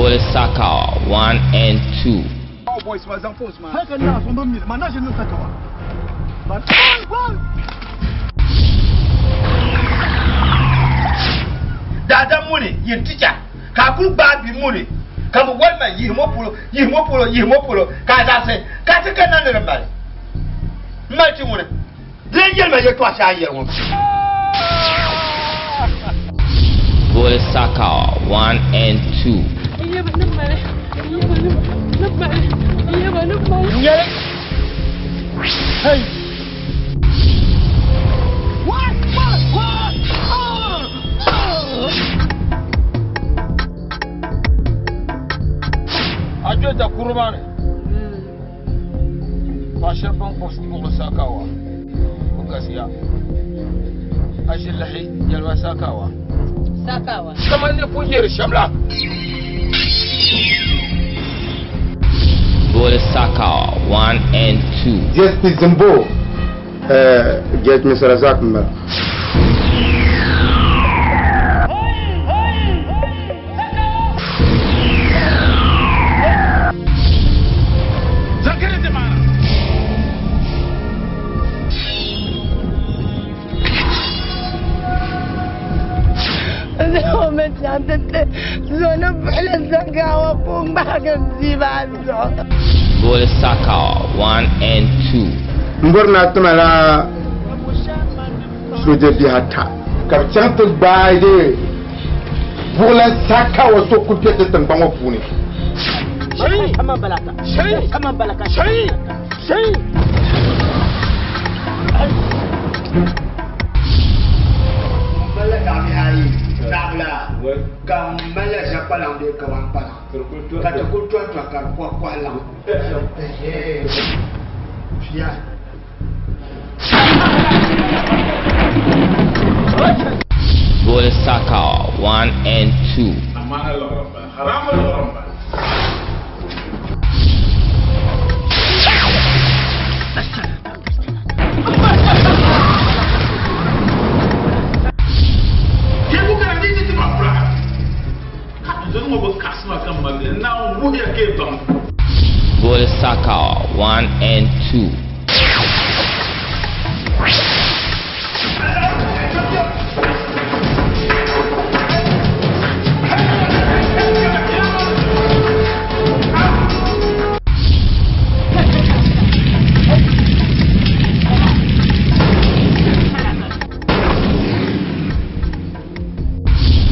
Boli Sakawa 1 and 2. Daadam muni yin ticha ka a kuli gbaai bia muni ka bi woli ma yihim o polo yihim o polo yihim o polo ka a zaɣisi ka ti kanna ni di mali m mali ti ŋuni di lee yɛli ma yɛltɔɣa shɛli a ni yɛli ŋɔ. Boli Sakawa 1 and 2. Nyɛli. Hey. A doli dakuri maa ni paɣa shɛba ban kpuɣi sakawa o gasiya a ʒi lahi yɛliba sakawa Sakawa. Kamani ni pun yɛri shɛm la. Boli Sakawa 1 and 2. DSP Zimbo Judge Mr. Razak m-bala. Boli Sakawa 1 and 2. M bɔri ni a ti ma la sooja bihi ata ka bɛ chaŋ ti gbaai di buɣilan Sakawa so kuli be ti tiŋgbɔŋ ŋɔ puuni. Mali naɣibihi ayi naɣibila ka m mali ʒe kpalaŋ bee kawan kpalaŋ ka ti kuli tɔhi tɔhi ka di kɔhi kɔhi laŋ. Pia. Boli Sakawa 1 and 2. Amaana liɣiri m-bala, haramu liɣiri m-bala. Teeku kana ni ti ti ma pula. Ka n zoni ŋɔ bi kaɣisi ma ka m mali li, Naawuni wuhiya ka yi baŋ. Boli Sakawa 1 and 2.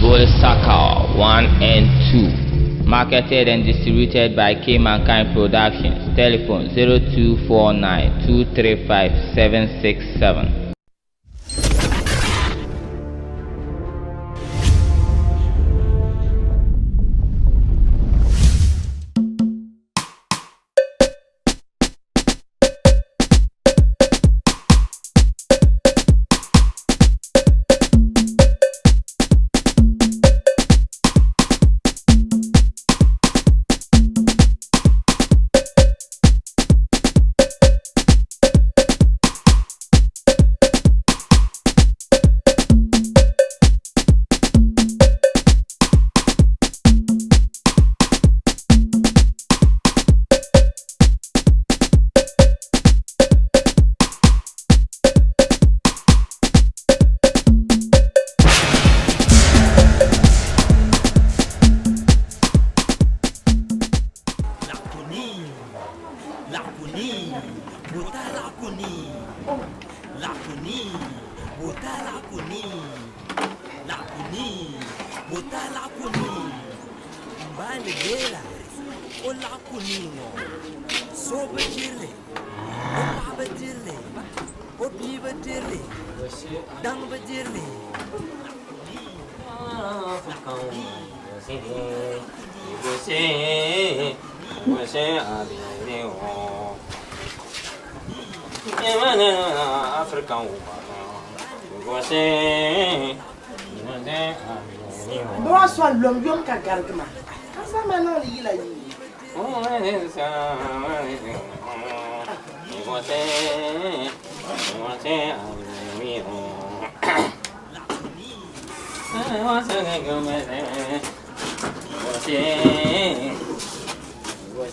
Boli Sakawa 1 and 2. Marketed and distributed by K Mankind Productions. Telephone 0249 235 767.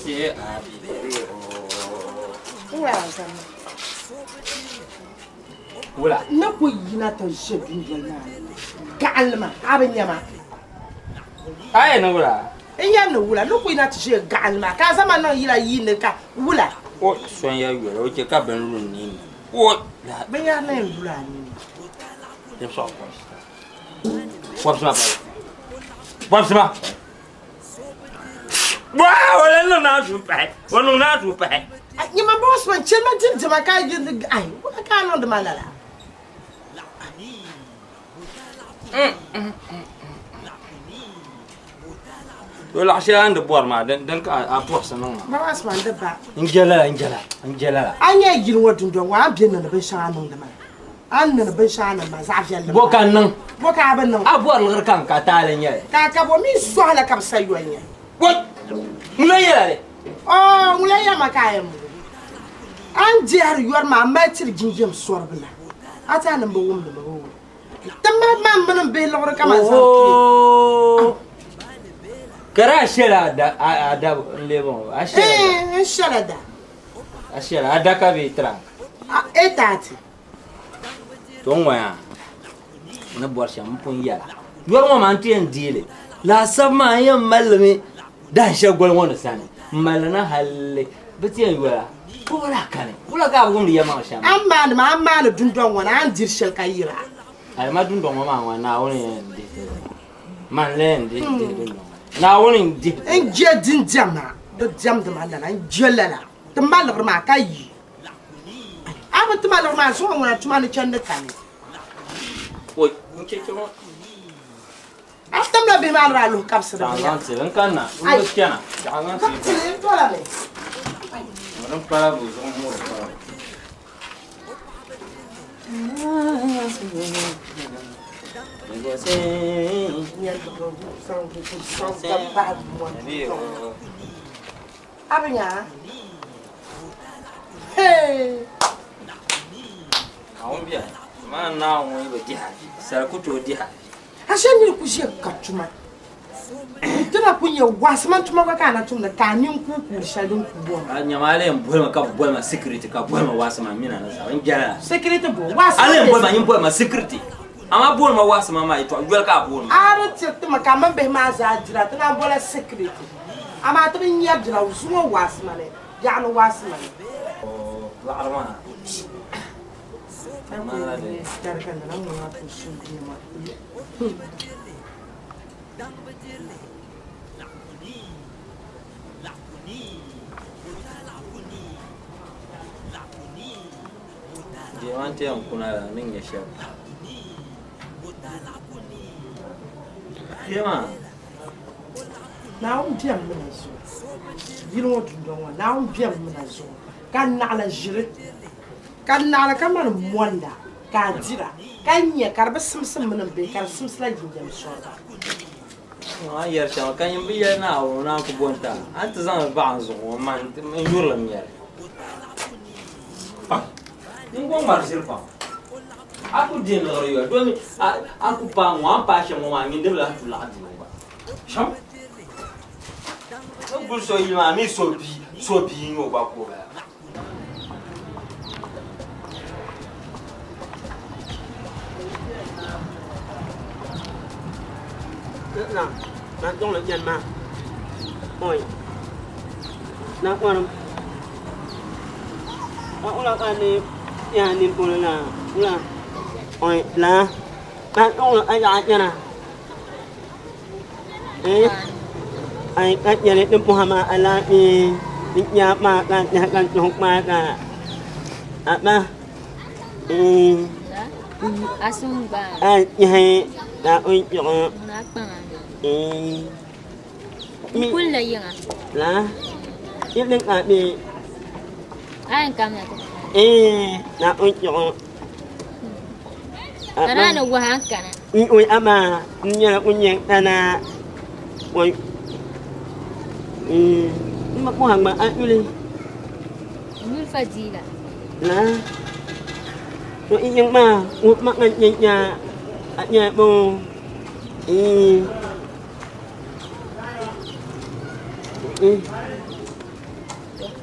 Se a bi Wula. N ni ku yina ti ʒe dundoli maa ni gaɣili maa, a bi nya ma. A yɛn ni wula? N yɛn ni wula? N ni ku yina ti ʒe gaɣili maa ka a zaŋ ma niŋ yila yiini ka wula? O sonya yoli, o chɛ ka bini lu n nini ni. O lahi. Binyɛra na yɛn lula a nini. Di sɔɣi pɔbisi. Pɔbisi ma pali. Pɔbisi ma. Waa o lan niŋ naanzuu pahi. O niŋ naanzuu pahi. Nyama boss man chɛ ma diri diɛma ka yi ai wula ka a niŋdi ma lala. O laɣ shɛli a ni di bɔri maa din ka a pɔbisi niŋ maa. Baba Asma n di ba. N je lala n je la n je lala. A nya yili ŋɔ dundɔŋ ŋɔ a ni be niŋdi binshɛŋa niŋdi maa a ni niŋdi binshɛŋa niŋ maa zaɣ viɛlli Bɔ ka n niŋ? Bɔ ka a bi niŋ? A bɔri liɣiri kam ka taali n-nyɛ li. Ka ka bɔ mi sɔhila ka bi sa yoli nya. Bɔ ŋuna yɛla li? Ɔɔ ŋuna yɛli ma ka a yɛn bɔŋɔ. A ni dihiri yɔri maa a mali tiri jinjam sɔribu la a ti a ni bi wumdi mi bi wum. Ti mali man mini m bihi liɣiri kaman zaŋ kpe. Ohoo! Ka di a shɛla a da n-lee bɔŋɔ? A shɛla da? Ɛɛn, n shɛla da. A shɛla a da ka bee tirank? A 8:30. To n ŋɔya n ni bɔri shɛm m pun yɛla. Yɔri ŋɔ maa n ti yɛn deei li. Laasabu maa n yɛn mali li mi dahin shɛli goli ŋɔ ni sani. M mali li na halli bɛ ti yɛn yola. Ka o lahi kani. Wula ka a bi wumdi yɛlimaŋli shɛm maa? A ni maani maa, a ni maani dundɔŋ ŋɔ ni, a ni diri shɛli ka yira. Alima dundɔŋ ŋɔ maa ŋɔ Naawuni n yɛn dihi ti li. Man n-lee yɛn dihi dundɔŋ ŋɔ. Naawuni n-dihi ti li. N je din diɛma, di diɛmdi ma lala, n je lala. Ti ma liɣiri maa ka yi. A bi ti ma liɣiri maa, zuŋɔ ŋuna tuma ni chandi kani. Oi, n cheche ŋɔ. A timla bihi maa ni daa luhi kabisi di Zaŋ biya. zaŋ tili n kanna, n bi kpɛna. Zaŋ zaŋ Zaŋ tili tili n dola mi. Din pala bu zuɣu muɣiri pala. A bi nya? Hey! Naawuni bɛni, maa Naawuni bi dihi a, sali ku tooi dihi a. Ashe niri ku ʒe ka tuma. N ti na ku nyɛ waasi man tuma gba ka a na tumdi ka a nini kuui kuuri shɛli din ku bɔri. A nyama a lee boli ma ka bɛ boli ma security ka boli ma waasi man mina ni zaa n jɛla. Security bo? Waasi A lee boli ma nyin boli ma security amaa booni ma waasi man maa yɛtɔɣa yoli ka a booni ma. A di tiri ti mi ka m mini bihi maa zaa dira ti naan bola security amaa ti bi nyari dira zuŋɔ waasi mani biɛɣuni waasi mani. Oo laɣiri maa. Diɛma n-ti yɛn kuna la ni nyɛ shɛm. Diɛma. Naawuni bɛn mi na zuɣu. Yili ŋɔ dundɔŋ ŋɔ, Naawuni bɛn mi na zuɣu ka naɣila ʒiri. Ka naɣila kamani mɔnda ka a dira, ka nya ka di bi simsim mini m bihi, ka di simsila jinjam sɔriba. A ni yɛri shɛm, ka nyin bi yɛli Naawuni naan ku bo n-ti a, a ni ti zaŋ li baɣi n zuɣu ŋɔ, man n yurilim n-nyɛ li. N ŋmari ʒiri pam. A ku di n liɣiri yoli, domi a ku paai ŋ-ŋɔ, a ni paai shɛm ŋɔ maa, nyin di bi lahi tu laɣ di o gba. Shɛm? N guli so yili maa, a mi so bia n-nyɛ o gba ka o bala.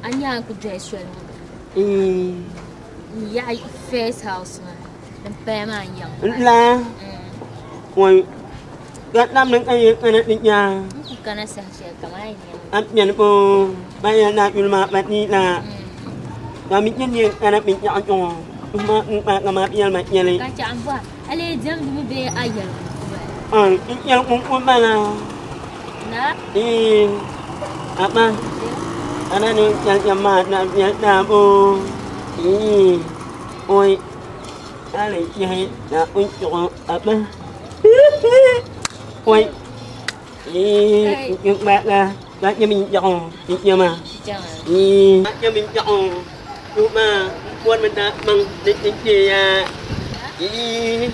A nya a ni ku doli soli ŋɔ n-yaɣi first house maa din paya maa n-yaŋ. La oi ka tamdi ka yi kana ti nya. N ku kana saha shɛli kam a yi nya ma. A piɛli ko ba yɛn daa yuli maa pa ti la ka mi chɛ ni yɛn kana ti nyaɣi chuɣu ma n kpa ka ma piɛli ma chɛli. Ka chaɣ m-bɔhi a lee diɛmdimi bee a yɛligu m-bala? Oi n yɛligu m-bala. Naa? Ii ama ana ni chɛli shɛm maa na viɛli taabo ii oi a ni chihi na n chuɣu ama oi ii n kpa ka chɛ binshaɣu n chɛ maa ii ka chɛ binshaɣu chuɣu maa n bɔrimi ni a baŋ ni n chɛ ya ii.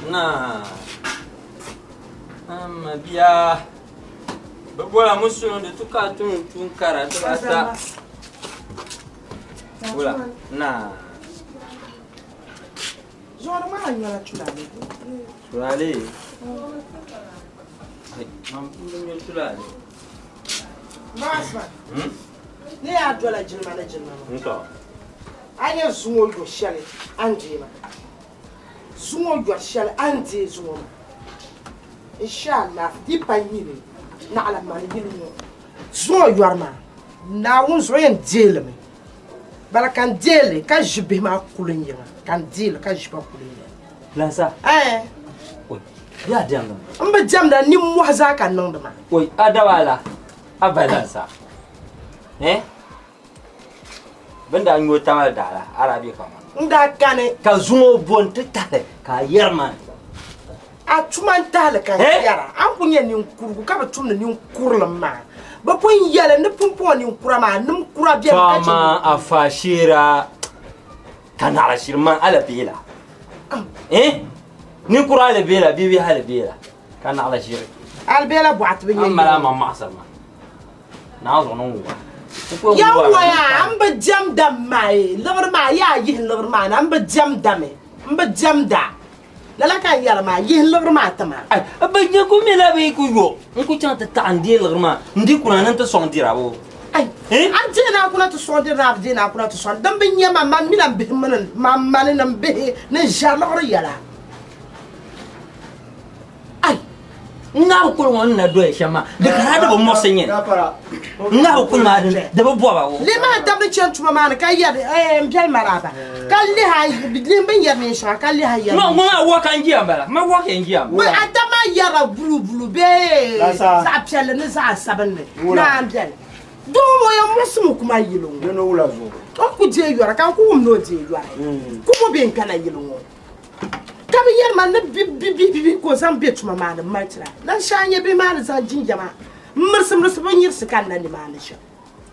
Naa a ma bia bi bola musulin di tu ka tum tuun kara dibata wula naa Zuɣuri maa nyɛla tulaale. Tulaale? Man pun nyɛ tulaale. Maasma. Ni yaa dola jilima ni jilima maa. N tɔ. A nyɛ zuŋɔ yo shɛli a ni deei maa. Zuŋɔ yɔri shɛli a ni deei zuŋɔ maa. Inshallah di pa nyini naɣila mani yili ŋɔ. Zuŋɔ yɔri maa Naawuni zuɣu yɛn deei li mi. Bala ka n deei li ka ʒi bihi maa kuli n yiŋa ka n deei li ka ʒi ba kuli n yiŋa. Lansa. Ɛɛ. Oi, yaa diɛmdi mi. N bi diɛmda nimmɔhi zaa ka n niŋdi maa. Oi, a daba ala, a ba Lansa. Eh? Bɛ ni daa nyo Tamale daa la, a daa be ka ŋɔ. N daa kani. Ka zuŋɔ bo n-ti tahili ka a yɛri ma ni. A tuma n-tahili ka n yɛra. A ni ku nyɛ ninkurugu ka bi tumdi ninkurilim maa. Bɛ pun yɛli ni pumpɔŋɔ ninkura maa, nim kura beni ka chɛ. To amaa a faasheera ka naɣila shiri man a la beela. Eh? Ninkura a la beela, bibihi a la beela ka naɣila shiri. A la beela bɔɣa ti bi nyɛ. A mali a maŋ maɣisiri ma. Naa zuɣu niŋ wa. Yawaya, n bi diɛmda mayi liɣiri maa yaa yihi liɣiri maa na n bi diɛmda mi n bi diɛmda lala ka n yɛri maa yihi liɣiri maa ti ma. Ai bi nyɛ ku mi la bee ku yo n ku chaŋ ti taɣi n deei liɣiri maa n di kuna ni n ti sɔŋ dira boo. Ai a deei ni a kuna ti sɔŋ dira ni a bi deei ni a kuna ti sɔŋ din bi nyɛ ma man mi la n bihi mini man mani ni n bihi ni n ʒɛri liɣiri yɛla. Ai n ŋabi kuli ŋɔ ni na doya shɛm maa di kana di bi muɣisi nyini n ŋabi kuli maa di bi bɔba o. Lihi maa dabili chani tuma maa ni ka yɛri eh, n biɛli maraaba ka lihi a lihi bin yɛri neen shɛŋa ka lihi a yɛri No, ŋɔ maa waka n jia m-bala ma waka n jia m-bala. A daba maa yɛrila buluu buluu bee zaɣ piɛlli ni zaɣ sabinli naa n biɛli. Doo ŋɔ yɛn muɣisimi kuma yili ŋɔ. O ku deei yɔri ka n ku wum ni o deei yɔri. Kumo bee n kana yili ŋɔ. Ka bɛ yɛli ma ni bibibibibi ka o zaŋ be tuma maa ni m-mali tira. Lan shɛli a nya bihi maa ni zaŋ jinjama m-mirisi mirisi bɛ nyirisi ka n na nimaani shɛm.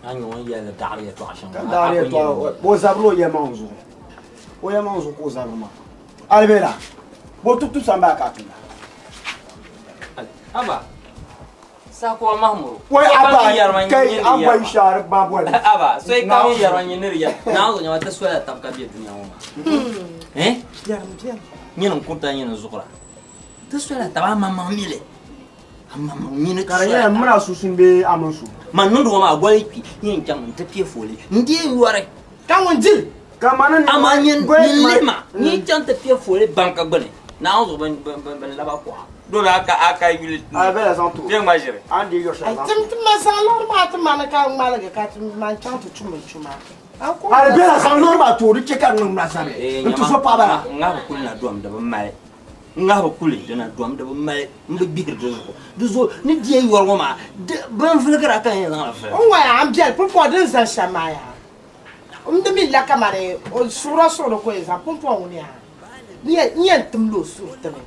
A ni nyɛ ŋun yɛli daɣiri yɛtɔɣa shɛm Ka daɣiri yɛtɔɣa o zabiri o yɛlimaŋ zuɣu. O yɛlimaŋ zuɣu ka o zabiri maa. Alibela, bo tubtub sambaya ka a tumda. Haba, Sakuwa Mahmuru. Wai abba kai an bai shari ba bol. Aba, sai ka yin yaran yin niriya. Na zo nyama ta soya tab ka be duniya ŋɔ maa. Eh? Nyini n kurita nyini n zuɣura. Ti soya tab a maŋmaŋ mili. A maŋmaŋ nyini ti Ka di soya nyɛla tab. mini a susun bee a mini su. Man niŋdi ŋɔ maa goli kpi nyini n chaŋ n ti pie fooli n deei yɔri. Ka ŋun dili. Ka mani ni Amaa nyin goli nyin ma- lihima nyin chaŋ ti pie fooli banka gbuni. Naawuni zuɣu bin laba kuɣa. Dole a ka a ka yuli. A bela zaŋ to. Bɛ ŋma ʒiri. A ni deei yɔri shɛli Ai zaŋ tim ti ma zaŋ liɣiri maa ti ma ni ka ŋmaligi ka ti man chaŋ ti tum n tuma. A ku A di bela zaŋ liɣiri maa to di chɛ ka di niŋ ma zani Eh, n ti so paɣaba la. N ŋahi bi kuli na dom di bi mali. N ŋahi bi kuli di na dom di bi mali. N bi gbihiri di zuɣu. Di zuɣu ni deei yɔri ŋɔ maa di bin viligira ka n yɛn zaŋ li vili. N waya n biɛli pumpɔŋ din zani shɛm maa yaa. N di mi la kamani o suɣura suɣuri ka o yɛn zaŋ pumpɔŋ ŋuni yaa. N yɛn timla o suhu timi.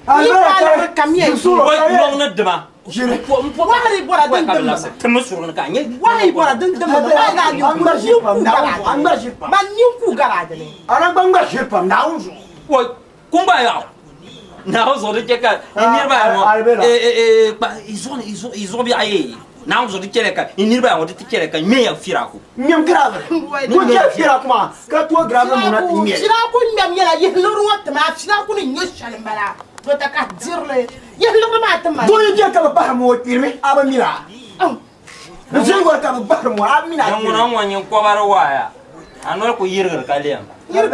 Yi paai liɣiri kam yɛn yi. Wai nɔŋ ni dima. Ʒiri. Wahi bɔra din dim ma. Timi suruni ka a nyɛ. Wahi bɔra din dim ma. Maa daa An ŋmari ʒiri pam, Naawuni zuɣu. An ŋmari ʒiri pam. Man ninkuu gari a dini. A lan gba ŋmari ʒiri pam, Naawuni zuɣu. Wai, kungba yaɣu. Naawuni zuɣu di chɛ ka n niriba ayi ŋɔ, kpa yi zuɣu biɛɣu yee. Naawuni zuɣu di chɛliya ka n niriba ayi ŋɔ di ti chɛliya ka ŋmɛnya firaku. Ŋmɛm giraavili. Ŋun chɛ firaku maa ka tooi giraavili muna ti ŋmɛli. Firaku ŋmɛm nyɛla yihiliɣiri ŋɔ ti maa firaku ni nyɛ shɛli m-bala. Dɔta ka dirili. Yihiliɣiri maa ti mali. Doo yi chɛ ka bɛ bahiri ma o kpirimi, a bi mini a. Bɛ ʒini gɔli ka bɛ bahiri ma, a bi mini a kpirimi. Ŋuna ŋɔ nyin kɔbari waaya, a noli ku yirigiri ka liɛm. Ma noli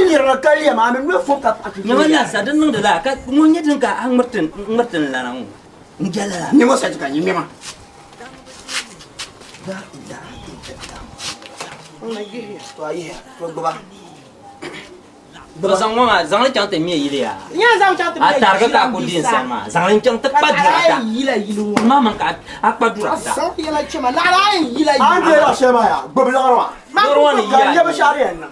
yirigiri ka liɛm, a mi noli fom ka paɣa ti Nyama laasabu din niŋdi laa ka ŋun nyɛ din ka a ŋmiriti n lana ŋɔ n jɛla la. Nyama sachi ka nyin mɛma. To a yihiya, to gbuba. Bɛ zaŋ ŋɔ maa zaŋ li chaŋ ti me yili yaa. A tarigi ka a ku di n sani maa, zaŋ li n-chaŋ ti kpa duri ata. Ma maŋ ka a kpa duri ata. A ni deei luɣ shɛli maa yaa, gbubi liɣiri maa. Liɣiri ŋɔ ni Ka yi n a nya binshɛɣu di yɛn niŋ.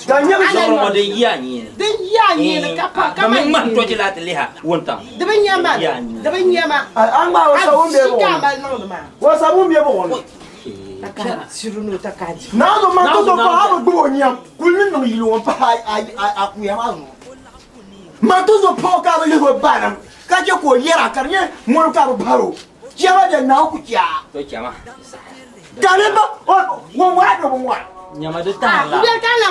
Ka n nya Liɣiri ŋɔ din yi a nyeeni. Ka mi ŋmahim tɔchi laa ti lihi a wuntaŋ. Din yi a nyeeni. A ŋmaai o sabun bee buɣim ni? O sabun bee buɣim ni? Naawuni man ti so pahi a bi gbubi o nyam kuli ni niŋ yili ŋɔ pahi a kuya maa zuɣu. Man ti so pahi o ka a bi lihi o banim ka chɛ ka o yɛra ka di nyɛ mɔri ka a bi bahir o. Chɛ ba dɛ Naawuni ku chɛ a. Ka di ba ŋun ŋɔra do bi ŋɔra. Nyama di tahiri la. Di tahiriya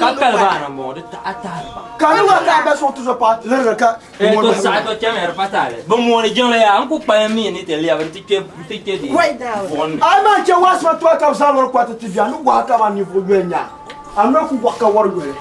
ka kali baana m-bɔŋɔ di a tahiri pam. Ka ni ŋɔri ka a ba suŋ ti so pahi lirigiri ka Eh, to saɣi to chɛmi di pa taali. Bɛ mooni jiŋli yaa, n ku kpalim mi ni ti lɛbi nti kpe nti kpe di buɣim ni. A yi maan chɛ waasima tɔhi ka bɛ zaŋ lɔri kɔriti ti bia, ni gɔhi kaman ninvuɣ yoli nya, a noli ku gɔhi ka wɔri yoli.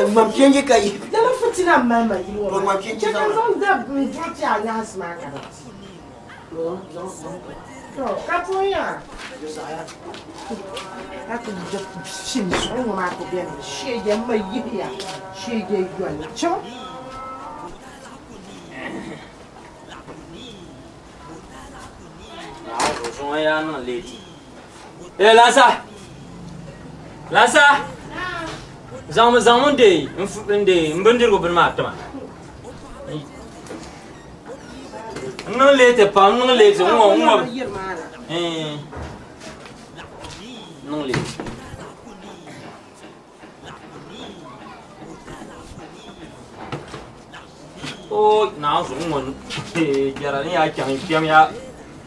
Ŋmani piɛnji ka yihi. Lala fitina m mali ma yili ŋɔ To ŋmani piɛnji Chɛ ka zaŋ n zaŋ dab n duɣi ti a nyaansi maa ka di di. To ka pun ya. Ka ti di shim zuɣu ŋɔ maa ku beni mi sheege m ma yihiya sheege yoli chaŋ. Naawuni zuŋɔ yaa niŋ leeti. Ee Lasa! Lasa! Zaŋmi zaŋmi n deei n deei n bindirigu bini maa tima. N niŋ leeti pam n niŋ leeti n ŋɔ n ŋɔ. N niŋ leeti. O naawuni zuɣu ŋɔ jɛra ni yaa chaŋ kpɛm ya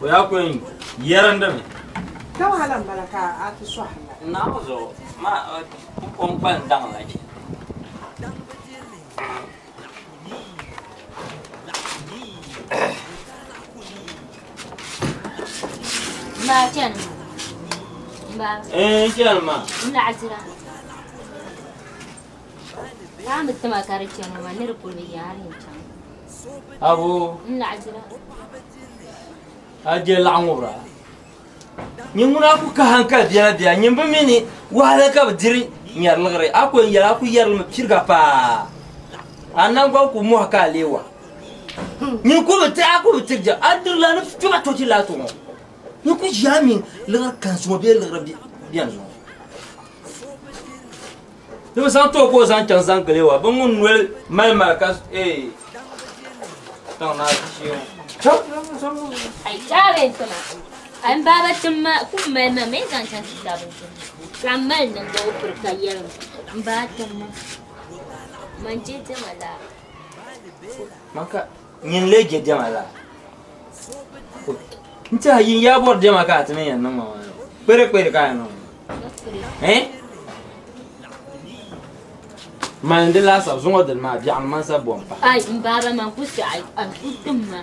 o yaa ku yɛn yɛrindimi. Ka wahala m-bala ka a ti sɔhiri la. Naawuni zuɣu ma o ni kpalim daŋ la chɛ. M ba chani m ba. N chani maa. N laɣisira. Ka a mi tima ka di chani maa ni di kuli bi yaari n chaŋ. Abu. N laɣisira. A je laɣ ŋubira. Nyin ŋuna a ku ka hankali biɛla biɛla, nyin bi mi ni wahala ka bi diri nyari liɣiri, a ku yɛn yɛli a ku yɛri li mi piriga paa, a naŋgban ku mɔhi ka a leei wa. Nyin ku bi ti a ku bi tiri jɛm, a dirila ni kpɛma tɔchi laati ŋɔ. Nyin ku ʒi a mini liɣiri kansi ŋɔ bee liɣiri bɛni zuɣu. Ni bi zaŋ ti o ka o zaŋ chaŋ zaŋ gili wa, bi ŋun noli mali mali ka ee tiŋ naa shee ŋɔ. Ai chaari n tima n baaba tim ma ku mali ma mi zaŋ chaŋ ti tabi n tim ka n mali niŋda o piri ka yɛli m baa tim ma man je diɛma laa. Man ka nyin lee je diɛma laa? N tiɛha yin yaa bɔri diɛma ka a ti ni yɛn niŋ ma maa kperi kperi ka a yɛn niŋ ma. Eh? Mani di laasabu zuŋɔ dini maa biɛɣuni man sa bom pa. Ai n baaba man ku saɣi an ku tim ma.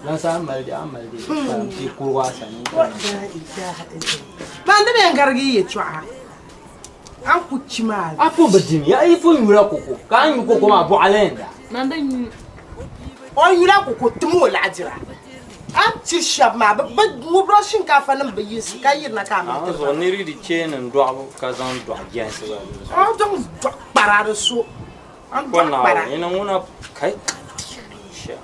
Lan sa mali di a mali di kpalim ti kurugu a sani. Man di bɛn garigi yɛtɔɣa an ku chi maa. A pun bi dimi ya yi pun nyula koko ka a nyu koko maa bɔɣili n da. Man bi nyu. O nyula koko tim o laɣidira. A ni tiri shɛba maa, bɛ bi ŋubiri shinkaafa nim bɛ yinsi ka yirina ka a mali tiri ba. Naawuni zuɣu niri di cheeni n dɔɣibu ka zaŋ dɔɣi jɛnsi gba di zuɣu. A zaŋ dɔɣi kpara di so. An dɔɣi kpara. Ina ŋuna kai. Sha.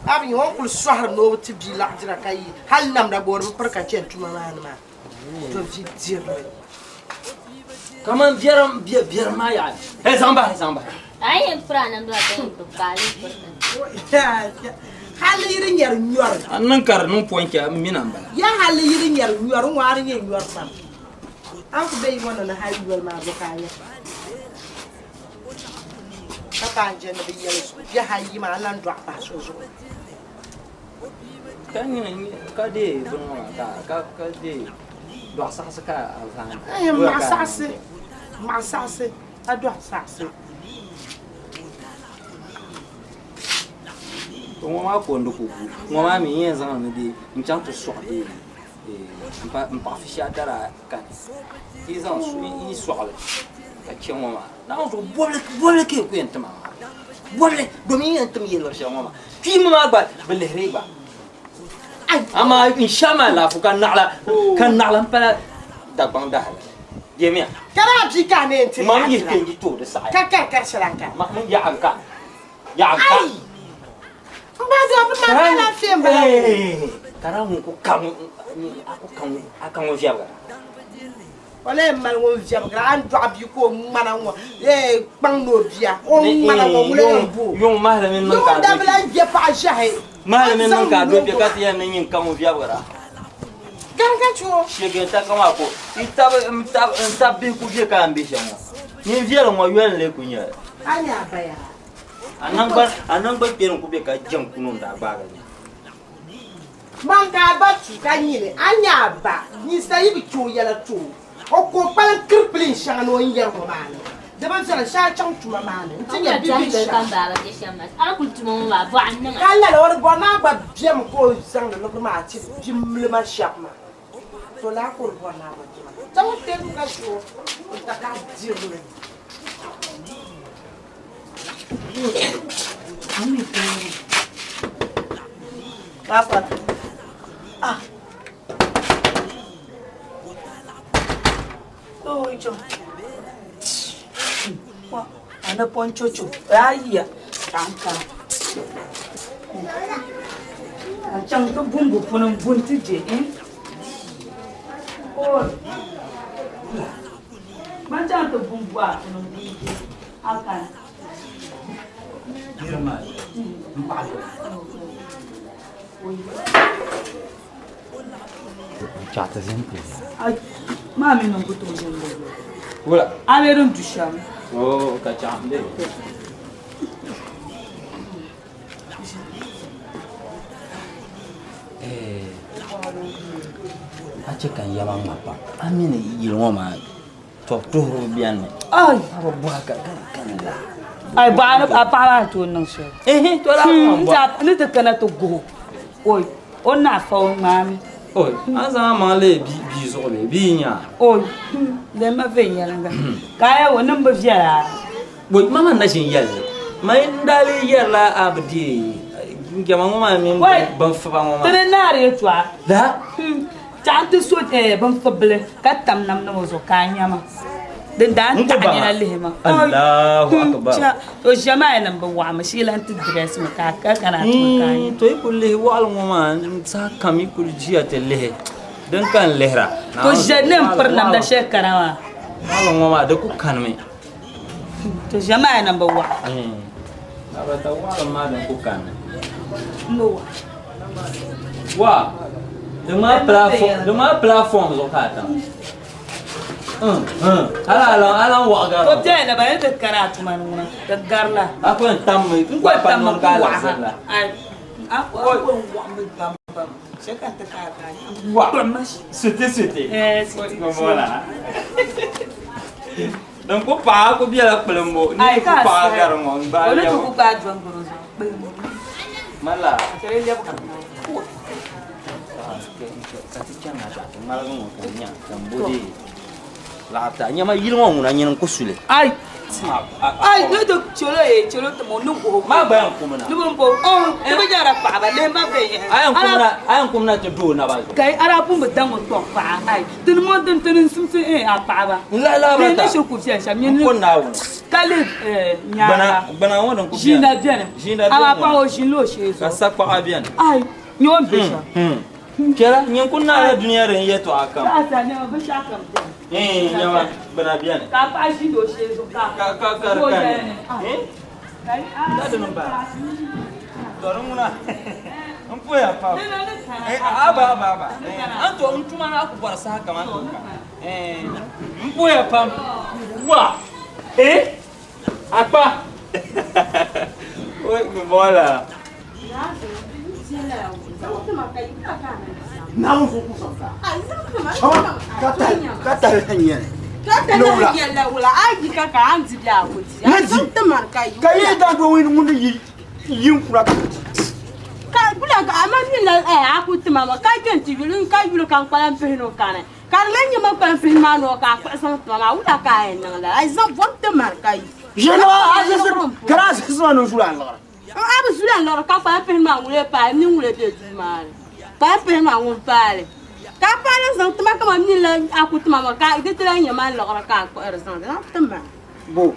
A bi nya o ni kuli sɔhiri ni o bi ti bia laɣidira ka yi hali namda gba o di bi piri ka chani tuma maa ni maa. To vi dirili. Kaman biɛrim biɛrim maa yaɣi. Hey, zaŋ bahi, zaŋ bahi. A yi yɛn piri a namda maa ka yɛn bi paali piri ka. Hali yi di nyɛri nyɔri. A niŋ ka di niŋ pɔi ka m mina m-bala. Ya hali yi di nyɛri nyɔri ŋɔ a di nyɛ nyɔri pam. A ni ku be yi ŋɔ ni ni hali yoli maa zuɣu ka a nya. Ka paai n-je ni bɛ yɛli zuɣu biɛhi ayi maa n lan dɔɣi pahi so zuɣu. Ka nyini ka deei bini ŋɔ maa ka ka deei dɔɣi saɣisi ka a vaai. Ɛɛh maɣi saɣisi, maɣi saɣisi, a dɔɣi saɣisi. To ŋɔ maa ko n di ku gu. Ŋɔ maa mi n yɛn zaŋ li mi deei n-chaŋ ti sɔɣi deei m paɣa fi shɛli dari kani. Yi zaŋ yi sɔɣili ka chɛ ŋɔ maa. Naawuni zuɣu bɔbili bɔbili ka yi ku yɛn tim a maa. Bɔbili domin yi yɛn tim yi luɣ shɛli ŋɔ maa. Kpiimba maa gba bi lihiri gba. Amaa n shɛhi maa laafo ka naɣila ka naɣila m pala Dagbaŋ dahali. Deemiya. Ka daa bia ka a ni yɛn ti Mam yihi kpe n-yi tooi di saɣi. Ka kari kari shɛli a ni kari. Ma yaɣa n ka. Yaɣa n ka. Ai! M ba daa bi mali alaafee m-bala o. Ka daa ŋun ku ka ŋun a ku ka ŋun a ka ŋun viɛbigira. O lee mali ŋun viɛbigira a ni dɔɣi bia ka o ŋmana ŋɔ ee kpaŋ ni o bia o ŋmana ŋɔ ŋuna yɛn bo o. Yuŋ mahili mini niŋ ka a Yuŋ dabila n je paɣa ʒɛhi. Mahili mini niŋ ka a do kpe ka ti yɛn ni nyin ka ŋun viɛbigira. Gari ka chɛ o. Shɛgɛnta ka maa ko n tab n tab n tab bihi ku bɛ ka a ni be shɛm ŋɔ. Nyin viɛli ŋɔ yoli n-lee ku nyɛ li. A nya a baya. A naŋgban kpɛri n-ku be ka jɛm kuno n-daa gbaagi nya. Man ka a ba tu ka nyini a nya a ba ninsal yi bi chɛ o yɛla ti o, o ku o kpalim kiripilin shɛŋa ni o ni yɛri ŋɔ maa ni. Di bi viɛla shee a chaŋ tuma maa ni nti nya bibil shɛŋa. Ka lala o di bɔri ni a gba bemi ka o zaŋdi liɣiri maa tiri bimlima shɛba maa. To laa ka o di bɔri ni a gba bemi. Chaŋ teeku ka ʒi o n-ta ka a diri li. Papa. Ah. Oh, icho. Wa, ana ponchocho. Ayya. Tanka. A chaŋ ti bumbu puni m-bun ti je, eh? Oh. Man chaŋ ti bumbu a puni m-bun je. A kani. Niriba maa m-paɣi Chaɣ ti zini ti zaa. Maa mi niŋ ku tooi zini di zuɣu. Wula? A lee din du shɛm. Oo ka chaɣ m-be. A chɛ ka n yaba ŋma pam. A mi ni yili ŋɔ maa tɔbu tuhiribu beni mi. Ai! A bi bɔhi ka ka ni la. Ai bɔɣa ni a paɣa maa ni tooi niŋ shɛli. Ehe to laa ŋɔ m-bɔhi. N ni ti kana ti guhi o. Oi! O ni naai fa o ŋmaami. Oi! A ni zaŋ a maŋ leei bia zuɣu bee? Bia n-nyɛ a? Oi! Lɛmma viɛnyɛliŋga. Ka a yɛli o ni m bi viɛla a. Woi, ma maa na ʒin yɛli li. Ma n daa lee yɛrila a bi deei n jɛma ŋɔ maa mini bin fiba ŋɔ maa. Ti ni naari yɛtɔɣa. La? Chaɣ nti so bin fibili ka tam namnim o zuɣu ka a nya ma. Din daa n taɣi nina lihi ma. Allahu akbar. To ʒiya maa yɛn bi waɣimi shee lan ti dress mi ka a ka kana a tuma ka a nya. To yi kuli lihi waɣili ŋɔ maa saha kam yi kuli ʒiya ti lihi din ka n lihira. To ʒiya ni n piri namda shɛli kana maa. Waɣili ŋɔ maa di ku kanimi. To ʒiya maa yɛn bi waɣa. Abata waɣili maa din ku kanni. N bi waɣa. Wa di maa platform di maa platform zuɣu ka a tam. Hali a lan waɣa gari. To biɛla la ba ni ti kana a tuma ni ŋuna di garila. A ku yɛn tammi N ku yɛn tammi ka ku a waɣa laɣisiri la. Ai a ku yɛn waɣami bam bam shɛli ka n ti kana ka a nya. Wa suti suti. Eh suti. Din ku paai ku bela kpilimbu ni Ai ku ka paai sahi. gari ŋɔ n-gbaai O ni ti lɛbu. ku gbaai dɔngoro zuɣu kpilimbu. Mala. Ka chɛ di lɛbi ka paai. Ka ti chaŋ a ti ŋmaligi ŋɔ ka nya ka m bo dee laɣita. Nyama yili ŋɔ ŋuna nyini n-ku su li. Ai. Ai ni ti chɛlo ye chɛlo ti mo ni guhi. Maa gba yɛn kumi na. Ni bin bo. Oh, ti bi nyara. paɣaba lihima viɛnyɛla. A yɛn kumna ti du o naba zuɣu. Kai a daa pun bi daŋ o tɔŋ paɣa ai tini ŋɔ dini tini n simsi eh a paɣaba. N lahi lahi Ni bata. ni shiri ku viɛli shɛm nyini N ko Naawuni. Ka lihi eh nyaaŋa. Gbana ŋɔ din ku beni. Ʒiinda beni. Ʒiinda beni Amaa ŋɔ. paɣa o ʒinila o shee Ka zuɣu. sakpaɣa beni. Ai nyɛ o ni be shɛm. Chɛla nyin ku naala dunia din yɛtɔɣa kam. Saɣasa nɛma binshɛɣu kam beni. Eh nɛma gbana beni. Ka paɣa ʒindi o shee zuɣu ka Ka ka ka di o kani. yɛli ni Eh? Kai a Da dini m-bala. Tɔ di ŋuna n poya pam. Eh aba aba aba. Eh an to n tuma na ku bɔri saha kam an to ka. Eh n poya pam. Wa. Eh akpa. Oi bɔla. Naawuni zuɣu ku zaŋ taa. Ka tahi ka tahi n nyɛli. Ni di ka yi daŋ doo ŋun yi yi n kura ka di. Ka gula ka ama mi la eh a ku tima ma ka kpɛ ti yuli ka yuli ka n kpalim pihinu kani ka di lan nyɛ man kpalim pihinu maa noo ka a kpuɣi zaŋ tima maa wula ka a yɛn niŋ lala a yi zaŋ bɔm ti mari ka yi. Ʒe na a zisi ka di a zisi maa ni zuli a liɣiri. A bi zuli a liɣiri ka kpalim pihinu maa ŋuni paai m mi ŋuni bɛ duu maa ni kpalim pihinu maa ŋun paali ka a paai lan zaŋ tima kaman mi la a ku tima maa ka di ti lan nyɛ man liɣiri ka a kpuɣiri zaŋdi zaŋ ti ma. Bo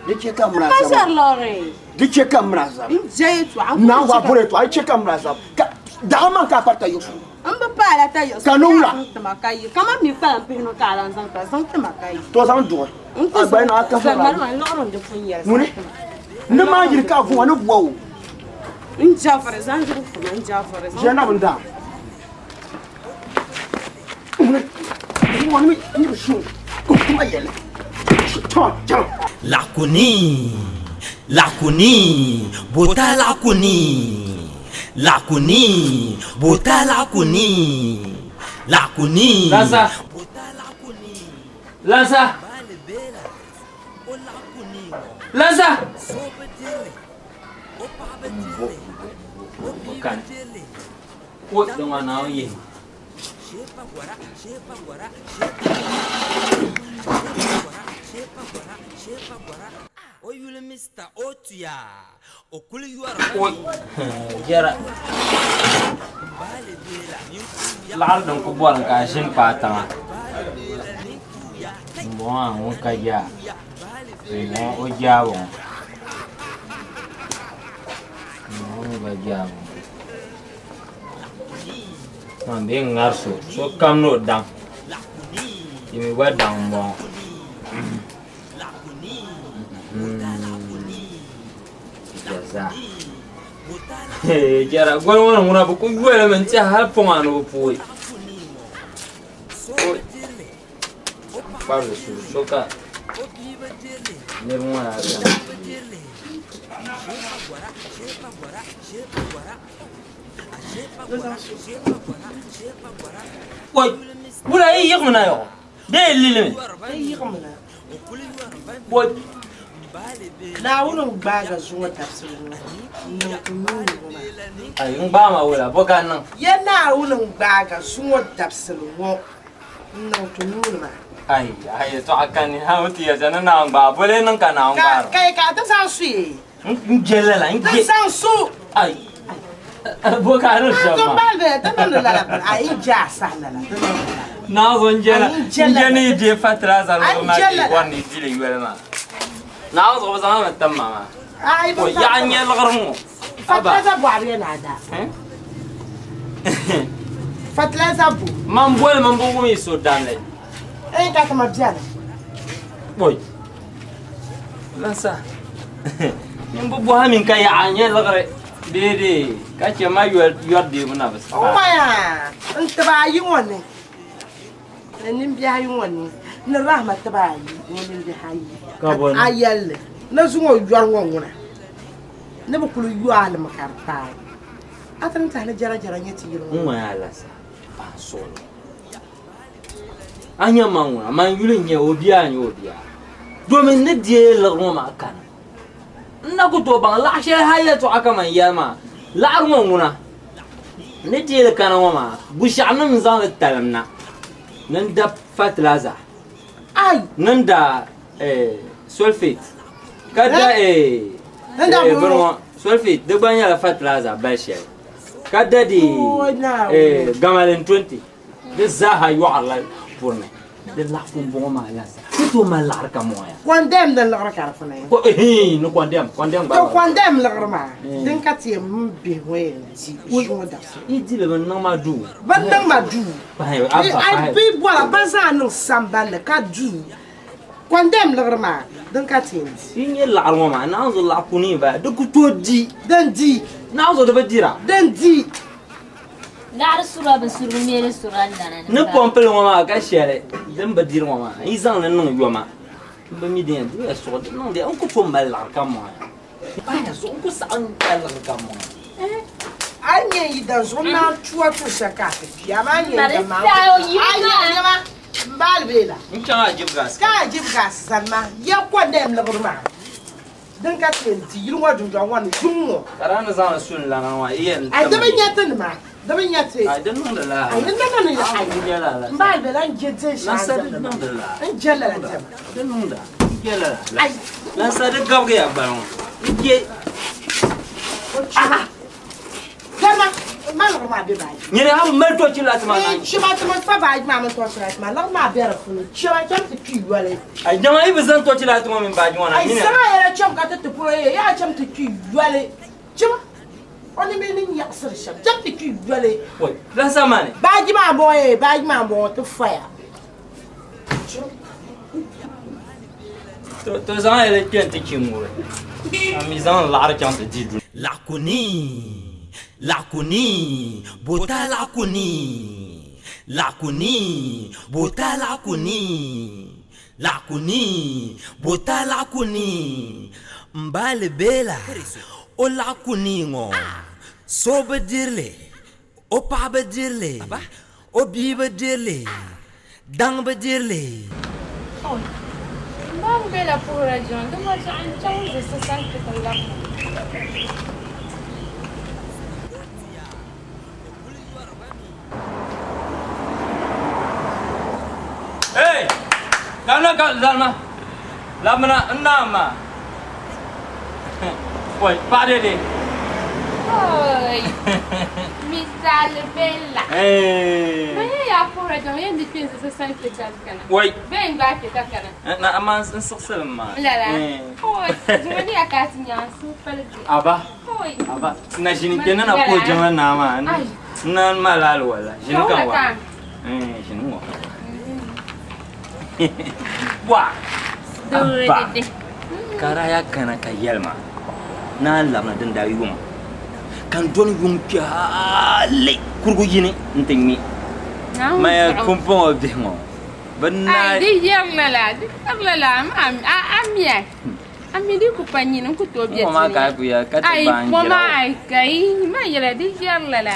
di chɛ ka mini a Ka zaba. ʒɛri liɣiri. Di chɛ ka mini a zaba. N je yɛltɔɣa. Naawuni a bɔri yɛltɔɣa di chɛ ka mini a zaba ka daɣu man ka a kpari tayiɣisigu. N bi paai la tayiɣisigu. Ka ni wula? Zaŋ tima ka yi kaman mi kpalim pihinu ka a lan zaŋ tima zaŋ tima ka yi. To zaŋ duɣi. N ku A gba na a ka zaŋ fara. mali ma liɣiri n di pun yɛli zaŋ Ŋuni? tima. Ni maa yiri ka a vuŋ a ni bua o. N jafiri zaŋ diri fuma n jafiri zaŋ. Ʒe na bin daa. Ŋuni? Ŋuni mi ni bi shu. Kuma yɛli. To chaŋ. Laɣakuni, laɣakuni, bota laɣakuni, laɣakuni, bota laɣakuni, laɣakuni. Lansa. Lansa. Lansa. Bo, bo, bo, kani. O din ŋɔ Naawuni yihi ma. Jɛra laɣiri din ku bɔrim ka a ʒini paai tiŋa m-bɔŋɔ maa ŋun ka yaa m-bɔŋɔ o jaabu ŋɔ m-bɔŋɔ mi gba jaabu ŋɔ. Man bee n-ŋari so, sokam ni o daŋ. Yi mi gba daŋ m-bɔŋɔ. Jɛzaa. Jɛra goli ŋɔ ni ŋuna bɛ ku yolimi n-tiɛhi hali pɔŋ a ni bi pooi. Kparili su so ka niriba ŋɔ daa beni. Oi, wula yi yiɣimi na yɔɣɔ bee yi lilimi? Oi. Naawuni n-gbaagi a zuŋɔ dabisili ŋɔ n-niŋ ti nyuuni ŋɔ maa. Ai, n gbaai ma wula, bɔ ka n niŋ? Ya Naawuni n-gbaagi a zuŋɔ dabisili ŋɔ n-niŋ ti nyuuni maa. Ai, a yɛtɔɣa kani, a ni ti yɛli ni Naawuni gbaai a, bɔ lee niŋ ka Naawuni gbaari ma? Ka ka a ti zaŋ su ye? N je lala, n je. Ti zaŋ su. Ai, bɔ ka a niŋ shɛm maa? Ti mali bɛ, ti niŋdi lala bini, ai n je a saha lala, ti niŋdi lala. Naawuni n je la, Ai, n je n je lala. ni yi deei fertilizer Ai, luɣili n maa je ka yi lala. bɔri ni yi di li yoli maa. Naawuni zuɣu bɛ zaŋla mi tim ma maa. Ai, bɛ O zaŋ yaɣa tim n-nyɛ liɣiri ŋɔ. Aba. Fertilizer bɔɣiri yɛn a daa. Eh? Fertilizer bo. Man boli man bi wum yi so damli. Eh, ka ti ma bɛni. Oi. Lansa. Nyin bi bɔhi min ka yaɣa n-nyɛ liɣiri bee dee ka chɛ ma yɔri deebu na bi O maya, n tiba ayi ŋɔ ni, ni nimbihi ayi ŋɔ ni, ni rahima tiba ayi ni nimbihi ayi. Ka bɔ ni? A yɛlli ni zuŋɔ yɔri ŋɔ ŋuna, ni bi kuli yɔ a limi ka di paai. A ti ni tahi ni jɛrajɛra nyɛ ti yili ŋɔ. N ŋmaya Lansa, paɣa suɣili. A nya ma ŋuna, man yuli n-nyɛ o bia a nyɛ o bia. Domin ni deei liɣiri ŋɔ maa kani. N na ku tooi baŋ laɣ shɛli hal yɛtɔɣa kaman yɛli maa, Laɣiri ŋɔ ŋuna, n ni deei li kana ŋɔ maa, bushɛɣunim n-zaŋ li talim na ni n da fatilaza, ni n da sulfate, ka da bini ŋɔ. Sulfate di gba nyɛla fertilizer bali shɛli ka da di gamalin 20 di zaaha yɔɣirila puri ni di laɣifu m-bɔŋɔ maa laasabu ti tooi mali liɣiri ka mɔya. Kɔndɛm din liɣiri ka di puni. Ni kɔndɛm, kɔndɛm gba. To kɔndɛm liɣiri maa din ka ti yɛn mini bihi ŋɔ yɛn di ʒi ŋɔ dabisili. Yi di li bɛ niŋ ma duu. Bɛ niŋ ma duu. Bɛ bɔra bɛ zaa niŋ sambanni ka duu. Kɔndɛm liɣiri maa din ka ti yɛn di. Yi nyɛ liɣiri ŋɔ maa naanzu laɣ kuni ba di ku tooi di. Din di. Naanzu di bi dira. Din di. Laɣiri sura bi suri bi meri sura lana ni pɔmpili ŋɔ maa ka shɛli din bi diri ŋɔ maa yi zaŋ li niŋ yoma n bi mi din yɛn di ya suɣu di niŋdi ya n ku tooi mali liɣiri kam maa ya zuɣu n ku saɣi n mali liɣiri kam maa A yi nyɛ yi dan zuɣu naan tua tuhi shɛli ka a ti kpi amaa a nyɛ yi dan maa a yi nyɛ nɛma m baali bee la n chaŋ a jib gas ka a jib gas zani ma ya kɔndɛm liɣiri maa Din ka ti yɛn di yili ŋɔ dundɔŋ ŋɔ ni yuŋ ŋɔ. Ka daa ni zaŋ li su n-lana maa, yi yɛn Ai, di bi nya ti nima, di bi nya ti. Ai, di niŋdi la. Ai, di niŋdi ni Ai, di je lala. M baali bela n je diɛn shɛŋa Lansa di diɛmdi maa. niŋdi la. N je lala diɛma. Di niŋda, n je lala. Ai. Lansa di gabigi ya gbali ŋɔ. N je. Aha. Dama, ma liɣiri maa be baaji. Nyini a bi mali tɔchi laati maa naanyi. Chima ti mi kpa baaji maa mini tɔchi laati maa, liɣiri maa be di puuni. Chima cham ti kpi yoli. Ai dama yi bi zaŋ tɔchi laati ŋɔ mini baaji ŋɔ na, Ai nyini. zaŋ a yɛla cham ka ti ti polo ye, yaa cham ti kpi yoli. Chima, o ni mi ni nyaɣisiri shɛm, cham ti kpi yoli. Wai, lasa maa ni. Baaji maa m-bɔŋɔ ye, baaji maa m-bɔŋɔ ti faya. To zaŋ yɛli kpe nti chi ŋuri, a mi zaŋ laɣiri chaŋ ti di duli. Laɣikuni, laɣikuni, bota laɣikuni, laɣikuni, bota laɣikuni, laɣikuni, bota laɣikuni. M baali bela o laɣikuni ŋɔ, so bi diri li. O paɣa bi diri li, o bia bi diri li, daŋ bi diri li. M ba m-bela puhira jiŋli, di ŋɔ zuɣu n-chaŋ zi so sani ti ti labi ma. Hey! Kamina ka zalima, labimina n naam maa. Oi, paɣa dede. Oi, Mr. Alibella. Hey. Ma nyɛ yaa puhira jiŋli yɛn di kpe n-zi so sani kpe ka kana. Oi. Bee n gbaai kpe ka kana. Na ama n siɣisili maa. Lala. Oi, zuŋɔ ni ya ka a ti nya n suhu paligi. Aba. Oi. Aba. Na ʒini kpe ni na puhi jiŋli naa maa. Ai. N naan mali alwala. Ʒini ka Ka wa. wula ka? Ʒini ŋɔ. Wa. Abba. Ka daa yaa kana ka yɛli ma ni a labina din daa yuŋ ka n dɔni yuŋ kpe hali kurigu yini nti ŋme maya pumpɔŋɔ bihi ŋɔ bɛ naai. Ai di yɛrila la, di yɛrila la, a miya, a mi di ku pa nyini n ku tooi be Ŋɔ maa ka a ku yɛli ka ti Ai gbaai n ŋɔ jira maa o. ai kai man yɛla di yɛrila la,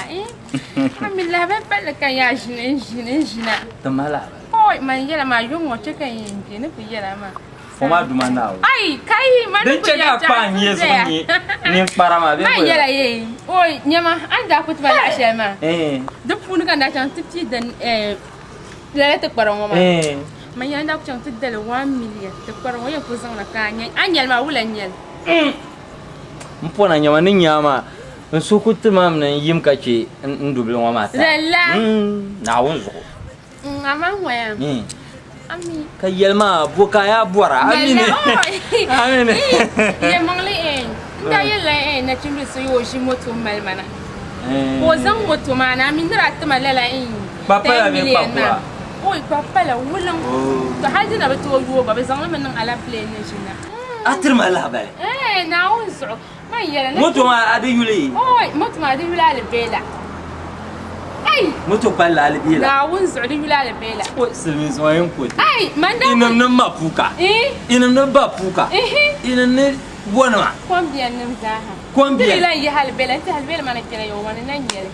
a mi lahabali palli ka yaa ʒini n ʒini n ʒina. Ti ma lahabali. Oi man yɛla maa yuŋ ŋɔ che ka n yɛn be ni ku yɛla maa. Fo maa duma Naawuni. Ai kai man Din ku che ka yɛla kpa n nyɛ zuɣu nyɛ ninkpara maa bee Man yɛla ye oi nyɛma a ni daa ku ti ba yaɣa shɛli maa di puuni ka n daa chaŋ ti pii din lala tikpara ŋɔ maa man yɛla n daa ku chaŋ ti dali 1 million tikpara ŋɔ yɛn ku zaŋ na ka a nya a nyɛli maa wula n nyɛli. M pɔna nyɛma ni nya maa n suhu ku ti ma mi ni n yim ka che n dubili ŋɔ maa taa. Lala. Naawuni zuɣu. Amaa ŋɔya. Ami. Ka yɛli maa bo ka a yaa bɔra. Amini. Amini. Yɛlimaŋli n daa yɛlila nachimbili so o ʒi moto mali ma na. Ka o zaŋ moto maa na ami ni daa ti ma lala Kpapala 10 bee million kpakura? maa. Oi kpapala wuliŋ. To hali di na bi tooi yooi gba bɛ zaŋ li mi niŋ alapile ni ʒi na. A tiri ma lahabali. Naawuni zuɣu. Man yɛla na Moto maa a di yuli? Oi, moto maa di yuli Alibela. Ai! Moto palli Alibela. Naawuni zuɣu di yuli Alibela. Oi, silimiinsi ŋɔ yɛn ku ti. Ai, man daa Inim ni ma puuka. Eh? Inim ni ba puuka. Ehe. Inim ni wanima. Kombiɛn nim zaaha. Kombiɛn. Ti yi lan yihi Alibela nti Alibela maa na kpɛla yɔ wani na nyɛli.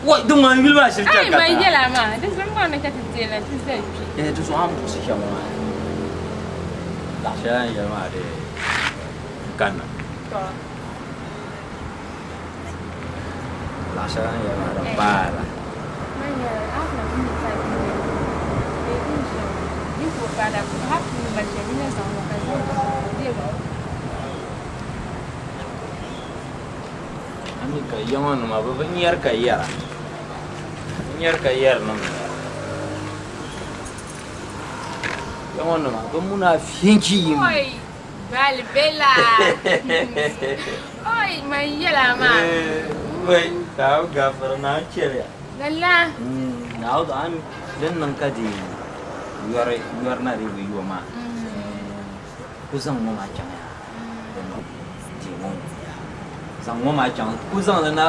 Oi, di ŋɔ n yuli maa shiri chani Ai, ka man taa. yɛla maa, di zuɣu maa ni ka ti deei la ti zali kpe. Eh, di zuɣu a ni buɣisi shɛm ŋɔ maa. Zaɣ shɛli a ni yɛli maa dee kanna. Zaɣ shɛli a ni yɛli maa di paai la. Ami ka yaŋɔ nima bɛ bi nyari ka yɛra. Bɛ nyari ka yɛri niŋ Yaŋɔ nima bɛ munaafinchi yim. Oi, bali bela. Oi, man yɛla maa. Wai, tahu gafara na chɛliya. Lala. Naawuni ami din niŋ ka di yɔri yɔri na di bi yo maa. Ku zaŋ ŋɔ maa chaŋ ya di ŋɔ zaŋ ŋɔ maa chaŋ ku zaŋli na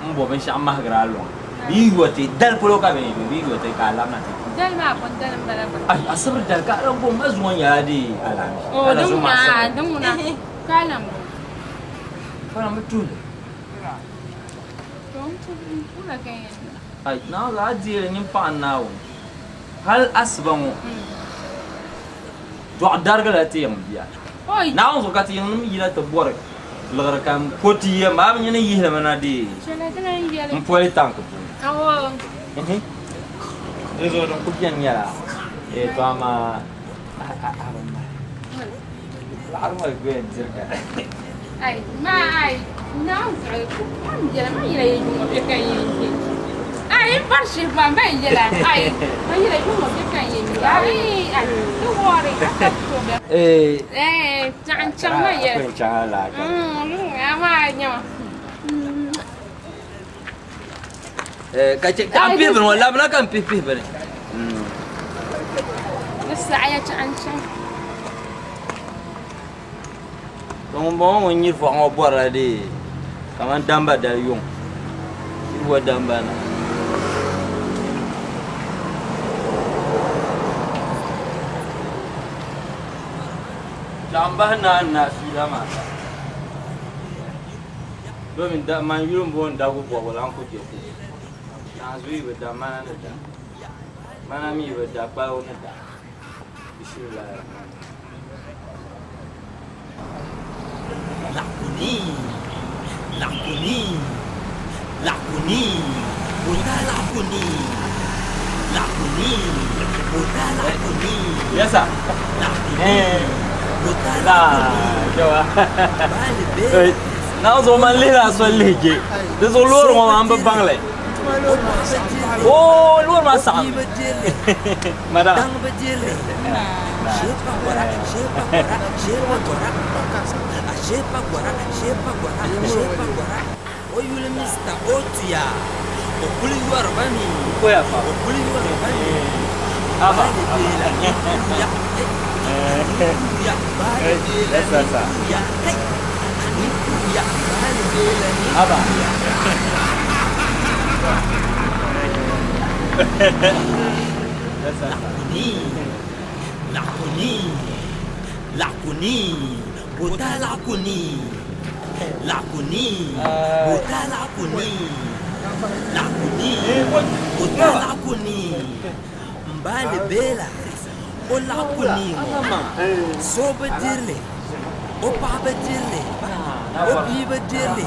n bo binshɛɣu mahigiri a luŋa bɛ yi yo ti dali polo ka bɛ yɛn yo bɛ yi yo ti ka a labina ti Dali maa pun dali m-bala gba. Ai asibiri dali ka a lan bo ma zuŋɔ nyɛla di alaamisi Oh, ala din zuŋɔ ŋuna, asibiri. din ŋuna ka a lan bo. Fara mi tuhili. To n tuhi n tuhila ka yɛn niŋ. Ai Naawuni a deeli nyin paɣa Naawuni hal asiba ŋɔ. Dɔɣi darigila ti yiŋ bia. Naawuni zuɣu ka ti yiŋnim yina ti bɔri liɣiri ka m po ti ya maa bi nya ni yihili mi na dee m poli tanki puuni. Di zuɣu din kuli beni nyɛla to amaa a bi mali laɣiri ŋɔ yi yɛn diri ka. Ka chɛ ka n pihi bini ŋɔ labina ka n pihi pihi bini. To ŋunbɔŋɔ ŋun nyiri fɔɣu ŋɔ bɔrila dee kamani damba dali yuŋ yi bo damba na. Chaɣ m-bahi naa n naa fiila maa ka domin man yuli m-booni Dagu bɔbigu la n-ku je ti. Naanzuu yi bi da mana ni da, mana mi yi bi da kpaligu ni da. Bismillahirrahmanirrahim. Lakuni, lakuni, lakuni, bota lakuni, lakuni, bota lakuni. Yes, sir. Lakuni, bota lakuni. Na zuɣu man lihila a soli lihi je di zuɣu loori ŋɔ maa n bi baŋ li oo loori maa saɣim madam. O yuli Mr. Otuya, o kuli yɔriba mi, o kuli yɔriba mi. Aba. Baali beela ni kuya, ni kuya, baali beela ni kuya, kai, ni kuya, baali beela ni Aba. kuya. Lakuni, lakuni, lakuni, bota lakuni, lakuni, bota lakuni, lakuni, bota lakuni, mbali bela, o lakuni ŋɔ, so bi dirili, o paɣa bi dirili, o bia bi dirili,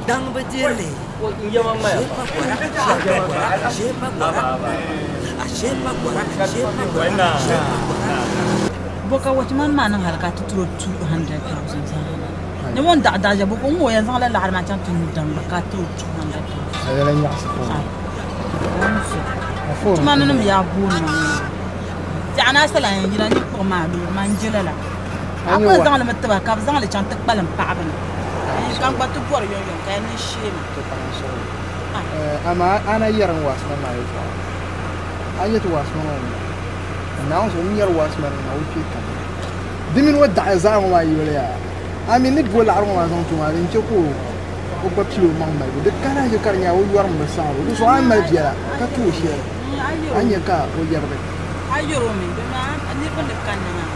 daŋ bi dirili. Shepa gɔra, shepa gɔra, shepa gɔra, a shepa gɔra, shepa gɔra, shepa gɔra. Bo ka watchman maa niŋ hali ka ti tiri o 200,000 zaŋ ni ŋun daɣi daɣi ʒe bo ka o ŋɔ o yɛn zaŋla laɣiri maa chaŋ ti nyu dam gba ka a tiri o 200,000. A yɛla nyaɣisi puuni. Tuma ni nim yaa booni ma ŋɔ biɛɣu ni asala yɛn yina ni kpuɣi maa loori maa n je lala a ku yɛn zaŋli mi tiba ka bi zaŋli chaŋ ti kpalim paɣaba ni ka n gba ti bɔri yomyom ka yɛn niŋ sheema. Amaa a na yɛri n waasima maa yɛltɔɣa a yɛ ti waasima maa ŋuna Naawuni zuɣu n yɛri waasima ni maa o kpee kam di mini o daɣaya zaa ŋɔ maa yoli yaa a mi ni bo laɣiri ŋɔ maa zaŋ ti o maa din chɛ ka o gba pili o maŋ malibu di kana ʒe ka di nyɛla o yɔrimi bi saɣiri o di zuɣu a ni mali biɛla ka ti o shɛli a ni nya ka o yɛrigi. A yɛri o mi domi a niriba ni kanna maa n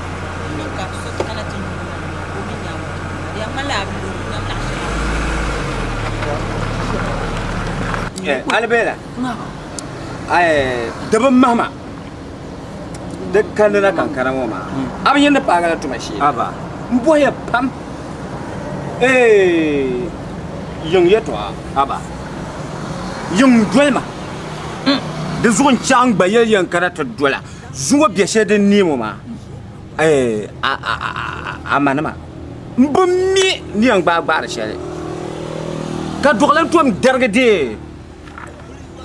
niŋ ka so ti kana ti yuuni ma maa ka o mi nya o di yɛn ŋmanila a bi lo n nyam naɣ shɛŋa. Alibela di bi mahima di kanina kankana ŋɔ maa a bi yɛn ni paagila tuma shee n bɔhiya pam yiŋ yɛtɔɣa yiŋ doli ma di zuɣu n chaŋ gba yɛli yɛn kana ti dola zuŋɔ bɛ shɛli din neei ŋɔ maa a ma nima n bi mi ni yɛn gbaai gbaari shɛli. Ka dɔɣila tom darigi deei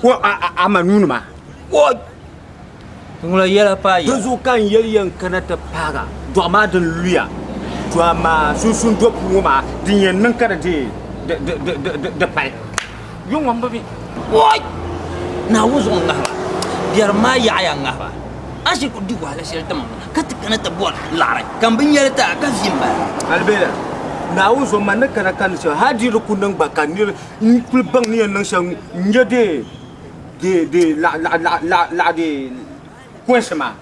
o a ma nuuni maa. Oi! Ŋuna yɛla paai ya. Dinzuɣu ka n yɛli ya n kana ti paag a dɔɣu maa din luya, to amaa sunsuuni dɔpuu ŋɔ maa din yɛn niŋ ka di deei di pali. Yuŋ ŋɔ m-bi mi. Oi! Naawuni zuɣu n-ŋahi ba. Biɛrim maa yaɣiya n-ŋahi ba. A ni shiri ku di wahala shɛli ti ma ŋɔ, ka ti kana ti bɔri liɣiri, ka m bi nya li ti a, ka vi m-bala. Alibela, Naawuni zuɣu man ni kana ka ni shɛm, hal di di ku niŋ gba ka nir n-kul baŋ ni yɛn niŋ shɛm n-nya deei de de laɣ laɣ laɣ laɣ laɣ de kɔnsi maa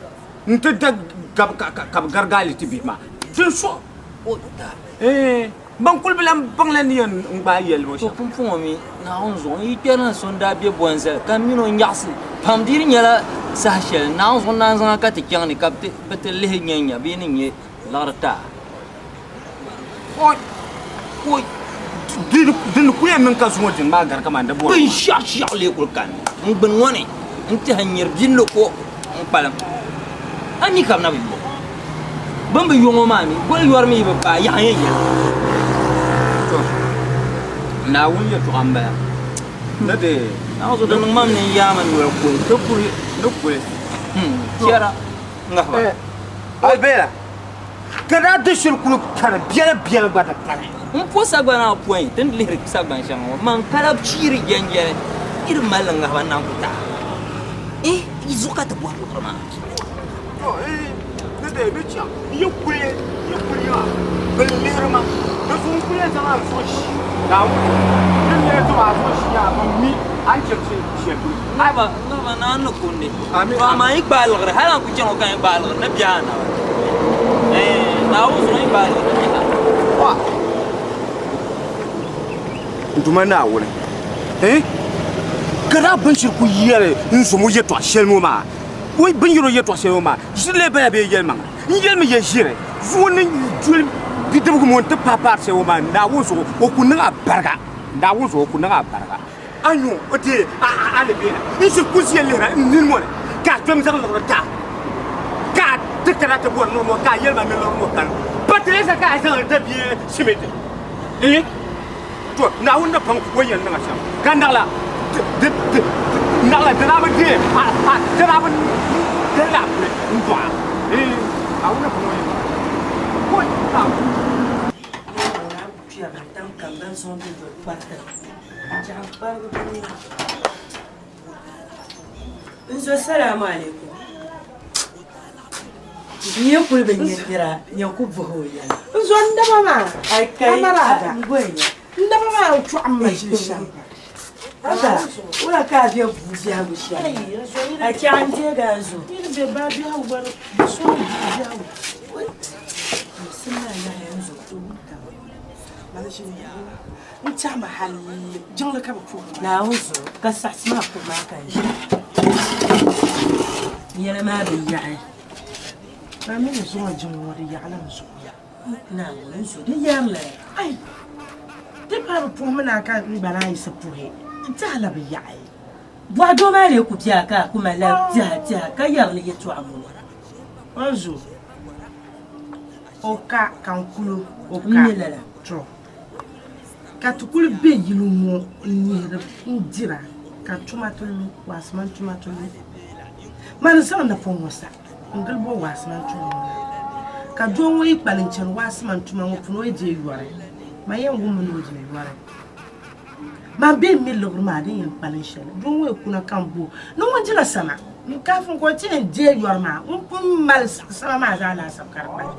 n-ti da gabi ka ka ka bɛ garigi a li ti bihi maa. Din so o da. Eeh ban kuli bi lan baŋla ni yɛn n-gbaai yɛli ŋɔ To shɛm. pumpɔŋɔ mi, Naawuni zuɣu, n yi kpɛri ni so n-daa be bɔnzali, ka m min o nyaɣisi pam. Di yi di nyɛla saha shɛli Naawuni zuɣu naan zaŋ a ka ti chaŋ ni ka bɛ ti lihi nya n-nya bɛ yi ni nya liɣiri ti a. Oi! Oi! Di ni ku yɛn niŋ ka zuŋɔ dini maa gari kaman di bɔri. Binshɛɣu shɛɣu lee kuli kani n gbuni ŋɔ ni n tɛha n nyari binli ko n kpalim. A mi ka bɛ na bi yo. Bɛ ni bi yo ŋɔ maa mi, goli yɔri mi yi bi paai, yaɣa n-yɛn yɛli. To, Naawuni yɛtɔɣa m-bala. Ni di. Naawuni zuɣu di niŋ ma mi ni n yaai ma noli kuli. Ti kuli, ni kuli. Chɛra ŋahiba. Alibela, Ka daa di shiri kuli kari biɛla biɛla gba di pali. M po sagbana pɔi ti ni lihiri sagban shɛŋa ŋɔ, man kala chiiri jɛnjɛli yi di mali li ŋahiba n-naan ku taai. Eh, yi zuɣu ka ti bɔri liɣiri maa. To, eh, ni di ni chaŋ, yi kuli, yi kuli maa, bɛ lihiri ma, di zuɣu n kuli yɛn zaŋ a n zuɣu ʒi Naawuni ni ni zaŋ a zuɣu ʒi a bi mi a ni chɛ shɛli polo. Ŋahiba, ŋahiba Naawuni ni kundi. To amaa yi gbaai liɣiri, hal a ni ku chaŋ o ka yi gbaai liɣiri ni biɛhi a naba. Ɛɛn, Naawuni zuɣu yi gbaai liɣiri ni biɛhi a naba. N Duuma Naawuni, eh, ka daa binshiri ku yɛli n zom o yɛtɔɣ shɛli ŋɔ maa, o bɛ ni yɛl o yɛtɔɣ shɛli ŋɔ maa, ʒiri lee bala bee yɛlimaŋli? N yɛlimi ya ʒiri, zuɣu ni doli bidibigi ŋɔ nti paai paari shɛli ŋɔ maa, Naawuni zuɣu o ku niŋ a bariga, Naawuni zuɣu o ku niŋ a bariga. A nyo o deei a a ni bela n ʒiri kuziya lihira n nini ŋɔ ni, ka a kpɛm zaŋ liɣiri ti a, ka a ti kana ti bɔri liɣiri ŋɔ, ka a yɛli ma ni liɣiri ŋɔ kani. Pa Teresa ka a zaŋ li da bia simiti? Ihi, to Naawuni ni baŋ o yɛn niŋ a shɛm, ka naɣila di di naɣila di daa bi deei a a di daa bi dali a puli n-dɔɣi a. Ihi, Naawuni ni baŋ o yɛn niŋ a shɛm. Koi Naawuni. N zo salaamu alaikum. N yi kuli bi nya nira, nyɛ ku bɔhi o yɛla. N zo n daba maa, Ai kai, Amarada. n goy ya. N daba maa n chɔɣim ma ʒili shɛm. Haba, wula ka a be bua biɛhigu shɛm? A chaɣ n deegi a zo. Yi ni be baa biɛhigu gba ni so ni bia biɛhigu. Musim maa yaɣiya n zo. N tɛhimi hal jiŋli ka bɛ puhi ma. Naawuni zuɣu ka saɣisi ma kuɣu maa ka n ʒiya. N yɛla maa bi yaɣi. A mi ni zuŋɔ jiŋli ŋɔ di yaɣila n zuɣu. Naawuni n zo di yɛrila. Ai! Ti paai bi puhimi na ka n gba naan yiɣisi puhi. N tɛha la bi yaɣi. Bɔɣu doo maa lee ku biɛha ka a ku malila tɛha tɛha ka yɛri li yɛtɔɣa muni. O zo. O ka ka n kul o, o ka. N mi lala. To, ka ti kuli be yili ŋɔ n-nyihiri n-dira ka tuma ti lu, waasima tuma ti lu. Mani zaŋ napɔŋ ŋɔ sa n-gili bo waasima tuma ŋɔ na. Ka doo ŋɔ yi kpalim chani waasima tuma ŋɔ puuni o yi deei yɔri, man yɛn wummi ni o deei yɔri. Man bee m mi liɣiri maa din yɛn kpalim shɛli, doo ŋɔ yi kuna ka n bo ni ŋun dila sama kaafin ka o ti yɛn deei yɔri maa, ŋun pun mali sama maa zaa laasabu ka di kpalim.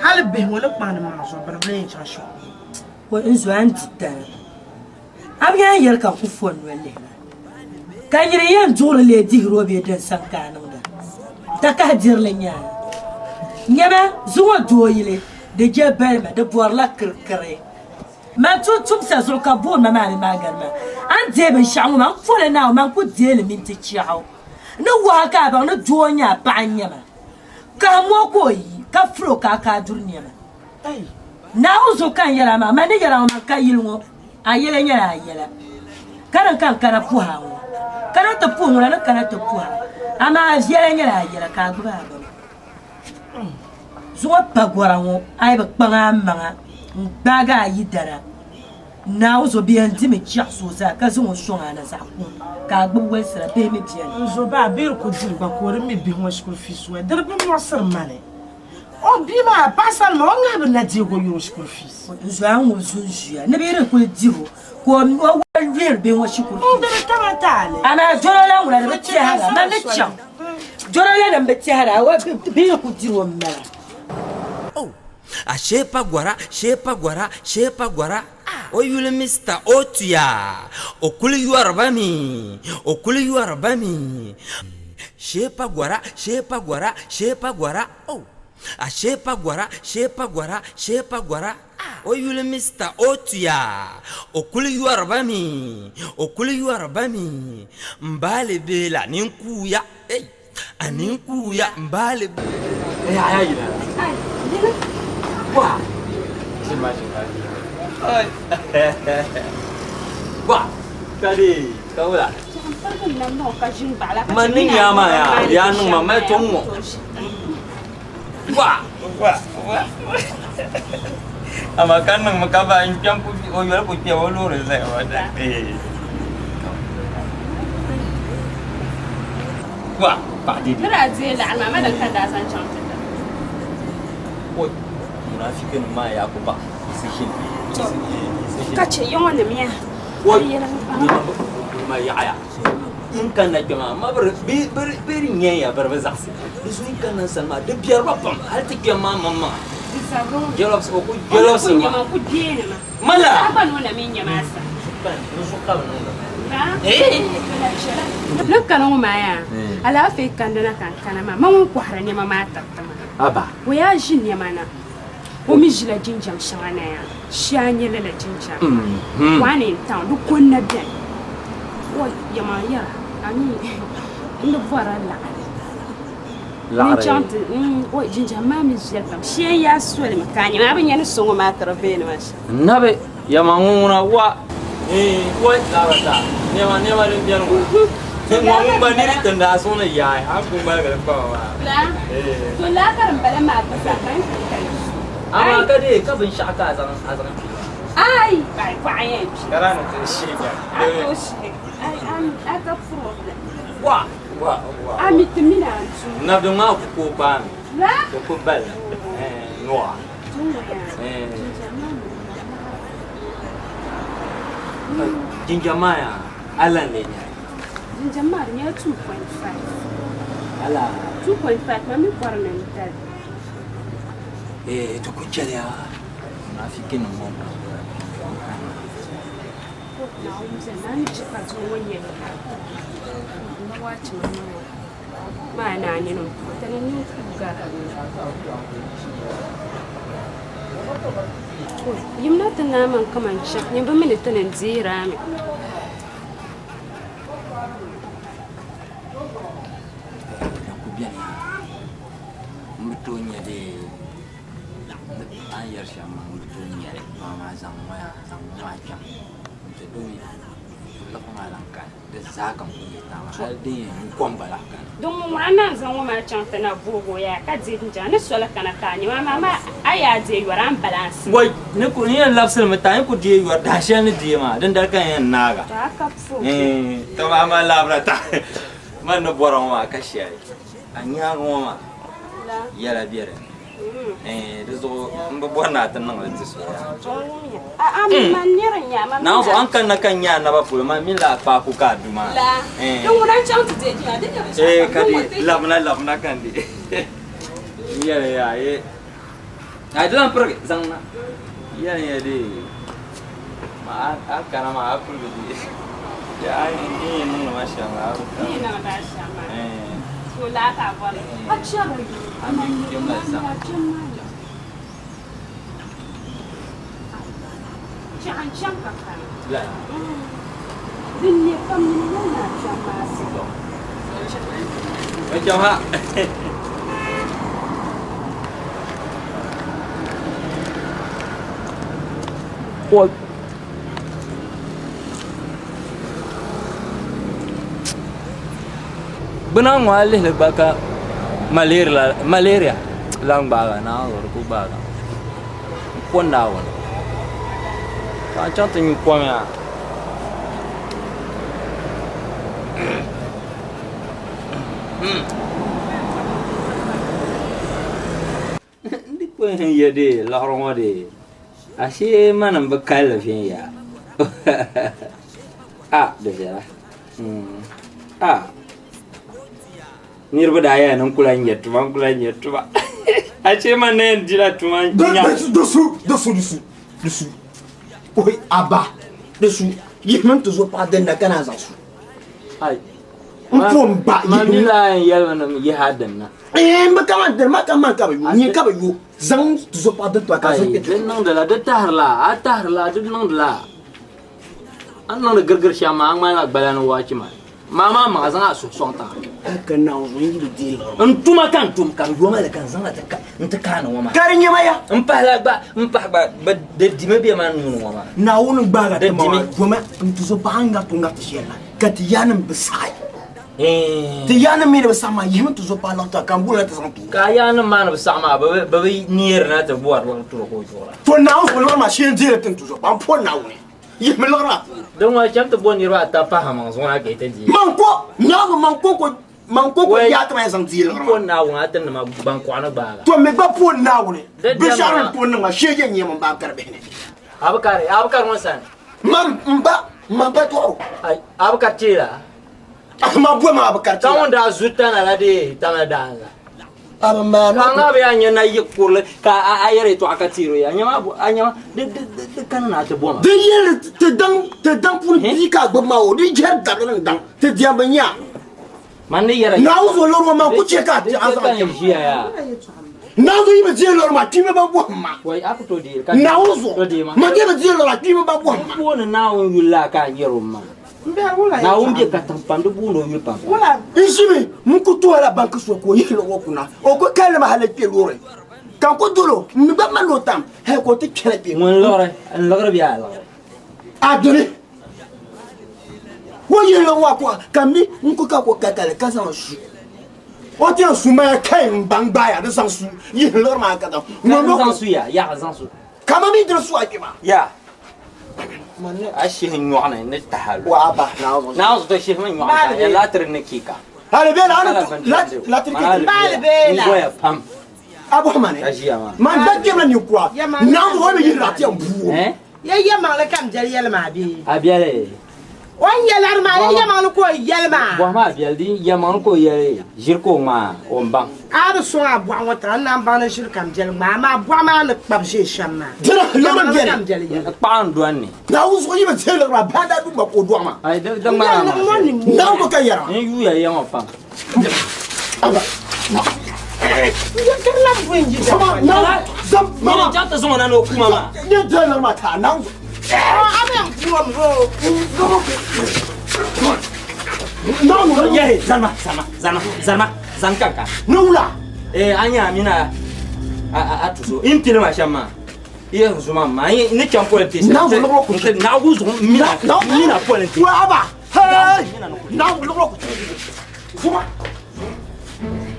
Hali bihi ŋɔ ni kpaŋdi maŋ zuɣu bɛ di bi yɛn chaŋ shikuru. Ko n zo a ni di tali. A bi yɛn yɛli ka n ku fo n noli lihi ma. Ka nyini yɛn duɣiri li dihiri o bee din saŋ ka a niŋda? Takahi dirili n-nyɛ a. Nyama, zuŋɔ dooyili, di je balima, di bɔrila kirikiri. Man tuun tumsa zuɣu ka booni ma maa ni maa gari ma. A ni deei binshɛɣu ŋɔ maa, m poli Naawuni, man ku deei li minti chɛɣu. Ni wahi ka a baŋ ni doo n-nyɛ a paɣa n-nyɛ ma. Kahim o ka o yi, ka firi o ka a ka a duri nɛma. Naawuni zuɣu ka n yɛl a maa, man ni yɛl a ŋɔ maa ka yili ŋɔ, a yɛla nyɛla a yɛla. Ka din ka n kana puhi a ŋɔ, kana ti puhi ŋuna ni kana ti puhi a, amaa a yɛla nyɛla a yɛla ka a gbibi a bini. Zuŋɔ pagɔra ŋɔ, a yi bi kpaŋ a maŋa n-gbaagi a yidana. Naawuni zo bɛ yɛn dimi chaɣisi o zaa ka zaŋ o sɔŋ a na zaɣ kuŋ ka a gbibi wolisira bihi mi beni. N zo ba bɛ di ku diri gba ka o di mi bihi ŋɔ shikuru fees ŋɔ di di bi muɣisiri ma ni o bia maa paɣasari maa o ŋahi bi na deegi o yuri o shikuru fees. N zo a ŋubi zunzuya ni bɛ di kuli diri o ka o wali liri bihi ŋɔ shikuru fees. N di di taba taali. Amaa doro la ŋuna di bi tɛhira man ni chaŋ doro la din bi tɛhira bɛ di ku diri o m-mala. A shepa gɔra, shepa gɔra, shepa gɔra. O yuli Mister Otuya, o kuli yɔri ba mi, o kuli yɔri ba mi. Shepa gɔra, shepa gɔra, shepa gɔra. Oh! A shepa gɔra, shepa gɔra, shepa gɔra. O yuli Mister Otuya, o kuli yɔri ba mi, o kuli yɔri ba mi. M baali bee la ninkuuya, hey! A ninkuuya m baali bee. Man ni nya maa yaa, yaa niŋ ma mali tom ŋɔ. Amaa ka niŋmi ka ba n kpɛm o yoli ku kpɛm o loori zaya maa Wa paɣa didi. Ni daa deei laɣiri maa, ma din ka daa zaŋ chaŋ ti da. Oi, munafiki nim maa yaa ku baɣa si ʒini. Ka chɛ ya ŋɔ nim ya. Oi, ma yaɣaya. N kanna kpɛ maa ma bi di nyɛ ya biri bi zaɣisi di zuɣu n kanna n sani maa di biɛri ba pam hali ti kpɛm maa maŋ maŋa jɛlɔbs o ku jɛlɔbs ma mala Ni kana ŋɔ maa yaa alaafee kandina ka n kana maa ma ŋun kɔhiri nɛma maa tiriti ma Aba. O yaa ʒi nɛma na o mi ʒila jinjam shɛŋa na yaa shia n-nyɛ lala jinjam maa one in town di ko n-na beni o yɛma n yɛra a mi n di bɔrila laɣiri ni n chaŋ ti o jinjam maa mi viɛli pam shia n-yaa soli mi ka a nya maa bi nya ni so ŋɔ maa ka di veeni maa shɛm. Nabi yɛma ŋun ŋuna wa wa laabata nɛma nɛma din beni ŋɔ ŋɔ ŋun gba niri tin daa suŋ ni yaai a ni ku ŋmaligili kpa ma maa. To laa ka din bala maa gba zaa ka n kuli ka yi su. Amaa ka dee ka binshɛɣu ka a zaŋ a zaŋ kpi maa. Ai ai paɣa yɛn kpi. Ka daa ni ti shihi nya. A tooi shihi ai a ka problem. Wa wa wa. A mi ti mini a tum. Nabdi maa ku kooi paami. La. Di ku bali nɔɣa. Jinjam maa yaa a lan lee nyɛla? Jinjam maa di nyɛla 2.5. Ala. 2.5 ma mi bɔri ni n dali. Eh, ti ku chɛliya munaafikinim ŋɔ. Naawuni zali naa ni chɛ ka doo ŋɔ nyɛ li. N waachi ma niŋ o. Maa naa nini o tani niŋ gara. Yimina ti naai man kaman chaŋ nyin bi mi ni ti ni deeri a mi. Din ku beni yaa m bi tooi nya bee a ni yɛri shɛm maa m bi tooi nya li amaa zaŋ ŋɔ yaa zaŋ ŋɔ maa chaŋ nti domi liɣiri maa lan kani. Di zaa ka n ku yɛli maa hali din yɛn nyu kom gba lahi kani. Din ŋɔ a naan zaŋ ŋɔ maa chaŋ ti na voog o yaa ka deei jinjɛŋ ni soli kana ka a nya maa maa a yaa deei yɔri a ni balansi. Wai ni ku ni yɛn labisili mi ta n ku deei yɔri dahin shɛli ni deei maa din dali ka n yɛn naaga. To a ka puhi. To a maa labira ta man ni bɔra ŋɔ maa ka shɛli a nyaaŋa ŋɔ maa yɛla be di ni. Di zuɣu n bi bɔri ni a ti niŋ li ti so yaa. Naawuni zuɣu a ni kanna ka n nya a naba polo man mini la a kpaaku ka a du maa. Ee ka di labina labina ka n di n yɛli yaa ye a di lan pirigi zaŋ na n yɛli ya dee ma a kana maa a pirigi di a ni yɛn niŋdi ma shɛm maa a bi Gbuna ŋɔ a lihili gba ka malaria lan gbaagi a naawuni di ku gbaagi a n ko Naawuni ka. Ka n chaŋ ti nyu kom yaa. N di pun yɛ dee liɣiri ŋɔ dee ashee manim bi kalli viɛnyɛla a di viɛla a niriba daa yɛli ni n ku lahi nya tuma n ku lahi nya tuma ashee man na yɛn dila tuma n nya Di su di su di su di su oi aba di su yihimi n ti zo paɣa dinna ka naan zaŋ su n po n ba man mi laa yɛn yɛlimi ni yihi a dinna Ee n bi kaman dini maa ka man ka bi yo nyɛ ka bi yo zaŋ zo paɣa din to ka zaŋ di niŋdila di tahirila a tahirila di niŋdila a ni niŋdi girigiri shɛm maa a ŋmanila gbala ni waachi maa maa maa maŋa zaŋ a suhu sɔŋ tiŋa ka naawuni yi bi deei n tuma ka n tum ka bi yoma li ka n zaŋla n ti kaani ŋɔ maa ka di nyɛma ya n pahila gba n pahi gba di dimi bɛ man nuu ni ŋɔ maa naawuni gbaaga ti ma maa yoma n tuzo paɣa n ŋariti o ŋariti shɛli la ka ti yanim bi saɣi Ti yaannim mi ni bi saɣim maa, yihimi ti zo paai liɣiri ka m boli na ti zaŋ ti o. Ka a yaannim maa ni bi saɣim maa, bɛ bi neeri na ti bɔri liɣiri tiri ka o zuɣu la. To Naawuni zuɣu liɣiri maa shee n-deeri ti ni ti zo paai, m pɔri Naawuni, yihimi liɣiri maa puuni. Din ŋɔ cham ti bo niriba ata pahi a maŋ zuɣu na ka yi ti deei. Man ko Naawuni, man ko ko, man ko ko yaa ti ma yɛn zaŋ deei liɣiri maa. M pɔri Naawuni, a ti nima gbaŋkuɣa ni gbaag a. To m mi gba pɔri Naawuni, binshɛɣu din tooi niŋ ma shee yɛn nyɛ m ba kari bihi ni. Abukari, Abukari ŋɔ sani. Man m ba, man ba dɔɣiro. Ai, Abukari teela. Ma bo maa bi kariti. Ka ŋun daa zu tana la dee tana daan la. A bi maani. Ka ŋa bi yaa nyɛ na yi kurili ka a yɛri yɛtɔɣa ka teeri o ya nyama a nyama di di di kana na ti boma. Di yɛli ti daŋ ti daŋ puuni bia ka a gbubi maa o di jɛri dabili ni daŋ ti diɛm bi nya. Man ni yɛra. Naawuni zuɣu lɔri ŋɔ maa ku chɛ ka a ti a zaŋ kpɛm. Ʒiya yaa. Naawuni zuɣu yi bi deei lɔri maa kpiimba ba bɔhim ma. Wai a ku tooi deei ka. Naawuni zuɣu man yi bi deei lɔri maa kpiimba ba bɔhim ma. N booni Naawuni yuli la ka a nyɛri o maa. Naawuni be katiŋ pam, di booni o yuli pam. N ʒimi n ku tuhila banki so ka o yihi luɣ o kuna, o ku kalli ma hali kpe loori ka n ku dol o, m mi gba mali o tam hali ka o ti kpɛla kpe. Ŋun liɣiri, n liɣiri bee a liɣiri? A dini o yihi luɣ o ka ka m mi n ku ka ka o kali kali ka zaŋ su. O ti yɛn su maya kai m baŋ gbaaya di zaŋ su yihi liɣiri maa ka zaŋ. N zaŋ su ya, yaɣa zaŋ su. Kama mi diri su a kpema. Ya. A shihi nyɔɣu ni ni taha lu. Wa ba Naawuni. Naawuni to shihi mi nyɔɣu ni taha latiri ni kika. Hali bela ani latiri kika. Baali bela. N goya pam. A bɔhi ma ni. Ka ʒiya maa. Man da kpɛm la ninkura. Naawuni o mi yihira ti yɛn buo. Ya yɛmaŋli ka m biɛli yɛli maa bee? A biɛli. O ni yɛli lari maa, ya yɛmaŋli ka o yɛli maa. Bɔhi maa biɛli, di yɛmaŋli ka o yɛli, ʒiri ka o ŋmaa, o ni baŋ. A bi sɔŋ a bɔɣu ŋɔ tiŋa, n naan baŋ ni ʒiri ka m biɛli ŋmaa, amaa bɔɣu maa ni kpabi ʒe shɛm maa. Dina, Yɛmaŋli ka m biɛli yɛli. Kpaɣa n dɔni ni. Naawuni zuɣu yi bi deei liɣiri maa, baa daa duuma ka o dɔɣi ma. Ayi, di ŋmana maa shɛli. Naawuni ka yɛra. N yuuya ya ŋɔ pam.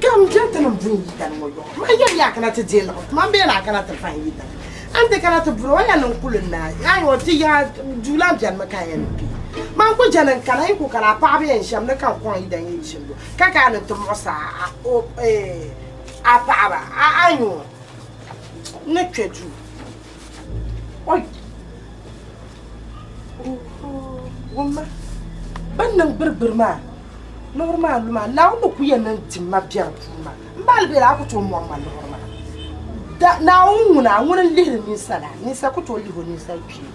Kam jɛntinim buni yi dani ŋɔ yɔɣu man yɛli ya kana ti deei liɣiri man bee na kana ti pahi yi dani a ni ti kana ti buri o ya niŋ kuli n-naai ayi o ti yaha duu lan benimi ka a yɛn kpi man ku jɛni n kana yi ku kana a paɣaba yɛn ʒɛmi ni ka n kɔŋ yi dani yi ʒini ka ka a ni ti muɣisi a paɣaba ayi o n ni kpe duu oi wumma bɛ ni niŋ gbirigbiri maa liɣiri maa lu maa Naawuni ni ku yɛn niŋ dim ma biɛri puuni maa m baali bela a ku tooi mɔŋ ma liɣiri maa Naawuni ŋuna ŋuni n-lihiri ninsala ninsal ku tooi lihi o ninsal kpee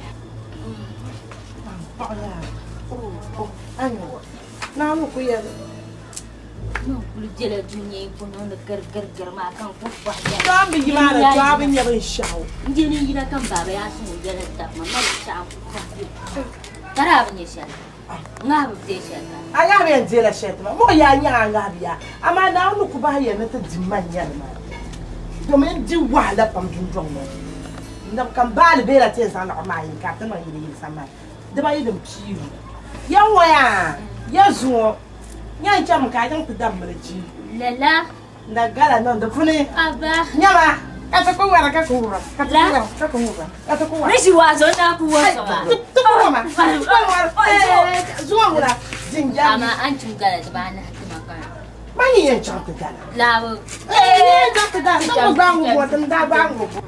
Naawuni ku yɛn Man kuli bela dunia n ku niŋdi girigirigiri maa ka n ku fɔhi yɛla. Tɔa m bi yi maa ni tɔa bi nya binshɛɣu. N je ni n yina ka m baaba yaa suŋ o yɛla tabi ma, ma binshɛɣu n ku fɔhi bɛ. Ka daa bi nya shɛli. Ŋahi bi deei shɛli ka. A ŋahi bi yɛn deela shɛli ti ma. Mɔɣu yaa nya a ŋahi bia. Amaa Naawuni ni ku bahi ya ni ti di ma nyɛli maa. Domin n di wahala pam dundɔŋ ŋɔ ni. N ka m baali bela ti yɛn zaŋ liɣiri maa yili ka a ti niŋ yili yili sani maa. Dibayi din piibu. Ya ŋɔ yaa, ya zuŋɔ. Nya n chami ka a chaŋ ti da milichi. Lala. N da gala niŋ di puni. Aba. Nyama. Ka ti ku wara ka ku wura. Ka ti ku wara ka ku wura. Ka ti ku wara. Ni ʒi waa zuɣu n daa ku wari so maa. Ti ku wama. Zuŋɔ ŋuna jinjam. Amaa a ni tum gala dibaanahi tima kana. Ma ni yɛn chaŋ ti dala. Laabu. Ni yɛn chaŋ ti dala. Ti gbaangu bɔ ti daa gbaangu bɔ.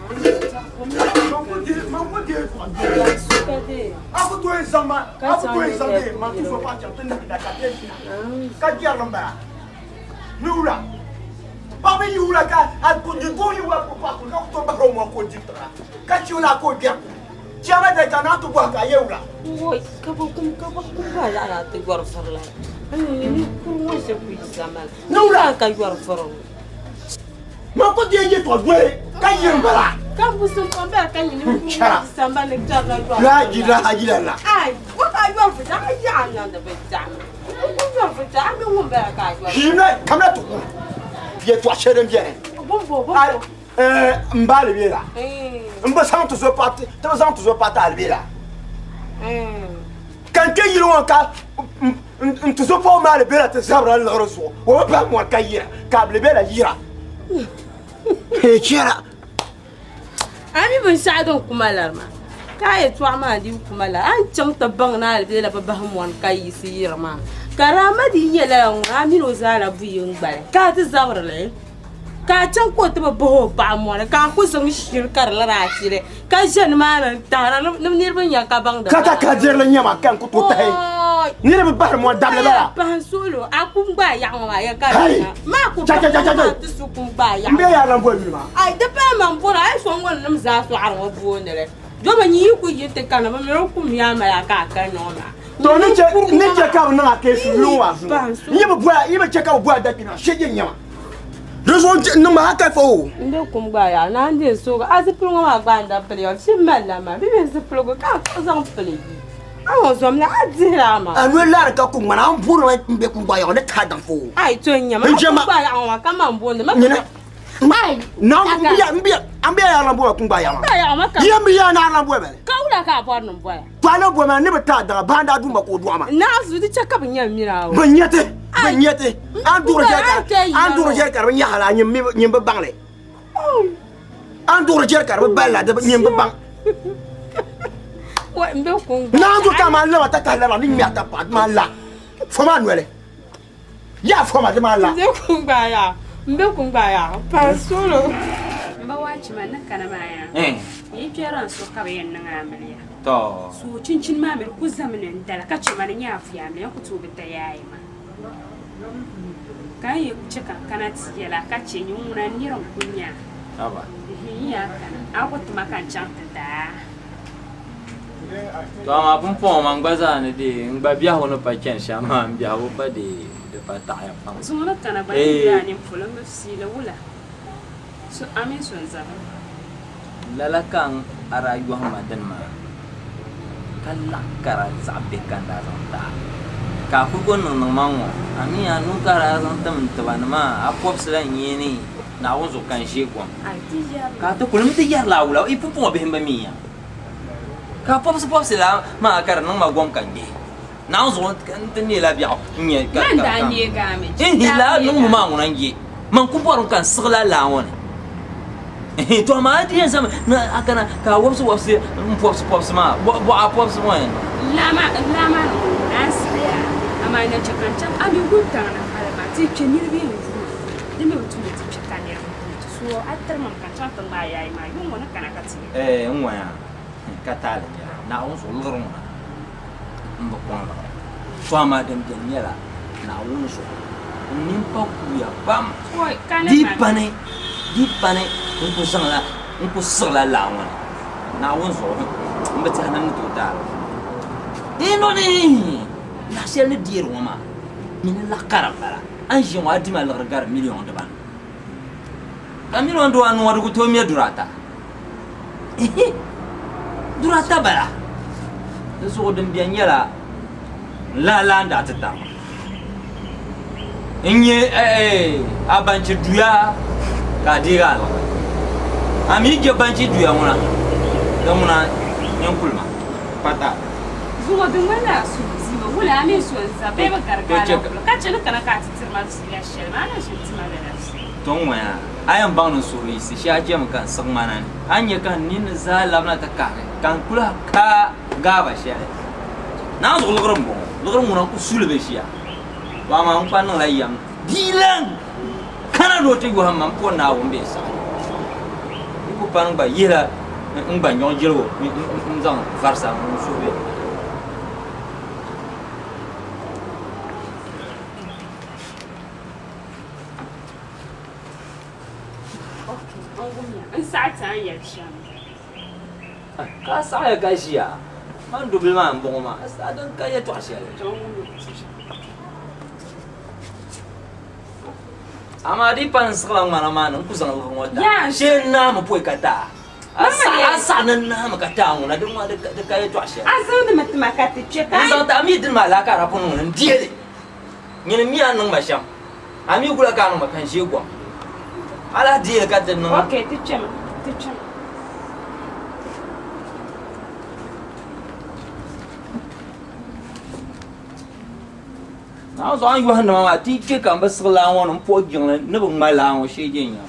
A ku tooi zaŋ ma a ku tooi zaŋ bee man ti so paɣa chaŋ ti niŋ da ka bɛ ʒina ka jɛrili m-bala ni wula paɣa mi yi wula ka a ku di doo yi wula ku paɣa kuli ka ku tooi bahiri o mɔri ka o diri tiŋa ka che o la ka o gbɛri kum chiama dali ka a naan ti bɔhi ka a ye wula. Woi, ka bɛ kum ka bɛ kum ba yaɣila ti yɔri vurila. Ni kuri ŋɔ ʒe kuyi zamani. Ni wula ka yɔri vuri ŋɔ. Man ku deei yɛtɔɣ doli ka yiri m-bala. Ka mbusim pam bela ka nyini ŋun Chara. sambani darila yɔri La ilaha illallah. Ai, o ka yɔri vuri, a yaɣa niŋdi bi daɣimi. N ku yɔri vuri, a mi ŋun bala ka a yɔri. Ʒiimla kamina ti ku yɛtɔɣ shɛli din beni. Bumbo, bumbo. M ba alibela. M bi zaŋ ti zo paɣa ti bi zaŋ ti zo paɣa ti alibela. Ka n kpe yili ŋɔ ka n ti zo paɣa maa alibela ti zabira liɣiri zuɣu. O bi bahi mɔri ka yira ka alibela yira. Hee chɛra. A mi binshɛɣu din kuma lari maa ka a yɛtɔɣa maa dii kuma lari a ni chaŋ ti baŋ ni alibela bi bahi mɔri ka yiɣisi yiri maa ka di ama dii nyɛ lala ŋɔ a mini o zaa la buyi n-gbali ka a ti zabiri li. Ka a chaŋ ka o ti bi bahi o paɣa mɔri ka a ku zaŋ shiri ka di lari a tili ka ʒe nimaani n-tahira ni niriba nya ka baŋdi Ka ka ka dirili nyɛ ma ka n ku tooi tahi niriba bahiri mɔri dabili bala. Pahi n suhili o, a kum gbaai yaɣa ŋɔ maa ya ka di Hai! na. Maa ku Cha cha cha cha bahi maa ti su kum gbaai yaɣa N be yaa lan boli yuli maa. Ai, di pahi ma m-bɔri a yi so ŋɔ nim zaa sɔɣiri ŋɔ booni li. Domi nyi yi ku yi ti kana bɛ mi di kum yaa mali a ka a kani ŋɔ maa. To ni che ni che ka bɛ niŋ a keesu yuli ŋɔ maa zuɣu. N yi bi bɔya, yi bi che ka bɛ bɔya dakpina shee je nyɛ ma. Di zuɣu n niŋ ma a ka fa o. N be kum gba yaa naa n deei soogi a zipiligu ŋɔ maa gba n daa pili ya shim mali la maa bɛ zipiligu ka a kpuɣi zaŋ pili yi a ŋɔ zom la a dihiri a maa. A noli laari ka ku ŋmani a ni booni ma n be kum gba yaɣa ni tahi daŋ fa o. Ai to n nyɛ ma N je ma. kum gba yaɣa ŋɔ maa ka man booni ma. Nyini. Ai. Na n bi ya n bi an bi ya lan booni kum gba yaɣa maa. Gba yaɣa maa ka. Yi n bi ya na lan booni. Ka wula ka a bɔri ni n boya. To a ni boli ma ni bi taai daŋa baa n-daa duuma ka o dɔɣi ma. Naɣizu di chɛ ka bɛ nya m mini a o. Bɛ nya ti, bɛ nya ti. A ni duɣiri jɛri ka, a ni duɣiri jɛri ka di bi nyaɣi la, nyin bi baŋ li. A ni duɣiri jɛri ka di bi bali la, nyin bi baŋ. Naɣizu ka maa laba takahi laba ni ŋmɛri ta paɣa di maa la, fo maa noli. Yaa fo ma di maa la. M be kungbaai yaa, m be kungbaai yaa, pa solo. M ba Waachima ni kana maa yaa, yi kpɛrila n suhu ka bɛ yɛn niŋ amiliya. Tɔ! So chinchini maa mi di ku zami ni n dala ka chɛ ma ni nyɛ a vuya amiliya n ku tooi bi da yaai ma. Ka n yi chɛ ka n kana ti yɛl a ka chɛ nyin ŋuna n niri n-ku nya a. Haba. N yaa kana, a ku ti ma ka n chaŋ ti daa. To amaa pumpɔŋɔ man gba zaa ni dee n gba biɛhigu ni pa chani shɛm maa m biɛhigu pa dee di pa taɣiya pam. Zuŋɔ ni kana gba ni daa nini polo m bi fiili wula so a mini so n-zabiri. Lala ka n a daa yɔhim ma dini maa, ka laɣ kara zaɣ bihi ka n daa zaŋ ti a. Ka a kul ko niŋniŋ ma ŋ-ŋɔ, a mi a nuu ka a daa zaŋ tim n tiba ni maa, a pɔbisila n nyee ni Naawuni zuɣu ka n ʒe gom. Ka a ti kuli mi ti yɛrila a wula, yi pumpɔŋɔ bihi m-bi mi ya. Ka a pɔbisi pɔbisi lala maa ka di niŋ ma gom ka n gbihi. Naawuni zuɣu n ti neela biɛɣu n-nyɛ ka Man daa neegi a mi. N lala niŋbu maa ŋuna n-ye. Man ku bɔrimi ka n siɣi lala laa ŋɔ ni. To amaa a di yɛn zami ni a kana ka a wabisi wabisi m pɔbisi pɔbisi maa, bɔ a pɔbisi ŋɔ yɛn niŋ. Laa maa ni ŋuna a siɣiya, amaa na chɛ ka n chaŋ a mi wuntaŋ ni hali maa ti kpe niriba yɛn yuui di mi bi tu ni ti kpe ka niriba yuui ti so a tiri ma mi ka n chaŋ ti ŋmaai yaayi maa yuŋ ŋɔ ni kana ka ti yɛn. Ɛɛ n ŋɔya ka taali nyɛla Naawuni zuɣu liɣiri ŋuna m bi kɔŋ liɣiri. To amaa din beni nyɛla Naawuni zuɣu n nini pa kuuya pam. Di pani, di pani n ku zaŋla, n ku siɣila laa ŋɔ ni Naawuni zuɣu m bi tɛhi ni n ni tooi taali. N no ni laɣ shɛli ni deeri ŋɔ maa mini laɣ kara m-bala. A ni ʒiya ŋɔ a dima liɣiri gari miliɔn dibanu. Ka miliɔn dibanu ŋɔ di ku tooi me duri ata. Ihi! Duri ata bala. Di zuɣu din beni nyɛla n lahi lahi daa ti tari ma. N nyɛ a banchi duya ka a deegi a liɣiri. A mi je banchi duya ŋuna, di ŋuna nyin kuli ma pata. Zuŋɔ di ŋmanila a suhu zima wula a mini so n-za bee bi garigi a la polo ka chɛ ni kana ka a ti tiri ma fiila shɛli maa, a na ʒini ti ma lala fiila. To To n ŋɔya, a yɛn baŋ ni n suhuri yiɣisi shee a chɛmi ka n siɣi ŋmana ni. A ni nya ka n ninni zaa labina ti kahigi ka n kul kaai gaaba shɛli. Naa zuɣu liɣiri m-bɔŋɔ, liɣiri ŋuna n-kul su li bɛ ʒiya. To amaa n kpa niŋla yɛm bia lan kana ni o ti yɔhim ma m-po Naawuni bee saɣim. Yi ku pani gba yihila n gba nyɔɣu jiligu n-zaŋ varisa n suhu bɛ. N saɣi ti a ni yɛli shɛm. Ka a saɣiya ka ʒiya? Man dubili maa m-bɔŋɔ maa, a din ka yɛtɔɣ shɛli. Amaa di pa n siɣila ŋmana maa ni n ku zaŋ liɣiri ŋɔ ti a, shee n naami pɔi ka ti a. A saɣi ni n naami ka ti a ŋuna, di ŋɔ di ka yɛtɔɣ shɛli. A zaŋdimi ti ma ka ti kpe ka. N zaŋ ti a mi dini maa laa ka a daa pun niŋ li n-deei li. Nyini m mi a ni niŋ ma shɛm. A mi gula ka a niŋ ma ka n ʒe gom. A lahi deei li ka ti niŋ. Ok, ti kpɛmi, ti kpɛmi. Naawuni zuɣu a ni yɔhi nima maa ti chɛ ka m bi siɣi laa ŋɔ ni m-puhi jiŋli ni bi ŋma laa ŋɔ shee je n-nya.